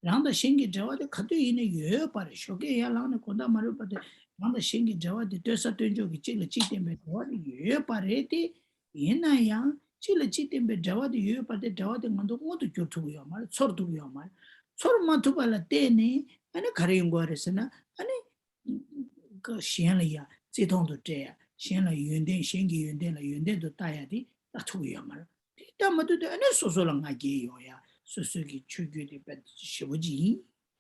རང་དང་གཞན་གྱི་འབྲེལ་བ་དེ་ག་དུས་ཡིན་ན་ཡོད་པ་རེད། ཞོགས་ཀས་ཡར་ལངས་ནས་དགོང་དག་མ་རེད་པ་དེ་རང་དང་གཞན་གྱི་འབྲེལ་བ་དེ་ལྟོས་ས་ལྟོས་འཇོག་གི་གཅིག་ལ་གཅིག་བརྟེན་པའི་འབྲེལ་བ་དེ་ཡོད་པ་རེད་དེ། ཡིན་ན་ཡང་གཅིག་ལ་གཅིག་བརྟེན་པའི་འབྲེལ་བ་དེ་ཡོད་པ་དེ་འབྲེལ་བ་དེ་ང་ཚོ་མངོན་དུ་གྱུར་ཐུབ་ཀྱི་ཡོད་མ་རེད། ཚོར་ཐུབ་ཀྱི་ཡོད་མ་རེད། ཚོར་མ་ཐུབ་པ་ལ་བརྟེན་ནས་ཨ་ནི་ག་རེ་ཡོང་གི་ཡོད་རེད་ཟེར་ན་ཨ་ནི། གཞན་ལ་ཡང་བརྩི་མཐོང་དུ་སྤྲད་ཡ། གཞན་ལ་ཡོན་ཏན་གཞན་གྱི་ཡོན་ཏན་ལ་ཡོན་ཏན་དུ་ལྟ་ཡ་དེ་ལྟ་ཐུབ་ཀྱི་ཡོད་མ་རེད། དེ་ལྟ་མ་ཐུབ་དུས་ཨ་ནི་སོ་སོ་ལ་ང་རྒྱལ་ཡོང་ཡ། སོ་སོ་གི་ཆོས་བརྒྱུད་དེ་དཔེ་ཞེ་པོ་ཅིག་ཡིན།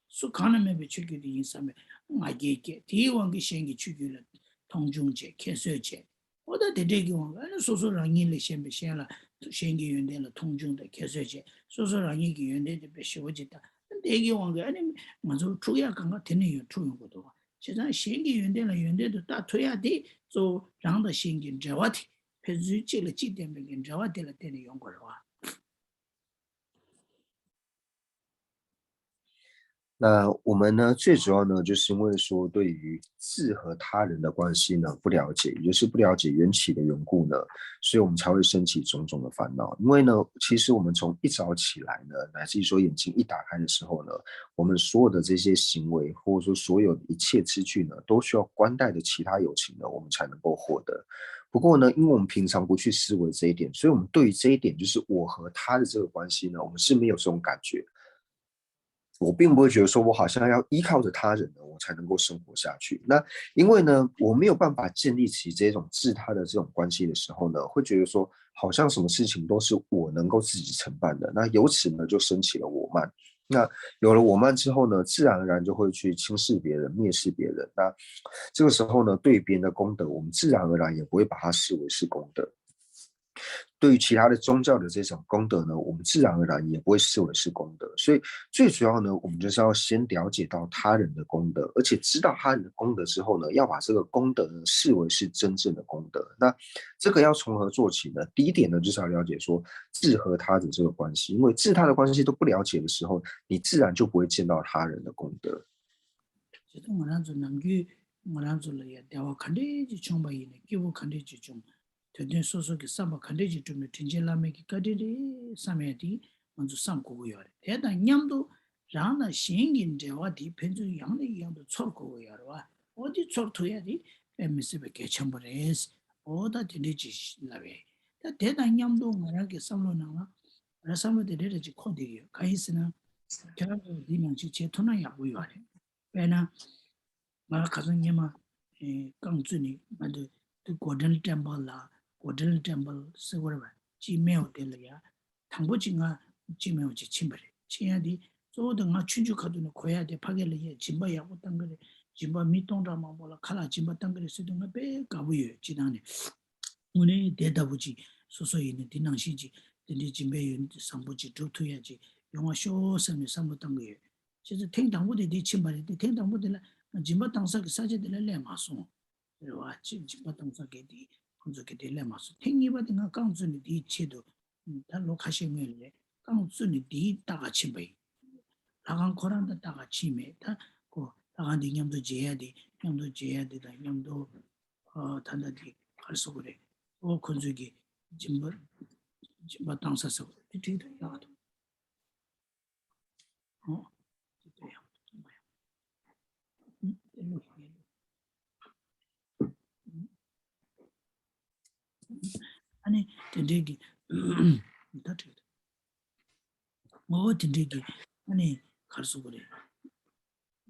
སུ་གང་ན་མེད་པའི་ཆོས་བརྒྱུད་དེ་ཡིན་བསམ་པའི་ང་རྒྱལ་སྐྱེ། དེའི་དབང་གིས་གཞན་གྱི་ཆོས་བརྒྱུད་ལ་མཐོང་ཆུང་བྱེད། ཁྱད་གསོད་བྱེད། འོ་ད་དེ་འདྲས་ཀྱི་དབང་གིས་ཨ་ནི་སོ་སོ་རང་ཉིད་ལས་གཞན་པའི་གཞན་ལ་གཞན་གྱི་ཡོན་ཏན་ལ་མཐོང་ཆུང་དང་ཁྱད་གསོད་བྱེད། སོ་སོ་རང་ཉིད་ཀྱི་ཡོན་ཏན་དེ་དཔེ་ཞེ་པོ་ཅིག་ལྟ། དེ་གི་དབང་གིས་ཨ་ནི་ང་ཚོ་འཁྲུག་ཡག་གང་ག་དེ་ནས་ཡང་འཁྲུག་ཡོང་གི་འདུག་བ། བྱས་ཙང་གཞན་གྱི་ཡོན་ཏན་ལ་ཡོན་ཏན་དུ་ལྟ་ཐུབ་ཡག་དེ་གཙོ་བོ་རང་དང་གཞན་གྱི་འབྲེལ་བ་དེ་ཕན་ཚུན་གཅིག་ལ་གཅིག་བརྟེན་པའི་གི་འབྲེལ་བ་དེ་ལ་བརྟེན་ནས་ཡོང་དགོས་རེད་བ། 那我们呢，最主要呢，就是因为说对于自和他人的关系呢不了解，也就是不了解缘起的缘故呢，所以我们才会升起种种的烦恼。因为呢，其实我们从一早起来呢，乃至于说眼睛一打开的时候呢，我们所有的这些行为，或者说所有的一切之具呢，都需要观待的其他有情呢，我们才能够获得。不过呢，因为我们平常不去思维这一点，所以我们对于这一点，就是我和他的这个关系呢，我们是没有这种感觉。我并不会觉得说我好像要依靠着他人呢，我才能够生活下去。那因为呢，我没有办法建立起这种自他的这种关系的时候呢，会觉得说好像什么事情都是我能够自己承办的。那由此呢，就升起了我慢。那有了我慢之后呢，自然而然就会去轻视别人、蔑视别人。那这个时候呢，对别人的功德，我们自然而然也不会把它视为是功德。对于其他的宗教的这种功德呢，我们自然而然也不会视为是功德。所以最主要呢，我们就是要先了解到他人的功德，而且知道他人的功德之后呢，要把这个功德呢视为是真正的功德。那这个要从何做起呢？第一点呢，就是要了解说自和他的这个关系，因为自他的关系都不了解的时候，你自然就不会见到他人的功德。 ཇི་ལྟར་ང་རང་ཚོ་ནམ་རྒྱུན་ང་རང་ཚོ་ལ་ཡ་བདེ་བ་ག་འདྲས་ཅིག་བྱུང་པ་ཡིན་ནའི་སྐྱིད་པོ་ག་འདྲས་ཅིག་བྱུང་། དོན་དོན་སོ་སོ་གི་བསམ་པ་ག་འདྲས་ཅིག་གྲུབ་ནའི་དྲིན་ཅན་བླ་མའི་གི་བཀའ་དྲིན་རེད་བསམ་ཡ་དེ་ང་ཚོ་བསམ་དགོས་ཀྱི་ཡོད་རེད། དེ་དང་མཉམ་དུ་རང་དང་གཞན་གྱི་འབྲེལ་བ་དེ་ཕན་ཚུན་ཡང་ནས་ཡང་དུ་འཚོལ་དགོས་ཀྱི་ཡོད་རེད་བ། འོ་དེ་འཚོལ་ཐུབ་ཡ་དེ་དཔེ་མི་སྲིད་པའི་གལ་ཆེན་པོ་རེད། འོ་ད་དེ་འདྲས་ཅིག་ལབ་ཡ། ད་དེ་དང་མཉམ་དུ་ང་རང་གི་བསམ་བློ་ནང་ལ་ང་རང་བསམ་བློ་དེ་འདྲས་འདྲས་ཅིག་འཁོར་བསྡད་ཀྱི་ཡོད། གང་ཡིན་ཟེར་ན། ཁྱེད་རང་ཚོ་འདི་ནང་བཞིན་བྱེད་ཐུབ་ན་ཡག་པོ་ཡོད་རེད། དཔེར་ན། ང་ཁ་སང་སྔོན་མ་རྐང་བཙུགས་ནས་ང་ཚོ་དེ་Golden Temple ལ་Golden Temple ཟེར་བ་རེད་པ། ཅི་སྨན་བ་དེ་ལ་ཡ། དང་པོ་ཅིག་ང་ཅི་སྨན་བ་ཅིག་ཕྱིན་པ་རེད། ཕྱིན་ཡ་དེ་གཙོ་བོ་དེ་ང་ཆུང་ཆུང་ཁ་ཐུག་ནས་གོ་ཡ་དེ་ཕ་གི་ལ་ཡ་སྦྱིན་པ་ཡག་པོ་བཏང་གི་རེད། སྦྱིན་པ་མི་སྟོང་ཕྲག་མང་པོ་ལ་ཁ་ལག་སྦྱིན་པ་བཏང་གི་རེད་ཟེར་དུས་ང་དཔེ་དགའ་པོ་ཡོད། སྤྱིར་བཏང་ནས། དངོས་གནས་དེ་ལྟ་བུ་ཅིག་སོ་སོ་ཡིན་ན་འདི་ནང་བཞིན་ཅིག་དེ་འདྲའི་སྦྱིན་པའི་ཡོན་ཏན་བཟང་པོ་ཅིག་སྒྲུབ་ཐུབ་ཡ་ཅིག་ཡོང་བ་ཤོག་བསམ་ནས་བསམ་བློ་བཏང་གི་ཡོད། བྱས་ཙང་ཐེངས་དང་པོ་དེ་འདི་ཕྱིན་པ་རེད་དེ། ཐེངས་དང་པོ་དེ་ལ་ང་སྦྱིན་པ་བཏང་ས་གི་ས་ཆ་དེ་ལ་སླེབས་མ་སོང་། རེད་བ། ཅིག་སྦྱིན་པ་བཏང་ས་གི་དེ་ཁོང་ཚོ་གི་དེ་སླེབས་མ་སོང་། ཐེངས་གཉིས་པ་དེ་ང་རྐང་བཙུགས་ནས་དེའི་ཆེད་དུ་ད་ལོ་ཁ་ཤས་སྔོན་ལ་རེད། རྐང་བཙུགས་ནས་དེའི་ལྟ་ག་ཕྱིན་པ་ཡིན། ལྷ་ཁང་ཁོ་རང་དང་ལྟ་ག་ཕྱིན་མེད། ད་ཁོ་ལྷ་ཁང་དེ་མཉམ་དུ་མཇལ་ཡ་དེ་མཉམ་དུ་མཇལ་ཡ་དེ་དང་མཉམ་དུ། ཨ། ད་ལྟ་དེ་ག་རེ་ཟེར་དགོས་རེད། ཨོ་ཁོ་ཚོས་ཀྱི་སྦྱིན་པ་སྦྱིན་པ་བཏང་ས་ཟེར་དགོས་རེད། དེ་འགྲིག་འདུག་ཡག་འདུག་ཨོ། དེ་ལྟ་ཡག་འདུག་ཡག་འདུག་དེ་ལོ་ཡག་འདུག་ཨ་ནི་དེ་འདྲའི་གི་ད་འགྲིག་འདུག་ངོ་བོ་དེ་འདྲའི་གི་ཨ་ནི་ག་རེ་ཟེར་དགོས་རེད།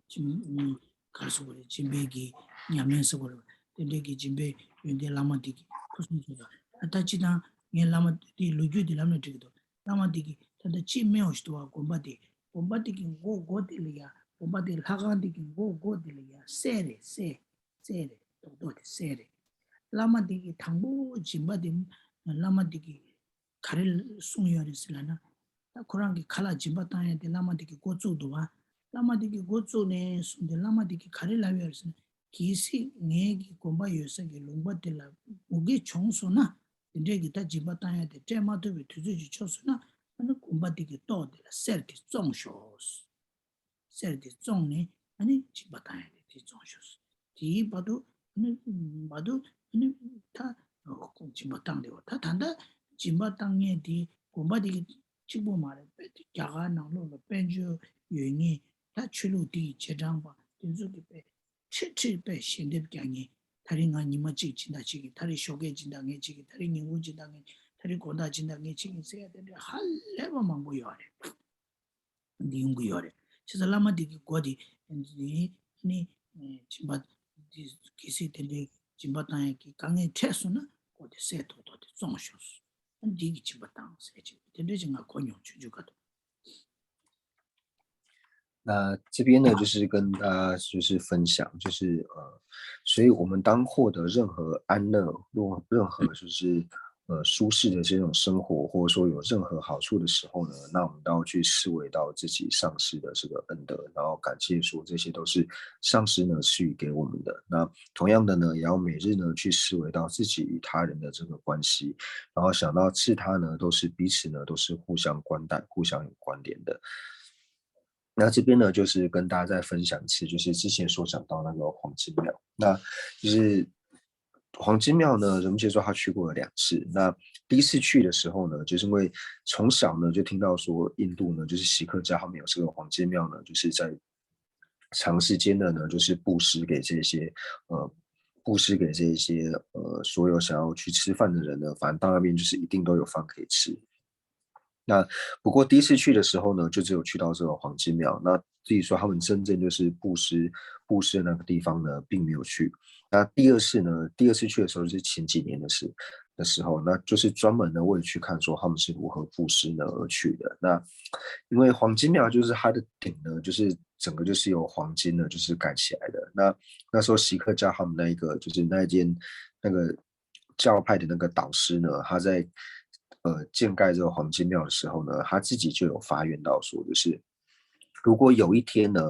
སྦྱིན། ག་རེ་ཟེར་དགོས་རེད། སྦྱིན་པའི་གི་ཉམས་ལེན་ཟེར་དགོས་རེད། དེ་འདྲའི་གི་སྦྱིན་པའི་ཡོན་ཏན་བླ་མ་དེ་གི་ཕུན་སུམ་ཚོགས་པ། ད་ལྟ་སྤྱིར་བཏང་ངའི་བླ་མ་དེའི་ལོ་རྒྱུས་དེ་ལབ་ན་འགྲིག་གི་འདུག་བླ་མ་དེ་གི་ད་ལྟ་ཅི་སྨན་བ་ཞིག་འདུག་བ། དགོན་པ་དེ། དགོན་པ་དེ་གི་མགོ་སྒོ་དེ་ལ་ཡ། དགོན་པ་དེ་ལྷ་ཁང་དེ་གི་མགོ་སྒོ་དེ་ལ་ཡ་གསེར་རེད། གསེར། གསེར་རེད། རྡོག་རྡོག་དེ་གསེར་རེད། བླ་མ་དེ་གི་དང་པོ་སྦྱིན་པ་དེ་བླ་མ་དེ་གི་ག་རེ་གསུངས་ཡོད་རེད་ཟེར་ལབ་ན། ད་ཁོ་རང་གི་ཁ་ལག་སྦྱིན་པ་བཏང་ཡ་དེ་བླ་མ་དེ་གིས་འགོ་བཙུགས་འདུག་བ། བླ་མ་དེ་གིས་འགོ་བཙུགས་ནས་བཟུང་སྟེ་བླ་མ་དེ་གིས་ག་རེ་ལབ་ཡོད་རེད་ཟེར་ན། གལ་སྲིད་ངའི་གི་དགོན་པ་ཡོད་ས་གི་ལུང་པ་དེ་ལ་མུ་གེ་བྱུང་སོང་ན། དེ་འདྲས་ཀྱི་ད་སྦྱིན་པ་བཏང་ཡ་དེ་སྤྲད་མ་ཐུབ་པའི་དུས་ཚོད་ཅིག་ཆགས་སོང་ན། ཨ་ནི་དགོན་པ་དེ་གི་ཏོག་དེ་ལ་གསེར་དེ་བཙོང་ཤོག་གསེར་དེ་བཙོངས་ནས་ཨ་ནི་སྦྱིན་པ་བཏང་ཡ་དེ་དེ་བཙོང་ཤོག་དེའི་བར་དུ་ཨ་ནི་བར་དུ་ཨ་ནི་ད་སྦྱིན་པ་བཏང་དེ་བ། ད་ད་ལྟ་སྦྱིན་པ་བཏང་མཁན་དེ་དགོན་པ་དེ་གཅིག་པོ་མ་རེད། དཔེ་དེ་རྒྱ་གར་ནང་ལོགས་ལ་དཔལ་འབྱོར་ཡོད་མཁན། ད་ཆོས་ལུགས་དེའི་རྗེས་འབྲང་པ་དེ་ཚོ་གི་དཔེ་ཁྲིད་ཁྲིད་དཔེ་ཞལ་འདེབས་རྒྱག་མཁན། ད་རེས་ང་ཉི་མ་གཅིག་སྦྱིན་བདག་བྱེད་ཀྱི། ད་རེས་ཞོགས་ཀས་སྦྱིན་བདག་ངས་བྱེད་ཀྱི། ད་རེས་ཉིན་གུང་སྦྱིན་བདག་ངས། ད་རེས་དགོང་དག་སྦྱིན་བདག་ངས་བྱེད་ཀྱི་ཟེར་ཡ་དེ་འདྲ་ཧ་ལས་པ་མང་པོ་ཡོད་རེད། འདི་ཡོང་གི་ཡོད་རེད། བྱས་ཙང་བླ་མ་འདི་གི་སྒོ་འདི་ནི་སྦྱིན་པ་འདི་གལ་སྲིད་དེ་འདྲའི་སྦྱིན་པ་བཏང་ཡག་གི་དཀའ་ངལ་འཕྲད་སོང་ན་སྒོ་དེ་གསེར་ཏོག་ཏོག་དེ་བཙོང་ཤོག་འདི་གི་སྦྱིན་པ་བཏང་ཟེར་ཅིག་དེ་འདྲ་ཅིག་ང་གོ་མྱོང་ཆུང་ཆུང་སྐབས་དུ། 那这边呢，就是跟大家就是分享，就是呃，所以我们当获得任何安乐，任任何就是呃舒适的这种生活，或者说有任何好处的时候呢，那我们都要去思维到自己上师的这个恩德，然后感谢说这些都是上师呢赐予给我们的。那同样的呢，也要每日呢去思维到自己与他人的这个关系，然后想到自他呢都是彼此呢都是互相关待、互相有关联的。那这边呢，就是跟大家再分享一次，就是之前所讲到那个黄金庙，那就是黄金庙呢，人们就说他去过了两次。那第一次去的时候呢，就是因为从小呢就听到说印度呢，就是锡克教他们有这个黄金庙呢，就是在长时间的呢，就是布施给这些呃布施给这些呃所有想要去吃饭的人呢，反正到那边就是一定都有饭可以吃。那不过第一次去的时候呢，就只有去到这个黄金庙。那至于说他们真正就是布施布施的那个地方呢，并没有去。那第二次呢，第二次去的时候是前几年的事的时候，那就是专门呢为了去看说他们是如何布施呢而去的。那因为黄金庙就是它的顶呢，就是整个就是由黄金呢就是盖起来的。那那时候锡克教他们那一个就是那一间那个教派的那个导师呢，他在呃建盖这个黄金庙的时候呢，他自己就有发愿到说，就是如果有一天呢，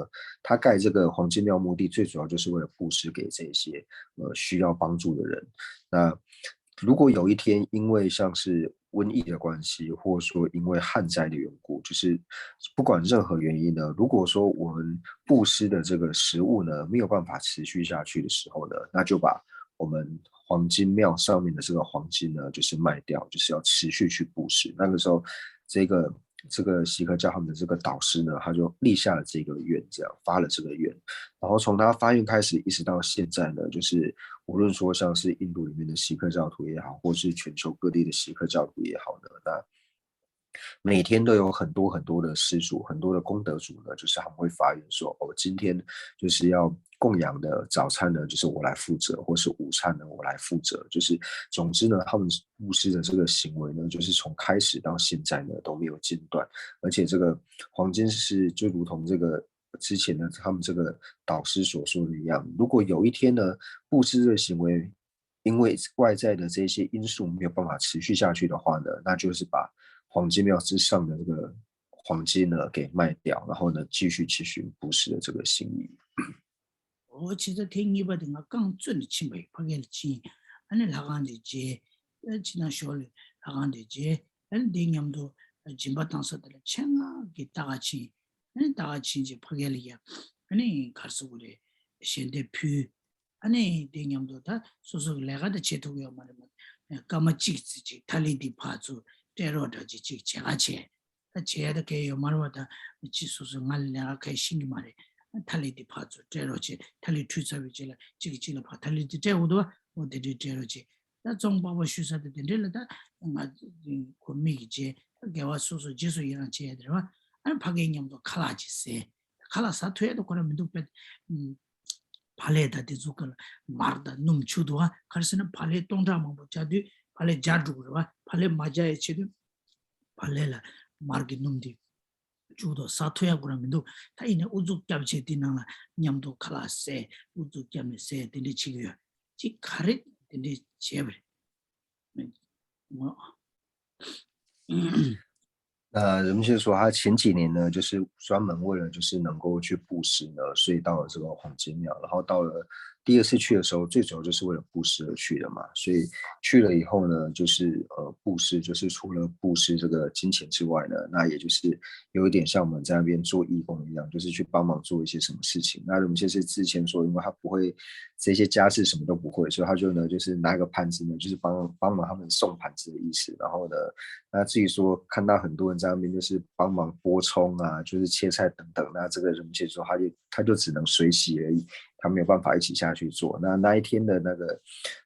他盖这个黄金庙目的最主要就是为了布施给这些呃需要帮助的人。那如果有一天因为像是瘟疫的关系，或者说因为旱灾的缘故，就是不管任何原因呢，如果说我们布施的这个食物呢没有办法持续下去的时候呢，那就把我们黄金庙上面的这个黄金呢，就是卖掉，就是要持续去布施。那个时候，这个这个锡克教他们的这个导师呢，他就立下了这个愿，这样发了这个愿。然后从他发愿开始，一直到现在呢，就是无论说像是印度里面的锡克教徒也好，或是全球各地的锡克教徒也好呢，那每天都有很多很多的施主，很多的功德主呢，就是他们会发愿说，哦，今天就是要供养的早餐呢，就是我来负责，或是午餐呢我来负责，就是总之呢，他们布施的这个行为呢，就是从开始到现在呢都没有间断，而且这个黄金是就如同这个之前的他们这个导师所说的一样，如果有一天呢，布施这个行为因为外在的这些因素没有办法持续下去的话呢，那就是把黄金庙之上的这个黄金呢给卖掉，然后呢继续去寻布施的这个心意。 འོ་བྱས་ཙང་ཐེངས་གཉིས་པ་དེ་ང་རྐང་བཙུགས་ནས་ཕྱིན་པ་ཡིན། ཕ་གི་ལ་ཕྱིན། ཨ་ནི་ལྷ་ཁང་དེ་མཇལ། ཨ་ཕྱི་ནང་ཞོར་ལ་ལྷ་ཁང་དེ་མཇལ། ཨ་ནི་དེ་མཉམ་དུ་སྦྱིན་པ་བཏང་ས་དེ་ལ་ཆེད་མངགས་ཀྱིས་ལྟ་ག་ཕྱིན། ཨ་ནི་ལྟ་ག་ཕྱིན་རྗེས་ཕ་གི་ལ་ཡ་ཨ་ནི་ག་རེ་ཟེར་དགོས་རེད། ཞལ་འདེབས་ཕུལ། ཨ་ནི་དེ་མཉམ་དུ་ད་སོ་སོ་གི་ལས་ཀ་དེ་བྱེད་ཐུབ་ཀྱི་ཡོད་མ་རེད་མ། སྐར་མ་གཅིག་ཙམ་ཅིག་ཐ་ལི་དེ་ཕར་ཚུར་སྤྲད་རོགས་འདྲ་ཅིག་ཅིག་བྱེད་ག་བྱས། ད་བྱས་ད་གས་ཡོད་མ་རེད་བ། ད་ཅི་སོ་སོ་ང་ལ་ལས་ཀ་གས་ཤེས་ཀྱི་མ་རེད། ཐ་ལི་དེ་ཕར་ཚུར་སྤྲད་རོགས་བྱས། ཐ་ལི་འཁྲུད་ཚར་བའི་རྗེས་ལ་གཅིག་གིས་གཅིག་ལ་ཕར་ཐ་ལི་དེ་སྤྲད་འོ་དོ། འོ་དེ་འདྲས་སྤྲད་རོགས་བྱས། ད་ཙོང་པགས་པ་བཤུ་ས་དེ་དེ་འདྲས་ལ་ད་ང་ཁོ་མིག་གིས་བྱས། ད་དགེ་བ་སོ་སོ་རྗེས་སུ་ཡི་རང་བྱས་ཡ་དེ་རེད་བ། ཨ་ཕ་གའི་མཉམ་དུ་ཁ་ལག་ཅིག་ཟས། ཁ་ལག་ཟ་ཐུབ་ཡ་དེ་ཁོ་རང་མི་འདུག་པས། ཕ་ལས་ད་དེ་ཚོ་ག་ལ་མར་དང་སྣུམ་ཆུ་འདུག་ཨ། ག་རེ་ཟེར་ན་ཕ་ལས་སྟོང་ཕྲག་མང་པོ་བྱ་དུས་ཕ་ལས་འཇར་འགྲོ་གི་རེད་བ། ཕ་ལས་མ་འཇར་ཡ་བྱེད་དུས་ཕ་ལས་ལ་མར་གྱི་སྣུམ་དེ་བཅུག་དོ། ཟ་ཐུབ་ཡ་ཁོ་རང་མི་འདུག་ད་ཡིན་ནའི་ཨུ་ཚུགས་རྒྱབ་བྱས་དེ་ནང་ལ་མཉམ་དུ་ཁ་ལག་ཟས། ཨུ་ཚུགས་རྒྱབ་ནས་ཟས། དེ་འདྲས་བྱེད་ཀྱི་ཡོད། ཅིག་ག་རེ་དེ་འདྲས་བྱས་པ་རེད། 那人们就说他前几年呢，就是专门为了就是能够去布施呢，所以到了这个黄金庙，然后到了第二次去的时候，最主要就是为了布施而去的嘛。所以去了以后呢，就是呃布施，就是除了布施这个金钱之外呢，那也就是有一点像我们在那边做义工一样，就是去帮忙做一些什么事情。那人们就是之前说，因为他不会这些家事什么都不会，所以他就呢就是拿个盘子呢，就是帮帮忙他们送盘子的意思。然后呢，那至于说看到很多人在那边就是帮忙拨葱啊，就是切菜等等，那这个人们就说他就他就只能水洗而已，他没有办法一起下去做。那那一天的那个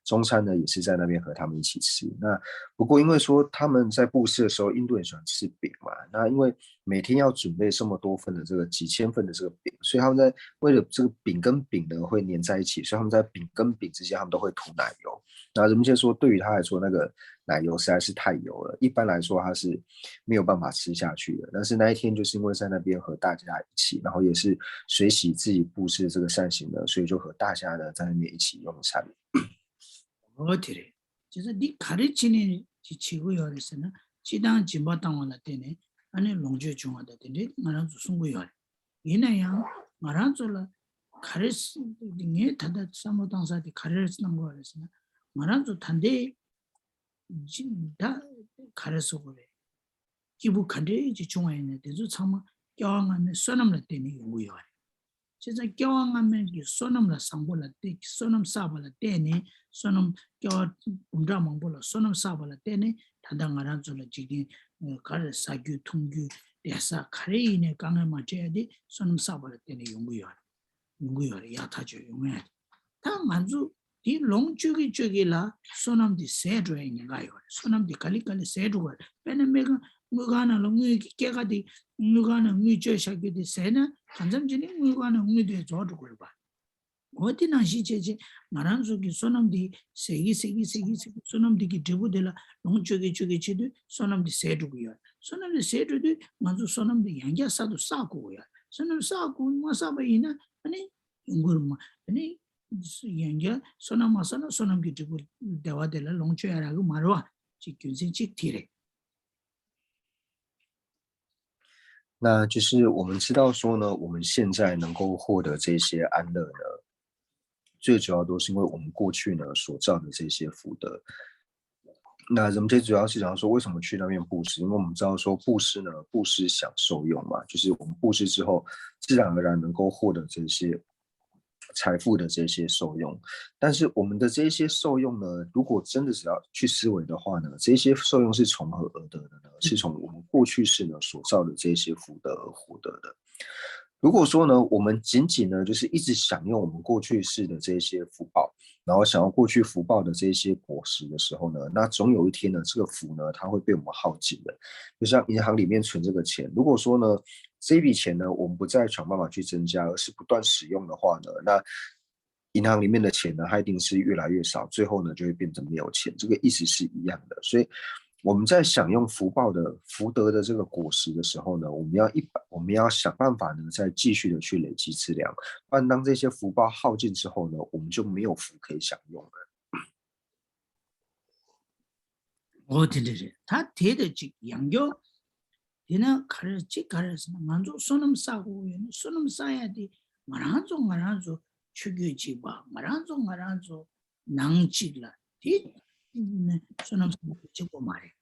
中餐呢，也是在那边和他们一起吃。那不过因为说他们在布施的时候，印度人喜欢吃饼嘛，那因为每天要准备这么多份的这个几千份的这个饼，所以他们在为了这个饼跟饼呢会粘在一起，所以他们在饼跟饼之间他们都会涂奶油。那人们就说，对于他来说，那个奶油实在是太油了，一般来说他是没有办法吃下去的。但是那一天就是因为在那边和大家一起，然后也是随喜自己布施这个善行的，所以就和大家呢在那边一起用餐。 འོ་དེ་རེད། བྱས་ཙང་འདི་ག་རེ་བྱས་ནས་ཅིག་བྱེད་ཀྱི་ཡོད་རེད་ཟེར་ན། སྤྱིར་བཏང་སྦྱིན་པ་བཏང་བ་ལ་བརྟེན་ནས་ཨ་ནི་ལོངས་སྤྱོད་བྱུང་བ་དང་དེ་འདྲས་ང་རང་ཚོ་གསུང་གི་ཡོད་རེད། ཡིན་ན་ཡང་ང་རང་ཚོ་ལ་ག་རེ་ཟེར། ངས་ད་ལྟ་བསམ་བློ་བཏང་ས་དེ་ག་རེ་གནང་དགོས་རེད་ཟེར་ན། ང་རང་ཚོ་ད་ལྟའི་ད་ག་རེ་ཟེར་དགོས་རེད། སྐྱིད་པོ་ག་འདྲས་ཅིག་བྱུང་བ་ཡིན་ན་དེ་ཚོ་ཚང་མ་ སྐྱེ་བ་སྔ་མའི་བསོད་ནམས་ལ་བརྟེན་ནས་ཡོང་གི་ཡོད་རེད། བྱས་ཙང་སྐྱེ་བ་སྔ་མའི་གི་བསོད་ནམས་ལ་བཟང་པོ་ལ་བརྟེན། བསོད་ནམས་བསགས་པ་ལ་བརྟེན་ནས། བསོད་ནམས་སྐྱེ་བ་འབུམ་ཕྲག་མང་པོ་ལ་བསོད་ནམས་བསགས་པ་ལ་བརྟེན་ནས། ད་ལྟ་ང་རང་ཚོ་ལ་འཇིག་རྟེན་ག་རེ་ཟ་རྒྱུ་འཐུང་རྒྱུ་བསྡད་ས་ག་རེ་ཡིན་ནའི་དཀའ་ངལ་མ་འཕྲད་ཡ་དེ་བསོད་ནམས་བསགས་པ་ལ་བརྟེན་ནས་ཡོང་གི་ཡོད་རེད། ཡོང་གི་ཡོད་རེད། ཡག་ཐག་ཆོད་ཡོང་ཡ་རེད། ད་ང་ཚོ་དེ་ལོངས་སྤྱོད་ཀྱི་སྤྱོད་ཀྱི་ལ་བསོད་ནམས་དེ་ཟད་འགྲོ་ཡ་ཉེན་ཁ་ཡོད་རེད། བསོད་ནམས་དེ་ག་ལེ་ག་ལེ་ཟད་འགྲོ་གི་རེད། དཔེར་ན་སྨན་ཁང་། དངུལ་ཁང་ནང་ལ་དངུལ་གྱི་སྐྱེད་ཀ་དེ། དངུལ་ཁང་ནང་དངུལ་བཅོལ་བཞག་རྒྱུ་དེ་ཟད་ན་གང་འཚམ་ཅིག་ནི་དངུལ་ཁང་ནང་དངུལ་དེ་རྫོགས་འགྲོ་གི་རེད་པ། འོ་དེ་ནང་བཞིན་བྱས་བྱས་ང་རང་ཚོ་གི་བསོད་ནམས་དེ་ཟད་ཀྱི་ཟད་ཀྱི་ཟད་ཀྱི་ཟད་ཀྱི། བསོད་ནམས་དེ་གི་འབྲས་བུ་དེ་ལ་ལོངས་སྤྱོད་ཀྱི་སྤྱོད་ཀྱི་ཆེད་དུ་བསོད་ནམས་དེ་ཟད་འགྲོ་གི་ཡོད། བསོད་ནམས་དེ་ཟད་འགྲོ་དུས་ང་ཚོ་བསོད་ནམས་དེ་ཡང་བསྐྱར་གསར་དུ་བསགས་དགོས་ཀྱི་ཡོད། བསོད་ནམས་བསགས་དགོས། མ་བསགས་པ་ཡིན་ན་ཨ་ནི་ཡོང་གི་རེད་མ། ཨ་ནི་ཡང་བསྐྱར་བསོད་ནམས་མ་བསགས་ན་བསོད་ནམས་ཀྱི་འབྲས་བུ་བདེ་བ་དེ་ལ་ལོངས་སྤྱོད་ཡ་རག་གི་མ་རེད་བ། ཅིག་རྒྱུ་མཚན་གཅིག་དེ་རེད།那就是我们知道说呢，我们现在能够获得这些安乐呢，最主要都是因为我们过去呢所造的这些福德。那我们最主要是想说，为什么去那边布施？因为我们知道说布施呢，布施想受用嘛，就是我们布施之后，自然而然能够获得这些财富的这些受用。但是我们的这些受用呢，如果真的只要去思维的话呢，这些受用是从何而得的呢？是从我们过去世呢所造的这些福德而获得的。如果说呢，我们仅仅呢就是一直享用我们过去世的这些福报，然后享用过去福报的这些果实的时候呢，那总有一天呢，这个福呢它会被我们耗尽的。就像银行里面存这个钱，如果说呢这一笔钱呢我们不再想办法去增加，而是不断使用的话呢，那银行里面的钱呢，它一定是越来越少，最后呢就会变成没有钱，这个意思是一样的。所以我们在享用福报的福德的这个果实的时候呢，我们要一我们要想办法呢，再继续的去累积资粮，不然当这些福报耗尽之后呢，我们就没有福可以享用了。འོ་དེ་འདྲ་རེད། ད་དེ་དང་གཅིག་ཡང་བསྐྱར། དེ་ན་ག་རེ་གཅིག་ག་རེ་ཟེར་ན། ང་ཚོ་བསོད་ནམས་བསགས་དགོས་ཡོད་ན། བསོད་ནམས་བསགས་ཡ་དེ་ང་རང་ཚོ་ང་རང་ཚོ་ཆོས་བརྒྱུད་གཅིག་པ། ང་རང་ཚོ་ང་རང་ཚོ་ནང་གཅིག་ལ་དེ་བསོད་ནམས་བསགས་ཡ་གཅིག་པོ་མ་རེད།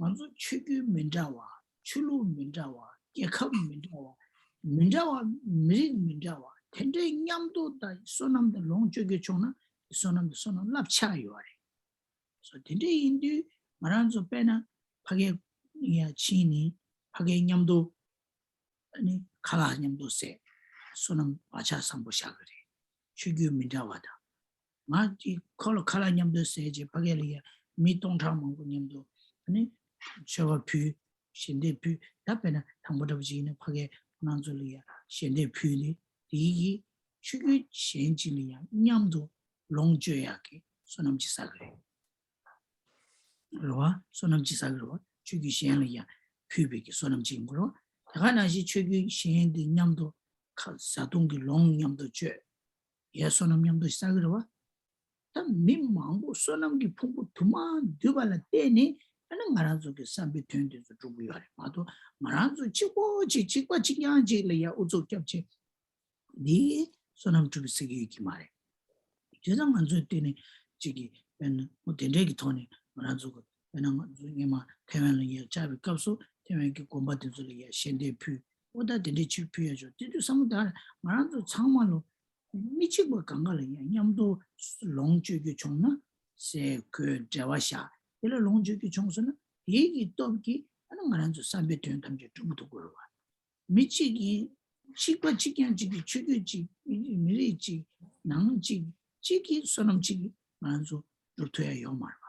ང་ཚོ་ཆོས་བརྒྱུད་མི་འདྲ་བ། ཆོས་ལུགས་མི་འདྲ་བ། རྒྱལ་ཁབ་མི་འདྲ་བ། མི་འདྲ་བ། མི་རིགས་མི་འདྲ་བ། དེ་འདྲའི་མཉམ་དུ་ད་བསོད་ནམས་དང་ལོངས་སྤྱོད་རྒྱུ་བྱུང་ན་བསོད་ནམས་དེ་བསོད་ནམས་རླབས་ཆེ་ཡོད་རེད། སོ་དེ་འདྲ་ཡིན་དུས་ང་རང་ཚོ་དཔེར་ན་ཕ་གིར་ཡར་ཕྱིན་ནས་ཕ་གིར་མཉམ་དུ་ཨ་ནི་ཁ་ལག་མཉམ་དུ་ཟས། བསོད་ནམས་བག་ཆགས་བཟང་པོ་བཞག་གི་རེད། ཆོས་བརྒྱུད་མི་འདྲ་བ་དང་། ང་གཅིག་ཁོ་ལ་ཁ་ལག་མཉམ་དུ་ཟས་རྗེས་ཕ་གི་ལ་ཡ་མི་སྟོང་ཕྲག་མང་པོ་མཉམ་དུ་ཨ་ནི་མཆོད་པ་ཕུལ། ཞལ་འདེབས་ཕུལ། ད་དཔེར་ན་དང་པོ་འདྲ་པོ་ཅིག་ཡིན་ན་ཕ་གིར་ཁོ་རང་ཚོ་ལ་ཡ་ཞལ་འདེབས་ཕུལ་ནས་དེ་ཡི་ཆོས་བརྒྱུད་གཞན་ཅིག་ལ་ཡ་མཉམ་དུ་ལོངས་སྤྱོད་ཡག་གི་བསོད་ནམས་ཅིག་བསགས་གི་རེད། རེད་བ། བསོད་ནམས་ཅིག་བསགས་གི་རེད་བ། ཆོས་བརྒྱུད་གཞན་ལ་ཡ་ཕུལ་བའི་གི་བསོད་ནམས་ཅིག་ཡིན་དགོས་རེད་བ། དེ་ག་ནང་བཞིན་ཆོས་བརྒྱུད་གཞན་དེ་མཉམ་དུ་ཁ་བཟའ་བཏུང་གི་ལོངས་མཉམ་དུ་སྤྱོད། ཡའི་བསོད་ནམས་མཉམ་དུ་བསགས་གི་རེད་བ། ད་མི་མང་པོ་བསོད་ནམས་ཀྱི་ཕུང་པོ་དུ་མ་འདུས་པ་ལ་བརྟེན་ནས་ཨ་ནི་ང་རང་ཚོ་གི་བསམ་པའི་དོན་དེ་ཚོ་འགྲུབ་ཀྱི་ཡོད་རེད་མ་གཏོགས། ང་རང་ཚོ་གཅིག་པོ་གཅིག་གཅིག་པ་གཅིག་རྐྱང་གཅིག་ལ་ཡ་ཨུ་ཚུགས་རྒྱབ་བྱས་འདི་བསོད་ནམས་འགྲུབ་ཟེར་གི་ཡོད་ཀྱི་མ་རེད། དེ་ཚོ་ང་ཚོའི་སྟེང་ནས་གཅིག་གི་དཔེར་ན་འོ་དེ་འདྲའི་གི་ཐོག་ནས་ང་རང་ཚོ་གི་དཔེར་ན་ང་ཚོ་སྔོན་མ་ཐའེ་ཝན་ལ་ཡ་བཅར་བའི་སྐབས་སུ་ཐའེ་ཝན་གྱི་དགོན་པ་དེ་ཚོ་ལ་ཡ་ཞལ་འདེབས་ཕུལ། འོ་ད་དེ་འདྲའི་ཅིག་ཕུལ་ཡ་ཆོག་དེ་དུས་བསམ་བློ་བཏང་ན་ང་རང་ཚོ་ཚང་མ་ལོ་མི་གཅིག་པ་གང་ག་ལ་ཡང་མཉམ་དུ་ལོངས་སྤྱོད་རྒྱུ་བྱུང་ན་ཟས་གོས་འབྲེལ་བ་བཞག་དེ་ལ་ལོངས་སྤྱོད་རྒྱུ་བྱུང་སོང་ན་དེའི་གི་སྟོབས་ཀྱིས་ཨ་ནི་ང་རང་ཚོ་བསམ་པའི་དོན་ཐམས་ཅད་འགྲུབ་ཐུབ་དགོས་རེད་བ། མི་གཅིག་གིས་གཅིག་པ་གཅིག་རྐྱང་གཅིག་གིས་ཆོས་བརྒྱུད་གཅིག་མི་རིགས་གཅིག་ནང་གཅིག་གཅིག་གིས་བསོད་ནམས་གཅིག་གིས་ང་རང་ཚོ་འགྲུབ་ཐུབ་ཡ་ཡོད་མ་རེད་བ།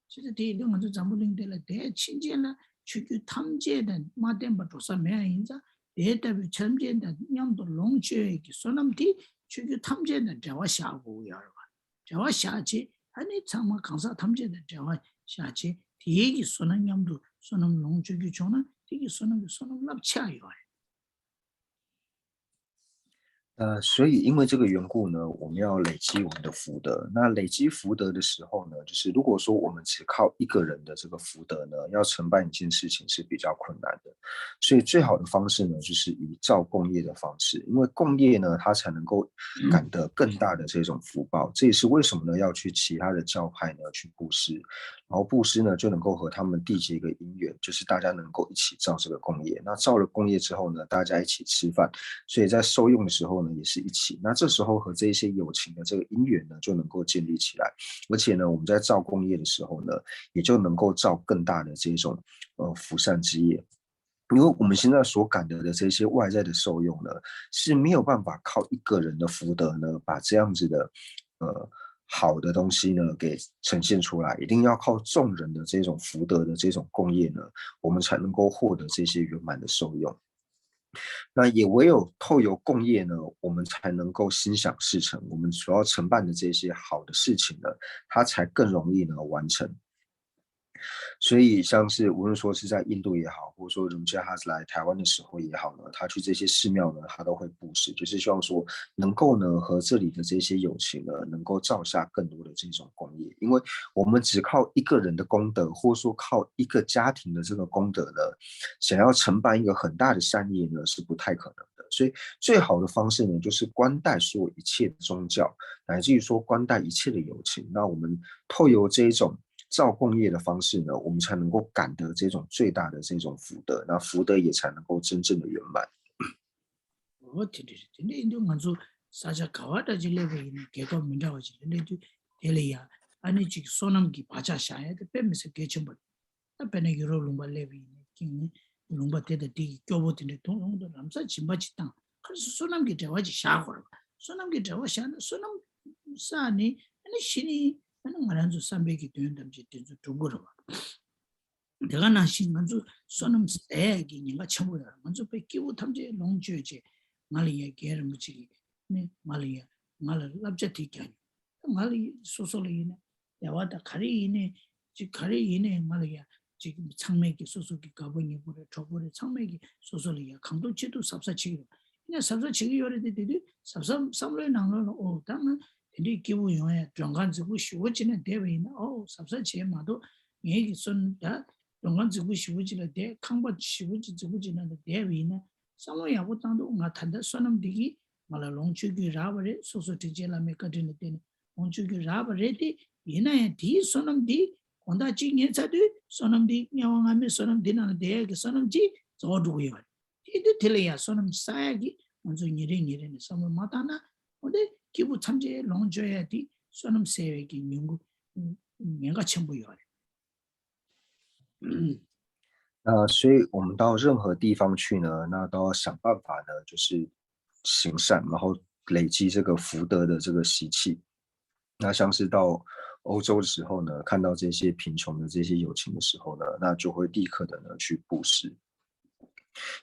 བྱས་ཙང་དེ་ཡིན་དུས་ང་ཚོ་འཛམ་བུ་གླིང་འདི་ལ་དེ་ཕྱིན་ཆད་ལ་ཆོས་བརྒྱུད་ཐམས་ཅད་དང་མ་བརྟེན་པར་འགྲོ་ས་མེད་པ་ཡིན་ཙང་དེ་ལྟ་བུའི་ཐམས་ཅད་དང་མཉམ་དུ་ལོངས་སྤྱོད་ཡས་ཀྱི་བསོད་ནམས་དེ་ཆོས་བརྒྱུད་ཐམས་ཅད་དང་འབྲེལ་བ་བཞག་དགོས་ཀྱི་ཡོད་རེད་བ། འབྲེལ་བ་བཞག་བྱས་ཨ་ནི་ཚང་མ་གང་ཟག་ཐམས་ཅད་དང་འབྲེལ་བ་བཞག་བྱས་དེའི་གི་བསོད་ནམས་མཉམ་དུ་བསོད་ནམས་ལོངས་སྤྱོད་རྒྱུ་བྱུང་ན་དེ་གི་བསོད་ནམས་ཀྱི་བསོད་ནམས་རླབས་ཆེ་ཡོད་རེད། 呃，所以因为这个缘故呢，我们要累积我们的福德。那累积福德的时候呢，就是如果说我们只靠一个人的这个福德呢，要承办一件事情是比较困难的。所以最好的方式呢，就是以造共业的方式，因为共业呢，它才能够感得更大的这种福报。这也是为什么呢，要去其他的教派呢去布施，然后布施呢就能够和他们缔结一个因缘，就是大家能够一起造这个共业。那造了共业之后呢，大家一起吃饭，所以在受用的时候呢也是一起。那这时候和这一些有情的这个因缘呢就能够建立起来，而且呢我们在造共业的时候呢，也就能够造更大的这种呃福善之业。因为我们现在所感得的这些外在的受用呢，是没有办法靠一个人的福德呢，把这样子的呃好的东西呢给呈现出来，一定要靠众人的这种福德的这种共业呢，我们才能够获得这些圆满的受用。那也唯有透由共业呢，我们才能够心想事成。我们所要承办的这些好的事情呢，它才更容易呢完成。所以像是无论说是在印度也好，或者说 Rinpoche 他来台湾的时候也好呢，他去这些寺庙呢，他都会布施，就是希望说能够呢和这里的这些有情呢，能够造下更多的这种功业。因为我们只靠一个人的功德，或者说靠一个家庭的这个功德呢，想要承办一个很大的善业呢，是不太可能的。所以最好的方式呢，就是关待所有一切的宗教，乃至于说关待一切的有情。那我们透由这一种造共业的方式呢，我们才能够感得这种最大的这种福德，那福德也才能够真正的圆满。 འོ་དེ་འདྲ་རེད། དེ་འདྲ་ཡིན་དུས་ང་ཚོ་ས་ཆ་ག་བ་འདྲ་ཅིག་སླེབས་པ་ཡིན་ན། རྒྱལ་ཁབ་མི་འདྲ་བ་ཅིག་ལ་སླེབས་དུས་དེ་ལ་ཡ་ཨ་ནི་ཅིག་བསོད་ནམས་ཀྱི་བག་ཆགས་བཞག་ཡ་དེ་དཔེ་མི་སྲིད་གལ་ཆེན་པོ་རེད། ད་དཔེར་ན་ཡུ་རོབ་ལུང་པ་སླེབས་པ་ཡིན་ན་ཀྱང་ནི་ལུང་པ་དེ་དང་དེ་གི་སྐྱོ་པོ་དེ་འདྲ་མཐོང་ཡོང་དུས་ལམ་སང་སྦྱིན་པ་ཅིག་བཏང་། ག་རེ་ཟེར་བསོད་ནམས་ཀྱི་འབྲེལ་བ་ཅིག་བཞག་དགོས་རེད་བ། བསོད་ནམས་ཀྱི་འབྲེལ་བ་བཞག་ན་བསོད་ནམས་བསགས་ནས་ཨ་ནི་ཤི་ནས་ཨ་ནི་ང་རང་ཚོ་བསམ་པའི་གི་དོན་ཐམས་ཅད་དེ་ཚོ་འགྲུབ་དགོས་རེད་བ། དེ་ག་ནང་བཞིན་ང་ཚོ་བསོད་ནམས་ཟད་ཀྱི་ཉེན་ཁ་ཆེན་པོ་ཡོད་རེད། ང་ཚོ་དཔེ་སྐྱེ་བོ་ཐམས་ཅད་ལོངས་སྤྱོད་བྱས། ང་ལ་ཡ་རྒན་རིན་པོ་ཆེ་གིས་ནི་ང་ལ་ཡ་ང་ལ་བསླབ་བྱ་དེ་རྒྱག་མྱོང་། ང་ལ་ཡ་སོ་སོ་ལ་ཡིན་ན་བདེ་བ་དང་ག་རེ་ཡིན་ནའི་ཅིག་ག་རེ་ཡིན་ནའི་ང་ལ་ཡ་ཅིག་ཚང་མས་ཀྱི་སོ་སོ་གི་དགའ་པོ་ཉེ་པོ་རེད། གྲོགས་པོ་རེད། ཚང་མས་ཀྱི་སོ་སོ་ལ་ཡ་གང་ཐུབ་ཅི་ཐུབ་གཟབ་གཟབ་བྱེད་ཀྱི་ཡོད། ཡིན་ན་གཟབ་གཟབ་བྱེད་ཀྱི་ཡོད་རེད་དེ། དེ་དུས་གཟབ་གཟབ་བསམ་བློའི་ནང་ལོགས་ལ་ཨོ་ད་ང་དེ་འདྲའི་སྐྱིད་པོ་ཡོང་ཡ་མགྲོན་ཁང་རྫིག་པོ་ཞེ་པོ་ཅིག་ན་བསྡད་པ་ཡིན་ན་ཨོ་གཟབ་གཟབ་བྱས་མ་གཏོགས་ངས་ཀྱི་སོ་ད་མགྲོན་ཁང་རྫིག་པོ་ཞེ་པོ་ཅིག་ལ་བསྡད། ཁང་པ་ཞེ་པོ་ཅིག་རྫིག་པོ་ཅིག་ནང་དུ་བསྡད་པ་ཡིན་ན་བསམ་བློ་ཡག་པོ་བཏང་འདུག་ང་ད་ལྟ་བསོད་ནམས་འདི་གིས་ང་ལ་ལོངས་སྤྱོད་རྒྱུ་རག་པ་རེད། སོ་སོ་དྲིན་ཅན་བླ་མའི་བཀའ་དྲིན་ལ་བརྟེན་ནས་ལོངས་སྤྱོད་རྒྱུ་རག་པ་རེད་དེ། ཡིན་ན་ཡང་དེའི་བསོད་ནམས་འདི་དགོང་དག་གཅིག་ཉལ་ཚར་དུས་བསོད་ནམས་འདི་དམྱལ་བ་མངར་མོའི་བསོད་ནམས་འདི་ནང་ལ་བསྡད་ཡག་གི་བསོད་ནམས་ཅིག་རྫོགས་འགྲོ་གི་ཡོད་རེད། དེ་དུས་དེ་ལ་ཡང་བསོད་ནམས་བསགས་ཡག་གི་ང་ཚོ་ཉིན་རེ་ཉིན་རེ་ནས་བསམ་བློ་མ་བཏང་ན་འོ་དེ་སྐྱེས་བུ་ཐམས་ཅད་ལོངས་སྤྱོད་ཡག་དེ་བསོད་ནམས་ཟད་པའི་གི་ཉེན་ཁ་ཉེན་ཁ་ཆེན་པོ་ཡོད་རེད། 那所以我们到任何地方去呢，那都要想办法呢，就是行善，然后累积这个福德的这个习气。那像是到欧洲的时候呢，看到这些贫穷的这些友情的时候呢，那就会立刻的呢去布施。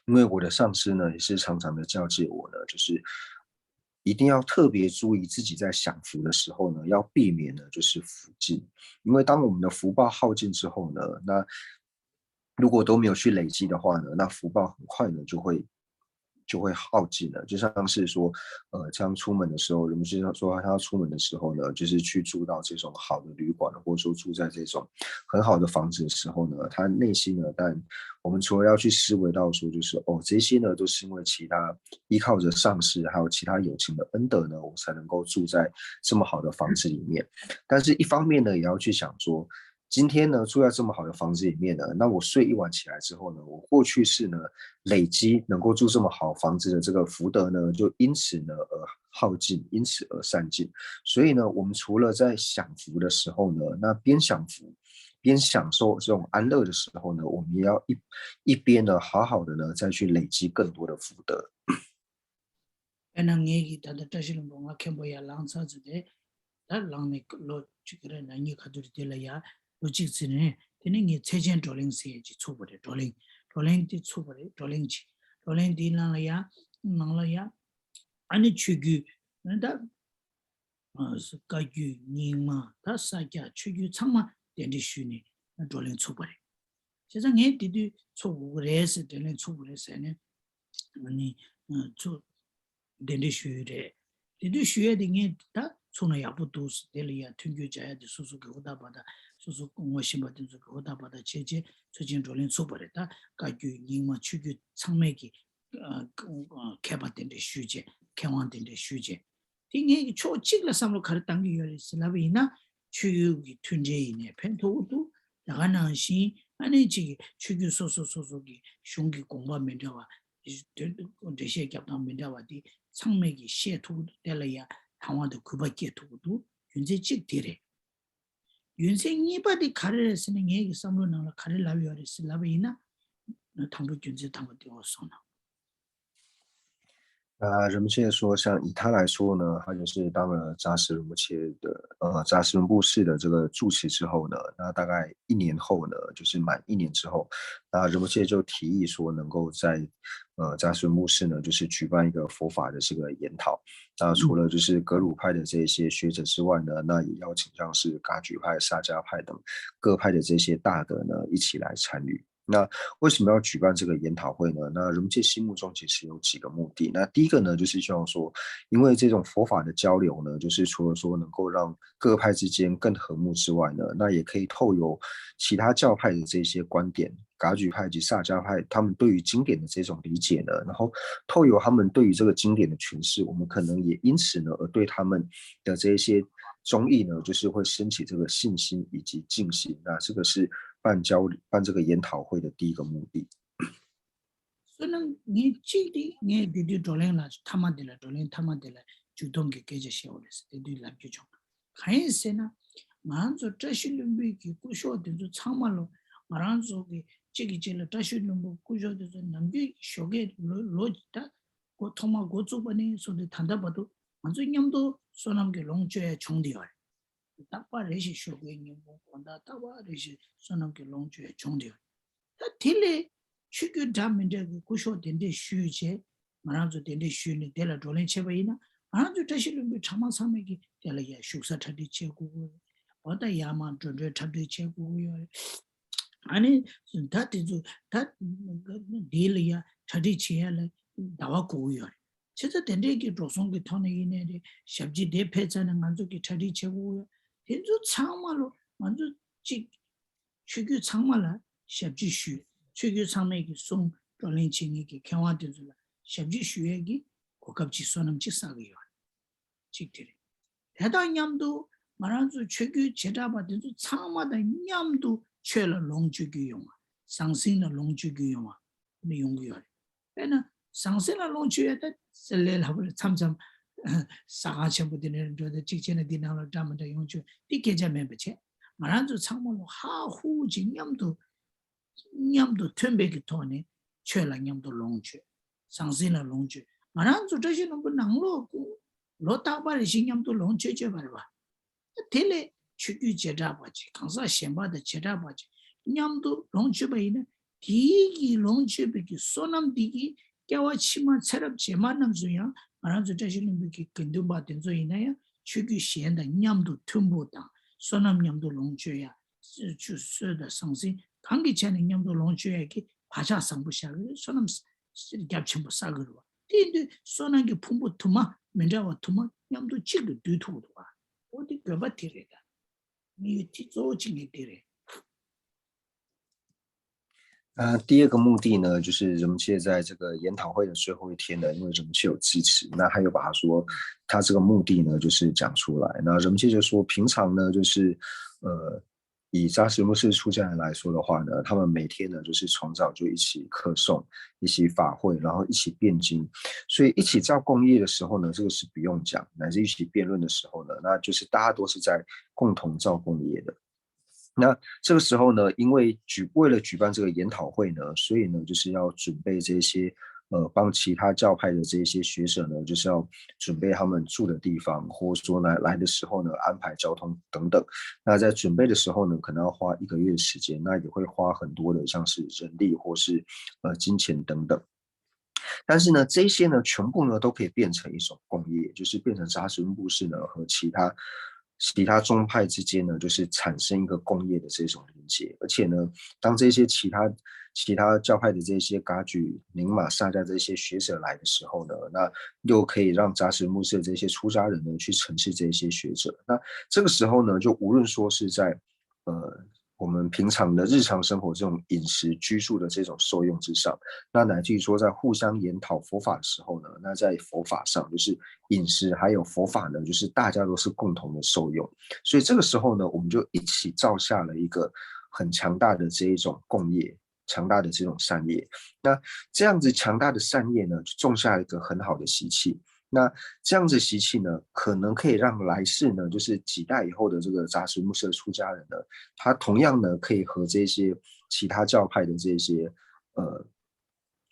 因为我的上司呢，也是常常的教诫我呢，就是一定要特别注意自己在享福的时候呢，要避免呢就是福尽，因为当我们的福报耗尽之后呢，那如果都没有去累积的话呢，那福报很快呢就会就会耗尽了。就像是说，呃，像出门的时候，人们就是说他要出门的时候呢，就是去住到这种好的旅馆，或者说住在这种很好的房子的时候呢，他内心呢，但我们除了要去思维到说，就是哦，这些呢都是因为其他依靠着上司还有其他友情的恩德呢，我才能够住在这么好的房子里面。但是一方面呢，也要去想说，今天呢住在这么好的房子里面呢，那我睡一晚起来之后呢，我过去世呢累积能够住这么好房子的这个福德呢，就因此呢而耗尽，因此而散尽。所以呢，我们除了在享福的时候呢，那边享福边享受这种安乐的时候呢，我们也要一一边呢好好的呢再去累积更多的福德。 དཔེར་ན་ངས་ཀྱིས་ད་ལྟ་བཀྲ་ཤིས་ལྷུན་པོ་ང་མཁན་པོ་ཡར་ལངས་ཚར་ཚེ་དེ་ད་ལངས་ནས་ལོ་གཅིག་རེད་ན་གཉིས་ཁ་ཐུག་རེད། དེ་ལ་ཡ་ལོ་གཅིག་ཚེ་ནས་དེ་ནས་ངས་ཚེ་ཆེན་བགྲོ་གླེང་ཟེར་ཡས་ཅིག་ཚུགས་པ་རེད། བགྲོ་གླེང་བགྲོ་གླེང་དེ་ཚུགས་པ་རེད། བགྲོ་གླེང་ཅིག་བགྲོ་གླེང་དེའི་ནང་ལ་ཡ་ནང་ལ་ཡ་ཨ་ནི་ཆོས་བརྒྱུད་ཨ་ནི་ད་བཀའ་བརྒྱུད་རྙིང་མ་ད་ས་སྐྱ་ཆོས་བརྒྱུད་ཚང་མ་གདན་འདྲེན་ཞུས་ནས་བགྲོ་གླེང་ཚུགས་པ་རེད། བྱས་ཙང་ངས་དེ་དུས་ཚོགས་དགོས་ཀྱི་རེད་ཟེར། བགྲོ་གླེང་ཚོགས་དགོས་རེད་ཟེར་ནས་ཨ་ནི་ཚོགས་ གདན་འདྲེན་ཞུས་ཡོད་རེད། དེ་དུས་ཞུ་ཡས་དེ་ངས་ད་ཚུགས་ན་ཡག་པོ་འདུག་ཟེར། དེ་ལ་ཡ་མཐུན་འགྱུར་བྱ་ཡས་དེ་སོ་སོ་གི་ཧུར་ཐག་འབད་ཐག་སོ་སོ་ངོ་ཤེས་པ་དེ་ཚོ་གི་ཧུར་ཐག་འབད་ཐག་བྱས་བྱས་ཚོགས་ཆེན་བགྲོ་གླེང་ཚུགས་པ་རེད། ད་བཀའ་བརྒྱུད་རྙིང་མ་ཆོས་བརྒྱུད་ཚང་མས་ཀྱི་ཨ་མཁས་པ་གདན་འདྲེན་ཞུས་བྱས། མཁས་དབང་གདན་འདྲེན་ཞུས་བྱས། དེ་ངས་ཀྱི་ཕྱོགས་གཅིག་ལ་བསམ་བློ་ག་རེ་བཏང་གི་ཡོད་རེད་ཟེར་ལབ་པ་ཡིན་ན། ཆོས་བརྒྱུད་ཀྱི་མཐུན་འབྲེལ་ཡིན་ནའི་ཕན་ཐོགས་ཀྱི་འདུག་ད་ག་ནང་བཞིན་ཨ་ནེ་གཅིག་གི་ཆོས་བརྒྱུད་སོ་སོ་སོ་སོ་གི་གཞུང་གི་དགོངས་པ་མི་འདྲ་བ། དོན་འགྲེལ་བཤད་རྒྱབ་སྟངས་མི་འདྲ་བ་དེ་ཚང་མས་ཀྱི་བཤད་ཐུབ་ཀྱི་འདུག་དེ་ལ་ཡ་དང་བ་དང་གུས་པ་སྐྱེ་ཐུབ་ཀྱི་འདུག་རྒྱུ་མཚན་གཅིག་དེ་རེད། རྒྱུ་མཚན་གཉིས་པ་དེ་ག་རེ་རེད་ཟེར་ན། ངས་ཀྱི་བསམ་བློ་ནང་ལ་ག་རེ་ལབ་ཡོད་རེད་ཟེར་ལབ་པ་ཡིན་ན། དང་པོ་རྒྱུ་མཚན་དང་པོ་དེ་འོ་སོང་ན།那仁波切说，像以他来说呢，他就是当了扎什仁波切的，呃，扎什仁波切的这个住持之后呢，那大概一年后呢，就是满一年之后，那仁波切就提议说，能够在呃扎什仁波切呢，就是举办一个佛法的这个研讨。那除了就是格鲁派的这些学者之外呢，那也邀请像是噶举派、萨迦派等各派的这些大德呢一起来参与。那为什么要举办这个研讨会呢？那仁波切心目中其实有几个目的。那第一个呢，就是希望说，因为这种佛法的交流呢，就是除了说能够让各派之间更和睦之外呢，那也可以透由其他教派的这些观点，噶举派及萨迦派他们对于经典的这种理解呢，然后透由他们对于这个经典的诠释，我们可能也因此呢而对他们的这一些中意呢，就是会升起这个信心以及敬心。那这个是办交办这个研讨会的第一个目的。 བསོད་ནམས་ངས་གཅིག་དེ་ངས་དེ་དུས་བགྲོ་གླེང་ལ་མཐའ་མ་དེ་ལ་བགྲོ་གླེང་མཐའ་མ་དེ་ལ་མཇུག་སྡོམ་གྱི་སྐད་ཆ་བཤད་འོ་རེད་ཟེར་དེ་དུས་ལབ་རྒྱུ་བྱུང་། གང་ཡིན་ཟེར་ན། ང་རང་ཚོ་བཀྲ་ཤིས་ལྷུན་པོའི་གི་སྐུ་ཞབས་དེ་ཚོ་ཚང་མ་ལོ། ང་རང་ཚོ་གི་གཅིག་གི་གཅིག་ལ་བཀྲ་ཤིས་ལྷུན་པོ་སྐུ་ཞབས་དེ་ཚོ་ནམ་རྒྱུན་ཞོགས་ཀས་ལོ་ལོ་ད་འགོ་ཐོག་མ་འགོ་བཙུགས་པ་ནས་བཟུང་སྟེ་ད་ལྟ་བར་དུ་ང་ཚོ་མཉམ་དུ་བསོད་ནམས་ཀྱི་ལོངས་སྤྱོད་ཡ་བྱུང་བསྡད་ཡོད་རེད། རྟག་པར་རེ་ཞིག་ཞོགས་ཀའི་ཉིན་མོ་དགོང་དག་རྟག་པར་རེ་ཞིག་བསོད་ནམས་ཀྱི་ལོངས་སྤྱོད་ཡ་བྱུང་བསྡད་ཡོད་རེད། ད་དེ་ལས་ཆོས་བརྒྱུད་འདྲ་མི་འདྲ་གི་སྐུ་ཞབས་གདན་འདྲེན་ཞུས་བྱས། ང་རང་ཚོ་གདན་འདྲེན་ཞུས་ནས་དེ་ལ་བགྲོ་གླེང་བྱས་པ་ཡིན་ན། ང་རང་ཚོའི་བཀྲ་ཤིས་ལྷུན་པོའི་གྲྭ་མང་ཚང་མས་ཀྱི་དེ་ལ་ཡ་བཞུགས་ས་གྲ་སྒྲིག་བྱེད་དགོས་ཀྱི་ཡོད་རེད། འོ་ད་ཡར་མར་འགྲོ་གྲོན་གྲ་སྒྲིག་བྱེད་དགོས་ཀྱི་ཡོད་རེད། ཨ་ནི་ད་དེ་ཚོ་ད་འདི་ལ་ཡ་གྲ་སྒྲིག་བྱེད་ཡ་ལ་ཟླ་བ་དགོས་ཀྱི་ཡོད་རེད། བྱས་ཙང་དེ་འདྲས་ཀྱི་འགྲོ་སོང་གི་ཐོག་ནས་ཡིན་ནའི་རེད། ཞབས་ཕྱི་དེ་ཕེབས་ཚར་ནས་ང་ཚོ་གི་གྲ་སྒྲིག་བྱེད་དགོས་ཀྱི་ཡོད། དེ་ཚོ་ཚང་མ་ལོ་ང་ཚོ་གཅིག་ཆོས་བརྒྱུད་ཚང་མ་ལ་ཞབས་ཕྱི་ཞུས། ཆོས་བརྒྱུད་ཚང་མས་ཀྱི་གསུང་བགྲོ་གླེང་བྱེད་མཁན་གྱི་མཁས་དབང་དེ་ཚོ་ལ་ཞབས་ཕྱི་ཞུ་ཡས་ཀྱི་གོ་སྐབས་ཅིག་བསོད་ནམས་ཅིག་བསགས་ཀྱི་ཡོད་རེད། གཅིག་དེ་རེད། དེ་དང་མཉམ་དུ་ང་རང་ཚོ་ཆོས་བརྒྱུད་བྱེ་བྲག་པ་དེ་ཚོ་ཚང་མ་དང་མཉམ་དུ་ཆོས་ལ་ལོངས་སྤྱོད་རྒྱུ་ཡོང་བ། ཟང་ཟིང་ལ་ལོངས་སྤྱོད་རྒྱུ་ཡོང་བ་ནི་ཡོང་གི་ཡོད་རེད། དཔེར་ན་ཟང་ཟིང་ལ་ལོངས་སྤྱོད་ཡ་ད་ཟེར་ལས་སླ་པོ་རེད། མཚམས་མཚམས་ཟ་ཁང་ཆེན་པོ་དེ་ནས་འགྲོ་དུས་གཅིག་བྱས་ན་འདི་ནང་ལ་འདྲ་མི་འདྲ་ཡོང་ཆོག་དེ་སྐད་ཆ་མིན་པ་བྱས། ང་རང་ཚོ་ཚང་མ་ལོ་ཧ་ཧུ་ཅིག་མཉམ་དུ་མཉམ་དུ་མཐུན་པའི་གི་ཐོག་ནས་ཆོས་ལ་མཉམ་དུ་ལོངས་སྤྱོད། ཟང་ཟིང་ལ་ལོངས་སྤྱོད། ང་རང་ཚོ་བཀྲ་ཤིས་ལྷུན་པོ་ནང་ལོགས་ཀུན་ལོ་རྟག་པར་རེ་བཞིན་མཉམ་དུ་ལོངས་སྤྱོད་སྤྱོད་པ་རེད་བ། དེ་ལས་ཆོས་བརྒྱུད་བྱེ་བྲག་པ་ཅིག་གང་ཟག་གཞན་པ་དང་བྱེ་བྲག་པ་ཅིག་མཉམ་དུ་ལོངས་སྤྱོད་པ་ཡིན་ན། དེའི་གི་ལོངས་སྤྱོད་པའི་གི་བསོད་ནམས་འདི་གིས་སྐྱེ་བ་ཕྱི་མ་ཚེ་རབས་རྗེས་མ་རྣམས་སུ་ཡང་ང་རང་ཚོ་བཀྲ་ཤིས་ལྷུན་པོའི་གི་དགེ་འདུན་པ་དེ་ཚོ་ཡིན་ན་ཡང་ཆོས་བརྒྱུད་གཞན་དང་མཉམ་དུ་མཐུན་པོ་དང་བསོད་ནམས་མཉམ་དུ་ལོངས་སྤྱོད་ཡ། ཆུ་གསོལ་དང་ཟང་ཟིང་གང་གི་ཆ་ནས་མཉམ་དུ་ལོངས་སྤྱོད་ཡ་གི་བག་ཆགས་བཟང་པོ་བཞག་གི་རེད། བསོད་ནམས་རྒྱ་ཆེན་པོ་བསགས་ཀྱི་རེད་བ། དེ་ཡིན་དུས་བསོད་ནམས་ཀྱི་ཕུང་པོ་དུ་མ་མི་འདྲ་བ་དུ་མ་མཉམ་དུ་གཅིག་ཏུ་བསྡུ་ཐུབ་འདུག་བ། འོ་དེ་དགོས་པ་དེ་རེད་ད། དམིགས་ཡུལ་དེ་གཙོ་བོ་གཅིག་ནི་དེ་རེད། 那第二个目的呢，就是仁波切在这个研讨会的最后一天呢，因为仁波切有致辞，那他又把他说他这个目的呢，就是讲出来。那仁波切就说，平常呢，就是呃，以扎什仁波切出家人来说的话呢，他们每天呢，就是从早就一起课诵，一起法会，然后一起辩经，所以一起造共业的时候呢，这个是不用讲，乃至一起辩论的时候呢，那就是大家都是在共同造共业的。那这个时候呢，因为举为了举办这个研讨会呢，所以呢，就是要准备这些呃，帮其他教派的这些学者呢，就是要准备他们住的地方，或者说呢来的时候呢安排交通等等。那在准备的时候呢，可能要花一个月的时间，那也会花很多的像是人力或是呃金钱等等。但是呢，这些呢，全部呢都可以变成一种共业，就是变成扎什布施呢和其他其他宗派之间呢，就是产生一个共业的这种连接。而且呢，当这些其他其他教派的这些噶举、宁玛、萨迦这些学者来的时候呢，那又可以让扎什牧师的这些出家人呢去审视这些学者。那这个时候呢，就无论说是在呃我们平常的日常生活这种饮食居住的这种受用之上，那乃至于说在互相研讨佛法的时候呢，那在佛法上就是饮食还有佛法呢，就是大家都是共同的受用，所以这个时候呢，我们就一起造下了一个很强大的这一种共业。强大的这种善业。那这样子强大的善业呢，就种下一个很好的习气。那这样子习气呢，可能可以让来世呢，就是几代以后的这个扎什木舍出家人呢，他同样呢可以和这些其他教派的这些呃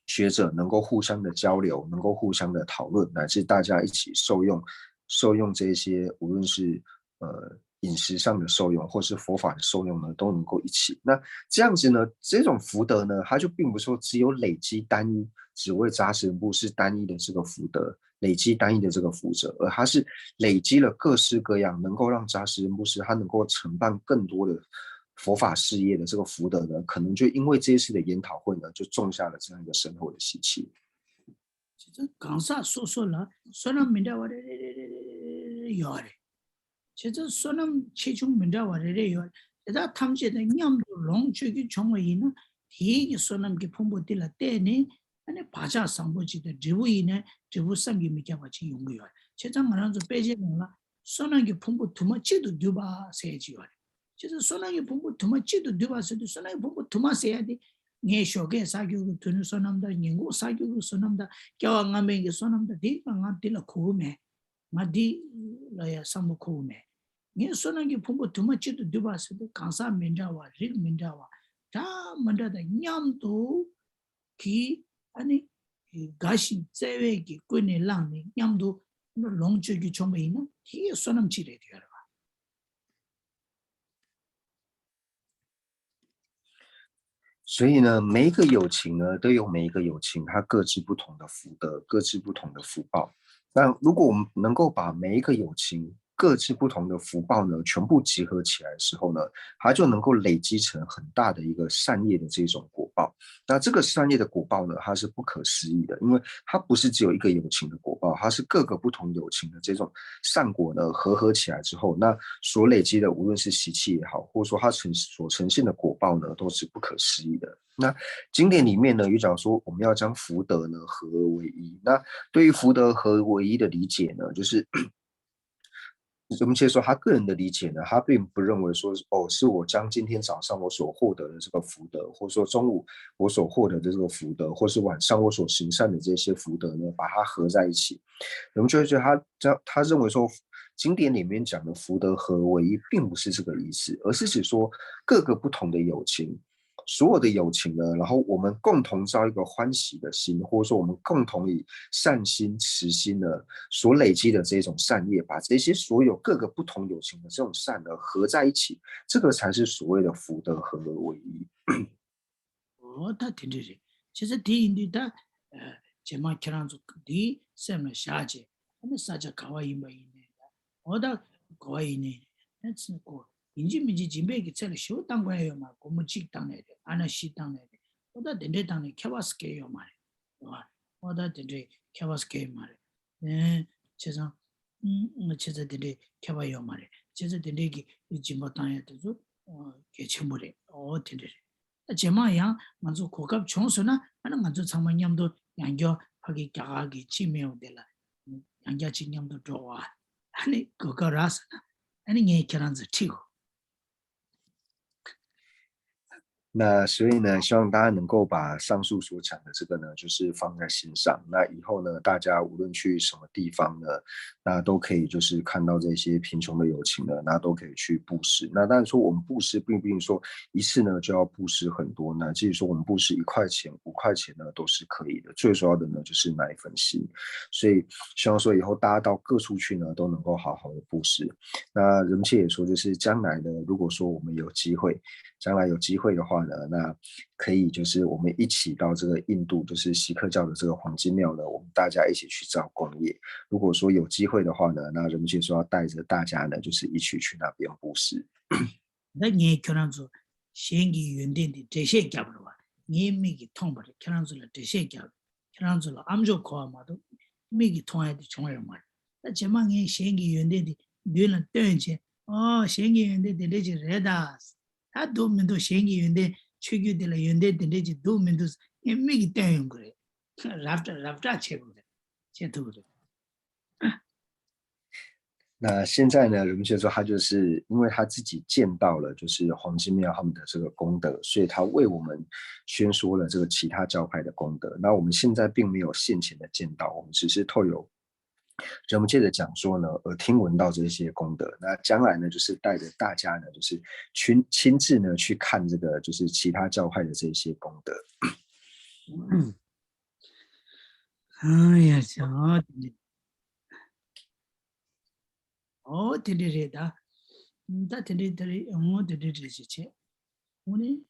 学者能够互相的交流，能够互相的讨论，乃至大家一起受用，受用这些无论是呃饮食上的受用，或是佛法的受用呢，都能够一起。那这样子呢，这种福德呢，它就并不是说只有累积单一，只为扎什布施单一的这个福德，累积单一的这个福德，而它是累积了各式各样能够让扎什布施它能够承办更多的佛法事业的这个福德呢，可能就因为这一次的研讨会呢，就种下了这样一个深厚的习气。 གང་ཟག་སོ་སོ་ལ་བསོད་ནམས་མི་འདྲ་བ་རེ་རེ་རེ་རེ་ཡོད་རེད། བྱས་ཙང་བསོད་ནམས་ཆེ་ཆུང་མི་འདྲ་བ་རེ་རེ་ཡོད་རེད། དེ་དག་ཐམས་ཅད་དང་མཉམ་དུ་ལོངས་སྤྱོད་རྒྱུ་བྱུང་བ་ཡིན་ན། དེའི་གི་བསོད་ནམས་ཀྱི་ཕུང་པོ་དེ་ལ་བརྟེན་ནས་ཨ་ནི་བག་ཆགས་བཟང་པོ་ཅིག་དང་འབྲས་བུ་ཡིན་ན་འབྲས་བུ་བསམ་གྱིས་མི་ཁྱབ་པ་ཅིག་ཡོང་གི་ཡོད་རེད། བྱས་ཙང་ང་རང་ཚོ་དཔེ་ཆའི་ནང་ལ་བསོད་ནམས་ཀྱི་ཕུང་པོ་དུ་མ་གཅིག་ཏུ་བསྡུས་པ་ཟེར་གྱི་ཡོད་རེད། བྱས་ཙང་བསོད་ནམས་ཀྱི་ཕུང་པོ་དུ་མ་གཅིག་ཏུ་བསྡུས་པ་ཟེར་དུས་བསོད་ནམས་ཀྱི་ཕུང་པོ་དུ་མ་ཟེར་ཡ་དེ། ངས་ཞོགས་ཀས་བསགས་རྒྱུ་གི་དུས་ནི་བསོད་ནམས་དང་། ཉིན་གུང་བསགས་རྒྱུ་གི་བསོད་ནམས་དང་། སྐྱེ་བ་སྔ་མའི་གི་བསོད་ནམས་དང་། དེ་ང་ང་འདི་ལ་གོ་གི་མེད། ང་འདི་ལ་ཡ་བསམ་བློ་འཁོར་གི་མེད། ངས་བསོད་ནམས་ཀྱི་ཕུང་པོ་དུ་མ་གཅིག་ཏུ་བསྡུས་པ་ཟེར་དུས་གང་ཟག་མི་འདྲ་བ། རིགས་མི་འདྲ་བ། འདྲ་མི་འདྲ་དང་མཉམ་དུ་གི་ཨ་ནི་དགའ་ཞིང་བརྩེ་བས་ཀྱིས་ཀུན་ནས་བསླངས་ནས་མཉམ་དུ་ལོངས་སྤྱོད་རྒྱུ་བྱུང་བ་ཡིན་ན། དེ་བསོད་ནམས་གཅིག་རེད་དེ་ཡོད་རེད་བ། 所以呢，每一个友情呢，都有每一个友情它各自不同的福德，各自不同的福报。那如果我们能够把每一个友情各自不同的福报呢，全部集合起来的时候呢，它就能够累积成很大的一个善业的这种果报。那这个善业的果报呢，它是不可思议的，因为它不是只有一个友情的果报，它是各个不同友情的这种善果呢，和合起来之后，那所累积的，无论是习气也好，或者说它呈所呈现的果报呢，都是不可思议的。那经典里面呢，有讲说我们要将福德呢合而为一。那对于福德合而为一的理解呢，就是我们先说他个人的理解呢，他并不认为说，哦，是我将今天早上我所获得的这个福德，或者说中午我所获得的这个福德，或是晚上我所行善的这些福德呢，把它合在一起。我们就会觉得他他他认为说，经典里面讲的福德合而为一，并不是这个意思，而是指说各个不同的友情，所有的友情呢，然后我们共同造一个欢喜的心，或者说我们共同以善心、慈心呢，所累积的这种善业，把这些所有各个不同友情的这种善呢合在一起，这个才是所谓的福德合而为一。 འོ་ད་དེ་འདྲ་རེད། བྱས་ཙང་དེ་ཡིན་དུས་ད། རྗེས་མ་ཁྱེད་རང་ཚོ་འདི་སེམས་ལ་བཞག་བྱས། ཨ་ནི་ས་ཆ་ག་བ་ཡིན་པ་ཡིན་ནའི། འོ་ད་ག་བ་ཡིན་ནའི། ཨ་ཚོ་གོ། ཡིན་གཅིག་མིན་གཅིག་སྦྱིན་པའི་གི་ཚད་ལ་ཞེ་པོ་བཏང་དགོས་ཡ་ཡོད་མ་རེད། སྒོར་མོ་གཅིག་བཏང་ནའི་རེད། ཨ་ན་བཞི་བཏང་ནའི་རེད། འོ་ད་དེ་འདྲའི་བཏང་ནས་ཁྱད་པར་ཟེར་གྱི་ཡོད་མ་རེད། རེད་བ། འོ་ད་དེ་འདྲའི་ཁྱད་པར་ཟེར་གྱི་ཡོད་མ་རེད། ཨེ། བྱས་ཙང་། ཨུམ། བྱས་ཙང་དེ་འདྲའི་ཁྱད་པར་ཡོད་མ་རེད། བྱས་ཙང་དེ་འདྲའི་གི་སྦྱིན་པ་བཏང་ཡ་དེ་ཚོ། ཨོ། གལ་ཆེན་པོ་རེད། འོ་དེ་འདྲ་རེད། ད་རྗེས་མ་ཡང་ང་ཚོ་གོ་སྐབས་བྱུང་སོང་ན། ཨ་ནི་ང་ཚོ་ཚང་མ་མཉམ་དུ་ཡང་བསྐྱར་ཕ་གི་རྒྱ་གར་གྱི་སྤྱི་མེས་པོ་དེ་ལ་ཡང་བསྐྱར་ཅིག་མཉམ་དུ་འགྲོ་བ། ཨ་ནི་གོ་སྐབས་རག་སོང་ན། ཨ་ནི་ངས་ཁྱེད་རང་ཚོ་ཁྲིད་དགོས། 那所以呢，希望大家能够把上述所讲的这个呢，就是放在心上。那以后呢，大家无论去什么地方呢，那都可以就是看到这些贫穷的友情呢，那都可以去布施。那当然说我们布施，并不是说一次呢就要布施很多。那至于说我们布施一块钱、五块钱呢，都是可以的。最主要的呢，就是那一份心。所以希望说以后大家到各处去呢，都能够好好的布施。那人们也说，就是将来呢，如果说我们有机会，将来有机会的话呢，那可以就是我们一起到这个印度，就是锡克教的这个黄金庙呢，我们大家一起去造功业。如果说有机会的话呢，那人们就说要带着大家呢，就是一起去那边布施。 ད་ངས་ཁྱོད་རང་ཚོ་གཞན་གྱི་ཡོན་ཏན་དེ་འགྲེལ་བཤད་རྒྱབ་རོགས། ངའི་མིག་གིས་མཐོང་བ་རེད། ཁྱེད་རང་ཚོ་ལ་འགྲེལ་བཤད་རྒྱབ། ཁྱེད་རང་ཚོ་ལ་ཨ་མཆོག་གོ་བ་མ་གཏོགས་མིག་གིས་མཐོང་ཡ་དེ་བྱུང་ཡོད་མ་རེད། ད་རྗེས་མ་ངས་གཞན་གྱི་ཡོན་ཏན་དེ་མདུན་ལ་སྟོན་བྱས། ཨོ་གཞན་གྱི་ཡོན་ཏན་དེ་འདྲ་ཅིག་རེད་ད། ད་འདུག་མི་འདུག་གཞན་གྱི་ཡོན་ཏན་ཆོས་བརྒྱུད་དེ་ལ་ཡོན་ཏན་དེ་འདྲ་ཅིག་འདུག་མི་འདུག་ངས་མིག་གིས་སྟོན་ཡོང་གི་རེད། རབ་བསྒྲགས་རབ་བསྒྲགས་བྱེད་དགོས་རེད། བྱེད་ཐུབ་ཀྱི་རེད།那现在呢，人们就说他就是因为他自己见到了，就是黄金庙他们的这个功德，所以他为我们宣说了这个其他教派的功德。那我们现在并没有现前的见到，我们只是透由人们界的讲说呢，而听闻到这些功德。那将来呢，就是带着大家呢，就是亲亲自呢去看这个，就是其他教派的这些功德。哎呀，想啊， ཨོ་དེ་འདྲ་རེད་ད། ད་དེ་འདྲ་དེ་རེད། ཨོ་དེ་འདྲ་རེད་ཅེས་བྱས། ཨོ་ནི་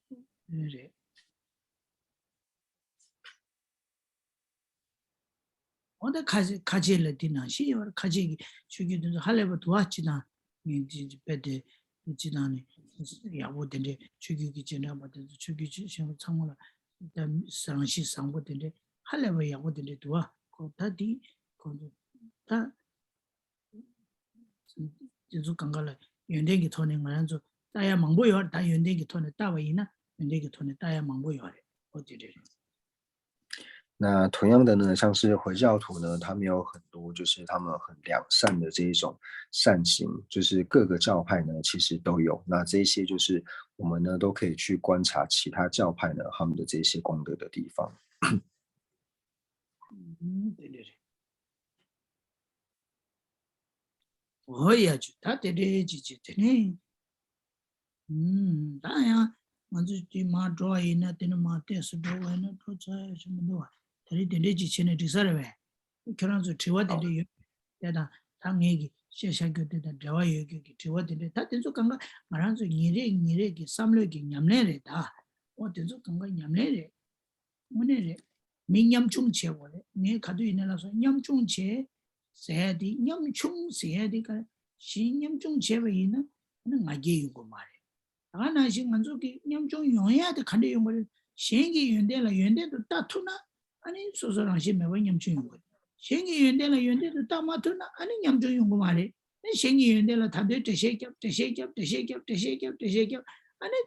རེད། ཨོ་ད་ཁ་ཁ་ཆེ་ལ་དེ་ནང་བཞིན་ཡོད་རེད། ཁ་ཆེ་གི་ཆོས་བརྒྱུད་དེ་ཚོ་ཧ་ལས་པ་འདུག་ཨ། སྤྱི་དང་ངས་དེ་དཔེ་དེ་སྤྱི་དང་ནི་ཡག་པོ་དེ་འདྲ་ཆོས་བརྒྱུད་ཀྱི་སྤྱི་འགྲེམས་པ་དེ་ཚོ་ཆོས་བརྒྱུད་ཆོས་གཞན་པ་ཚང་མ་ལ་ད་རང་གཤིས་བཟང་པོ་དེ་འདྲ་ཧ་ལས་པ་ཡག་པོ་དེ་འདྲ་འདུག་ཨ། ཁོ་ད་དེ་ཁོ་ཚོ་ད། དེ་ཚོ་གང་ག་ལ་ཡོན་ཏན་གྱི་ཐོག་ནས་ང་རང་ཚོ་ལྟ་ཡ་མང་པོ་ཡོད་རེད། ད་ཡོན་ཏན་གྱི་ཐོག་ནས་ལྟ་བ་ཡིན་ན་ཡོན་ཏན་གྱི་ཐོག་ནས་ལྟ་ཡ་མང་པོ་ཡོད་རེད། ཨོ་དེ་འདྲ་རེད།那同样的呢，像是回教徒呢，他们有很多就是他们很良善的这一种善行，就是各个教派呢其实都有。那这一些就是我们呢都可以去观察其他教派呢他们的这些功德的地方。 ཨུམ། དེ་འདྲ་རེད། ཨོ་ཡ་ཅུ་ད་དེ་འདྲ་ཅི་ཅི་དེ་ནས། ཨུམ། ད་ཡང་ང་ཚོས་དེ་མར་འགྲོ་བ་ཡིན་ན་དེ་ནས་མར་ཏོག་ཙམ་འགྲོ་དགོས་ན་འགྲོ་ཚར་ཡ་ཞིག་མི་འདུག་བ། དེ་རིང་དེ་འདྲ་ཅིག་བྱས་ནས་འགྲིག་ས་རེད་བས། ཁྱོད་རང་ཚོ་དྲི་བ་དེ་འདྲ་ཡོད། དེ་དང་ད་ངས་ཀྱི་བཤད་བཞག་རྒྱུ་དེ་དང་འབྲེལ་བ་ཡོད་རྒྱུ་གི་དྲི་བ་དེ་འདྲ་ད་དེ་ཚོ་གང་ག་ང་རང་ཚོ་ཉིན་རེ་ཉིན་རེ་གི་བསམ་བློའི་གི་ཉམས་ལེན་རེད་ད། ཨོ་དེ་ཚོ་གང་ག་ཉམས་ལེན་རེད། དངོས་གནས་རེད། མི་ཉམ་ཆུང་བྱེད་དགོས་རེད། ངས་ག་དུས་ཡིན་ན་ལབ་སོང་ཉམ་ཆུང་བྱེད་ཟེར་ཡ་དེ་ཉམ་ཆུང་ཟེར་ཡ་དེ་ག་གཞན་ཉམ་ཆུང་བྱས་པ་ཡིན་ན་ཨ་ནི་ང་རྒྱལ་ཡོང་གི་མ་རེད། ད་ག་ནང་བཞིན་ང་ཚོ་གི་ཉམ་ཆུང་ཡོང་ཡ་དེ་ག་འདྲ་ཡོང་གི་རེད། གཞན་གྱི་ཡོན་ཏན་ལ་ཡོན་ཏན་དུ་ལྟ་ཐུབ་ན་ཨ་ནི་སོ་སོ་རང་བཞིན་མེད་པར་ཉམ་ཆུང་ཡོང་གི་རེད། གཞན་གྱི་ཡོན་ཏན་ལ་ཡོན་ཏན་དུ་ལྟ་མ་ཐུབ་ན་ཨ་ནི་ཉམ་ཆུང་ཡོང་གི་མ་རེད། ཨ་ནི་གཞན་གྱི་ཡོན་ཏན་ལ་ད་དུང་འགྲེལ་བཤད་རྒྱབ་འགྲེལ་བཤད་རྒྱབ་འགྲེལ་བཤད་རྒྱབ་འགྲེལ་བཤད་རྒྱབ་འགྲེལ་བཤད་རྒྱབ་ཨ་ནི་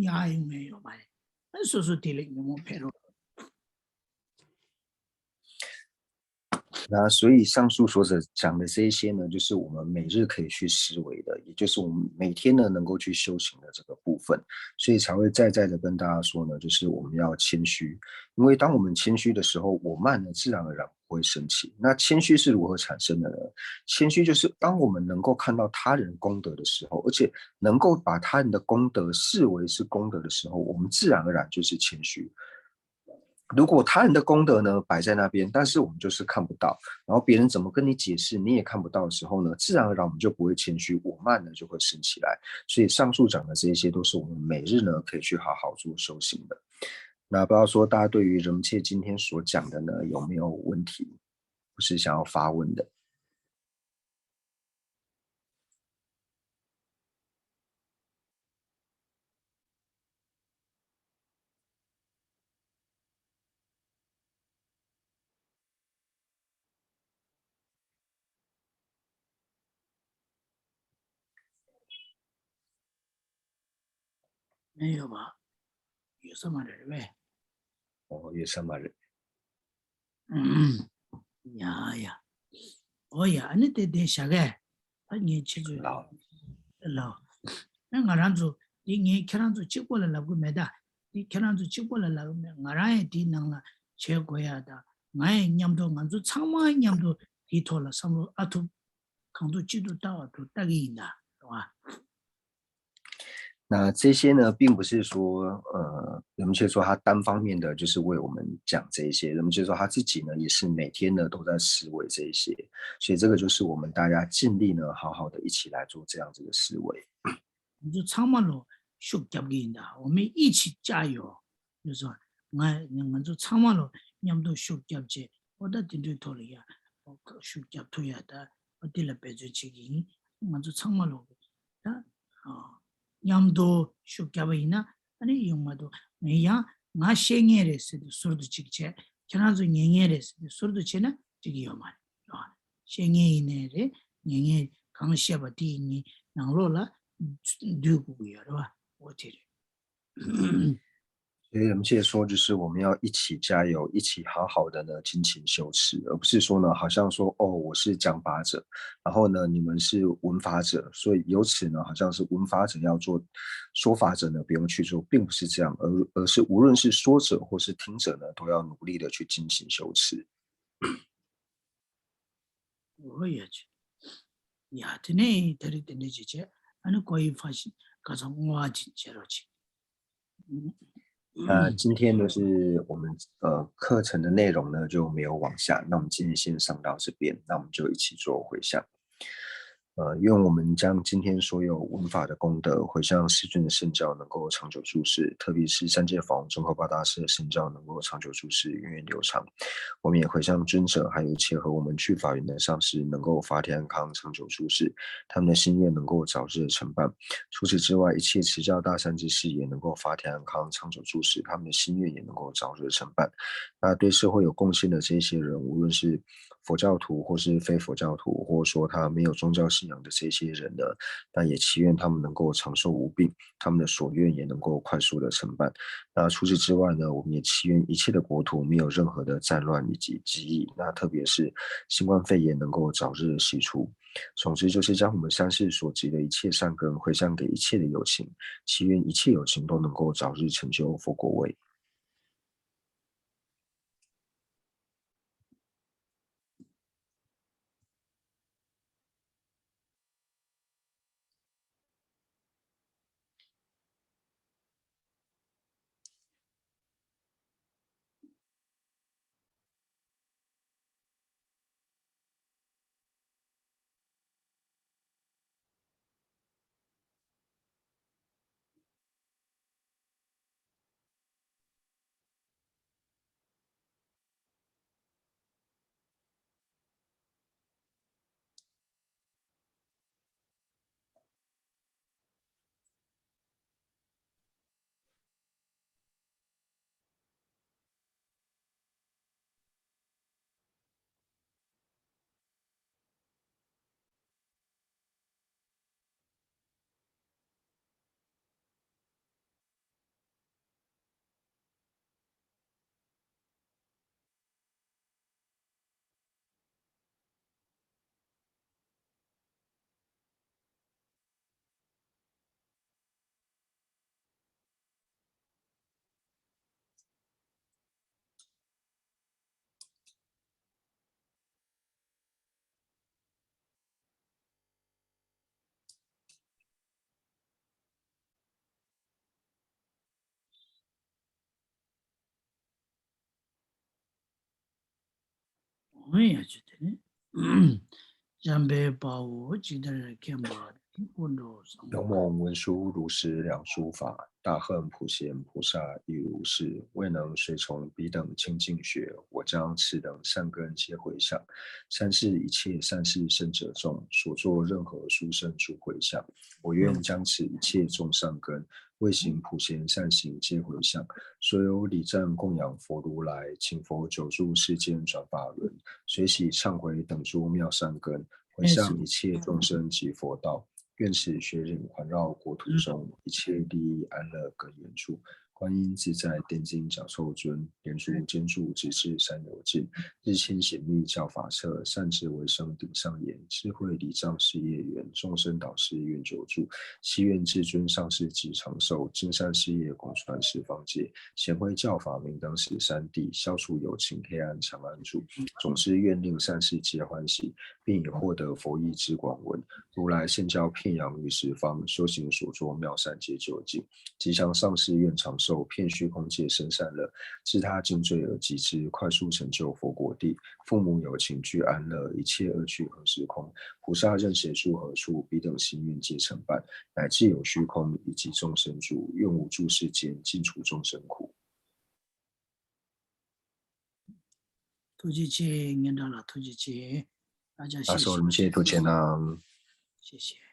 ཡག་ཡོང་ཡ་ཡོད་མ་རེད། ཨ་ནི་སོ་སོ་དེ་ལས་ཉོན་མོངས་འཕེལ་རོགས། 那所以上述所讲的这一些呢，就是我们每日可以去思维的，也就是我们每天呢能够去修行的这个部分，所以才会再再的跟大家说呢，就是我们要谦虚，因为当我们谦虚的时候，我慢呢自然而然不会升起。那谦虚是如何产生的呢？谦虚就是当我们能够看到他人功德的时候，而且能够把他人的功德视为是功德的时候，我们自然而然就是谦虚。如果他人的功德呢摆在那边，但是我们就是看不到，然后别人怎么跟你解释，你也看不到的时候呢，自然而然我们就不会谦虚，我慢呢就会升起来。所以上述讲的这一些都是我们每日呢可以去好好做修行的。那不知道说大家对于人们界今天所讲的呢有没有问题，或是想要发问的？ མེད་ཡོད་པ། ཡོད་ས་མ་རེད་པས། ཨོ་ཡོད་ས་མ་རེད། ཡ་ཡ། ཨོ་ཡ་ཨ་ནི་དེ་དེ་བཞག་གས། ད་ངས་ཁྱེད་ཚོས་ལགས། ལགས། ཨ་ང་རང་ཚོ་འདི་ངས་ཁྱེད་རང་ཚོ་གཅིག་པོ་ལ་ལབ་གི་མེད་ད། འདི་ཁྱེད་རང་ཚོ་གཅིག་པོ་ལ་ལབ་གི་མེད། ང་རང་ཡང་འདིའི་ནང་ལ་བྱེད་དགོས་ཡ་ད། ང་ཡང་མཉམ་དུ་ང་ཚོ་ཚང་མ་མཉམ་དུ་འདིའི་ཐོག་ལ་བསམ་བློ་ཨ་ཐུབ། གང་ཐུབ་ཅི་ཐུབ་ལྟ་བ་ཐུབ་ལྟ་གི་ཡིན་ད། རེད་བ། 那这些呢，并不是说，呃，人们却说他单方面的就是为我们讲这一些，人们却说他自己呢，也是每天呢都在思维这一些，所以这个就是我们大家尽力呢，好好的一起来做这样子的思维。 ང་ཚོ་ཚང་མ་ལོ་ཤུགས་རྒྱབ་ཀྱི་ཡིན་ད། འོ་མི་ཨི་ཆི་ཅ་ཡོ། ང་ང་ཚོ་ཚང་མ་ལོ་མཉམ་དུ་ཤུགས་རྒྱབ་བྱས་ཨོ་ད་དེ་འདྲའི་ཐོག་ལ་ཡ་ཤུགས་རྒྱབ་ཐུབ་ཡ་ད་ཨོ་དེ་ལ་འབད་བརྩོན་བྱེད་ཀྱི་ཡིན། ང་ཚོ་ཚང་མ་ལོ་ད་མཉམ་དུ་ཤུགས་རྒྱབ་པ་ཡིན་ན་ཨ་ནི་ཡོང་མ་འདུག་ངས་ཡང་། ང་བཤད་མཁན་རེད་ཟེར་དུས་ཟུར་དུ་གཅིག་བྱས། ཁྱེད་རང་ཚོ་ཉན་མཁན་རེད་ཟེར་དུས་ཟུར་དུ་བྱས་ན་འགྲིག་གི་ཡོད་མ་རེད། རེད་བ། བཤད་མཁན་ཡིན་ནའི་རེད། ཉན་མཁན་གང་བཤད་པ་དེ་ཡིན་ནའི་ནང་ལོགས་ལ་འདུས་དགོས་ཀྱི་ཡོད་རེད་བ། འོ་དེ་རེད། 所以我们现在说，就是我们要一起加油，一起好好的呢进行修持，而不是说呢，好像说哦，我是讲法者，然后呢，你们是闻法者，所以由此呢，好像是闻法者要做，说法者呢不用去做，并不是这样，而而是无论是说者或是听者呢，都要努力的去进行修持。 འོ་ཡ་ཅི། ཡ་དེ་ནས་ད་རེས་དེ་འདྲ་ཅིག་བྱས། ཨ་ནི་ཀོ་ཡི་ཧྥ་ཞིག་ཁ་སང་བསྔོ་བ་ཅིག་བྱེད་རོགས་བྱེད། 那今天呢，是我们呃课程的内容呢就没有往下，那我们今天先上到这边，那我们就一起做回向。呃，愿我们将今天所有闻法的功德回向世尊的圣教，能够长久住世，特别是三界法王宗喀巴大师的圣教能够长久住世，源远流长。我们也回向尊者，还有一切和我们去法缘的上师，能够法体安康，长久住世，他们的心愿能够早日成办。除此之外，一切持教大善之士也能够法体安康，长久住世，他们的心愿也能够早日成办。那对社会有贡献的这些人，无论是佛教徒或是非佛教徒，或者说他没有宗教信仰的这些人呢，那也祈愿他们能够长寿无病，他们的所愿也能够快速的成办。那除此之外呢，我们也祈愿一切的国土没有任何的战乱以及瘟疫，那特别是新冠肺炎能够早日洗除。总之，就是将我们三世所积的一切善根回向给一切的有情，祈愿一切有情都能够早日成就佛果位。 འོ་ཡ་ཅི་དེ་ནི། འཇམ་དཔལ་དཔའ་བོས་ཇི་ལྟར་མཁྱེན་པ་དེ་ཀུན་ཏུ་བཟང་པོ། 勇猛文殊如是两书法，大恨普贤菩萨亦如是，未能随从彼等清净学，我将此等善根皆回向。三世一切善士圣者众，所作任何殊胜诸回向，我愿将此一切众善根，未行普贤善行皆回向。所有礼赞供养佛如来，请佛久住世间转法轮，随喜忏悔等诸妙善根，回向一切众生及佛道。愿此学忍环绕国土中，一切利益安乐根源处。观音自在殿金脚臭尊，莲珠坚柱直至山有尽。日清行密教法侧，善智为生顶上眼，智慧礼障事业圆，众生导师愿久住。祈愿至尊上师即长寿，尽善事业广传十方界，显慧教法明灯十三地，消除有情黑暗长安阻。总之愿令善事皆欢喜，并以获得佛意之广闻，如来圣教遍扬于十方，修行所作妙善皆究竟。吉祥上师愿长寿，遍虚空界生善乐，自他尽罪而及之，快速成就佛果地。父母有情俱安乐，一切恶趣何时空？菩萨任谁住何处，彼等心愿皆成办，乃至有虚空以及众生住，愿无住世间，尽除众生苦。 ཐུགས་རྗེ་ཆེ། སྙན་གྲགས་ལ་ཐུགས་རྗེ་ཆེ། ཨ་ཅག་ཨ་སོ་རིན་ཆེན་ཐུགས་རྗེ་གནང་། ཤེས་ཤེས།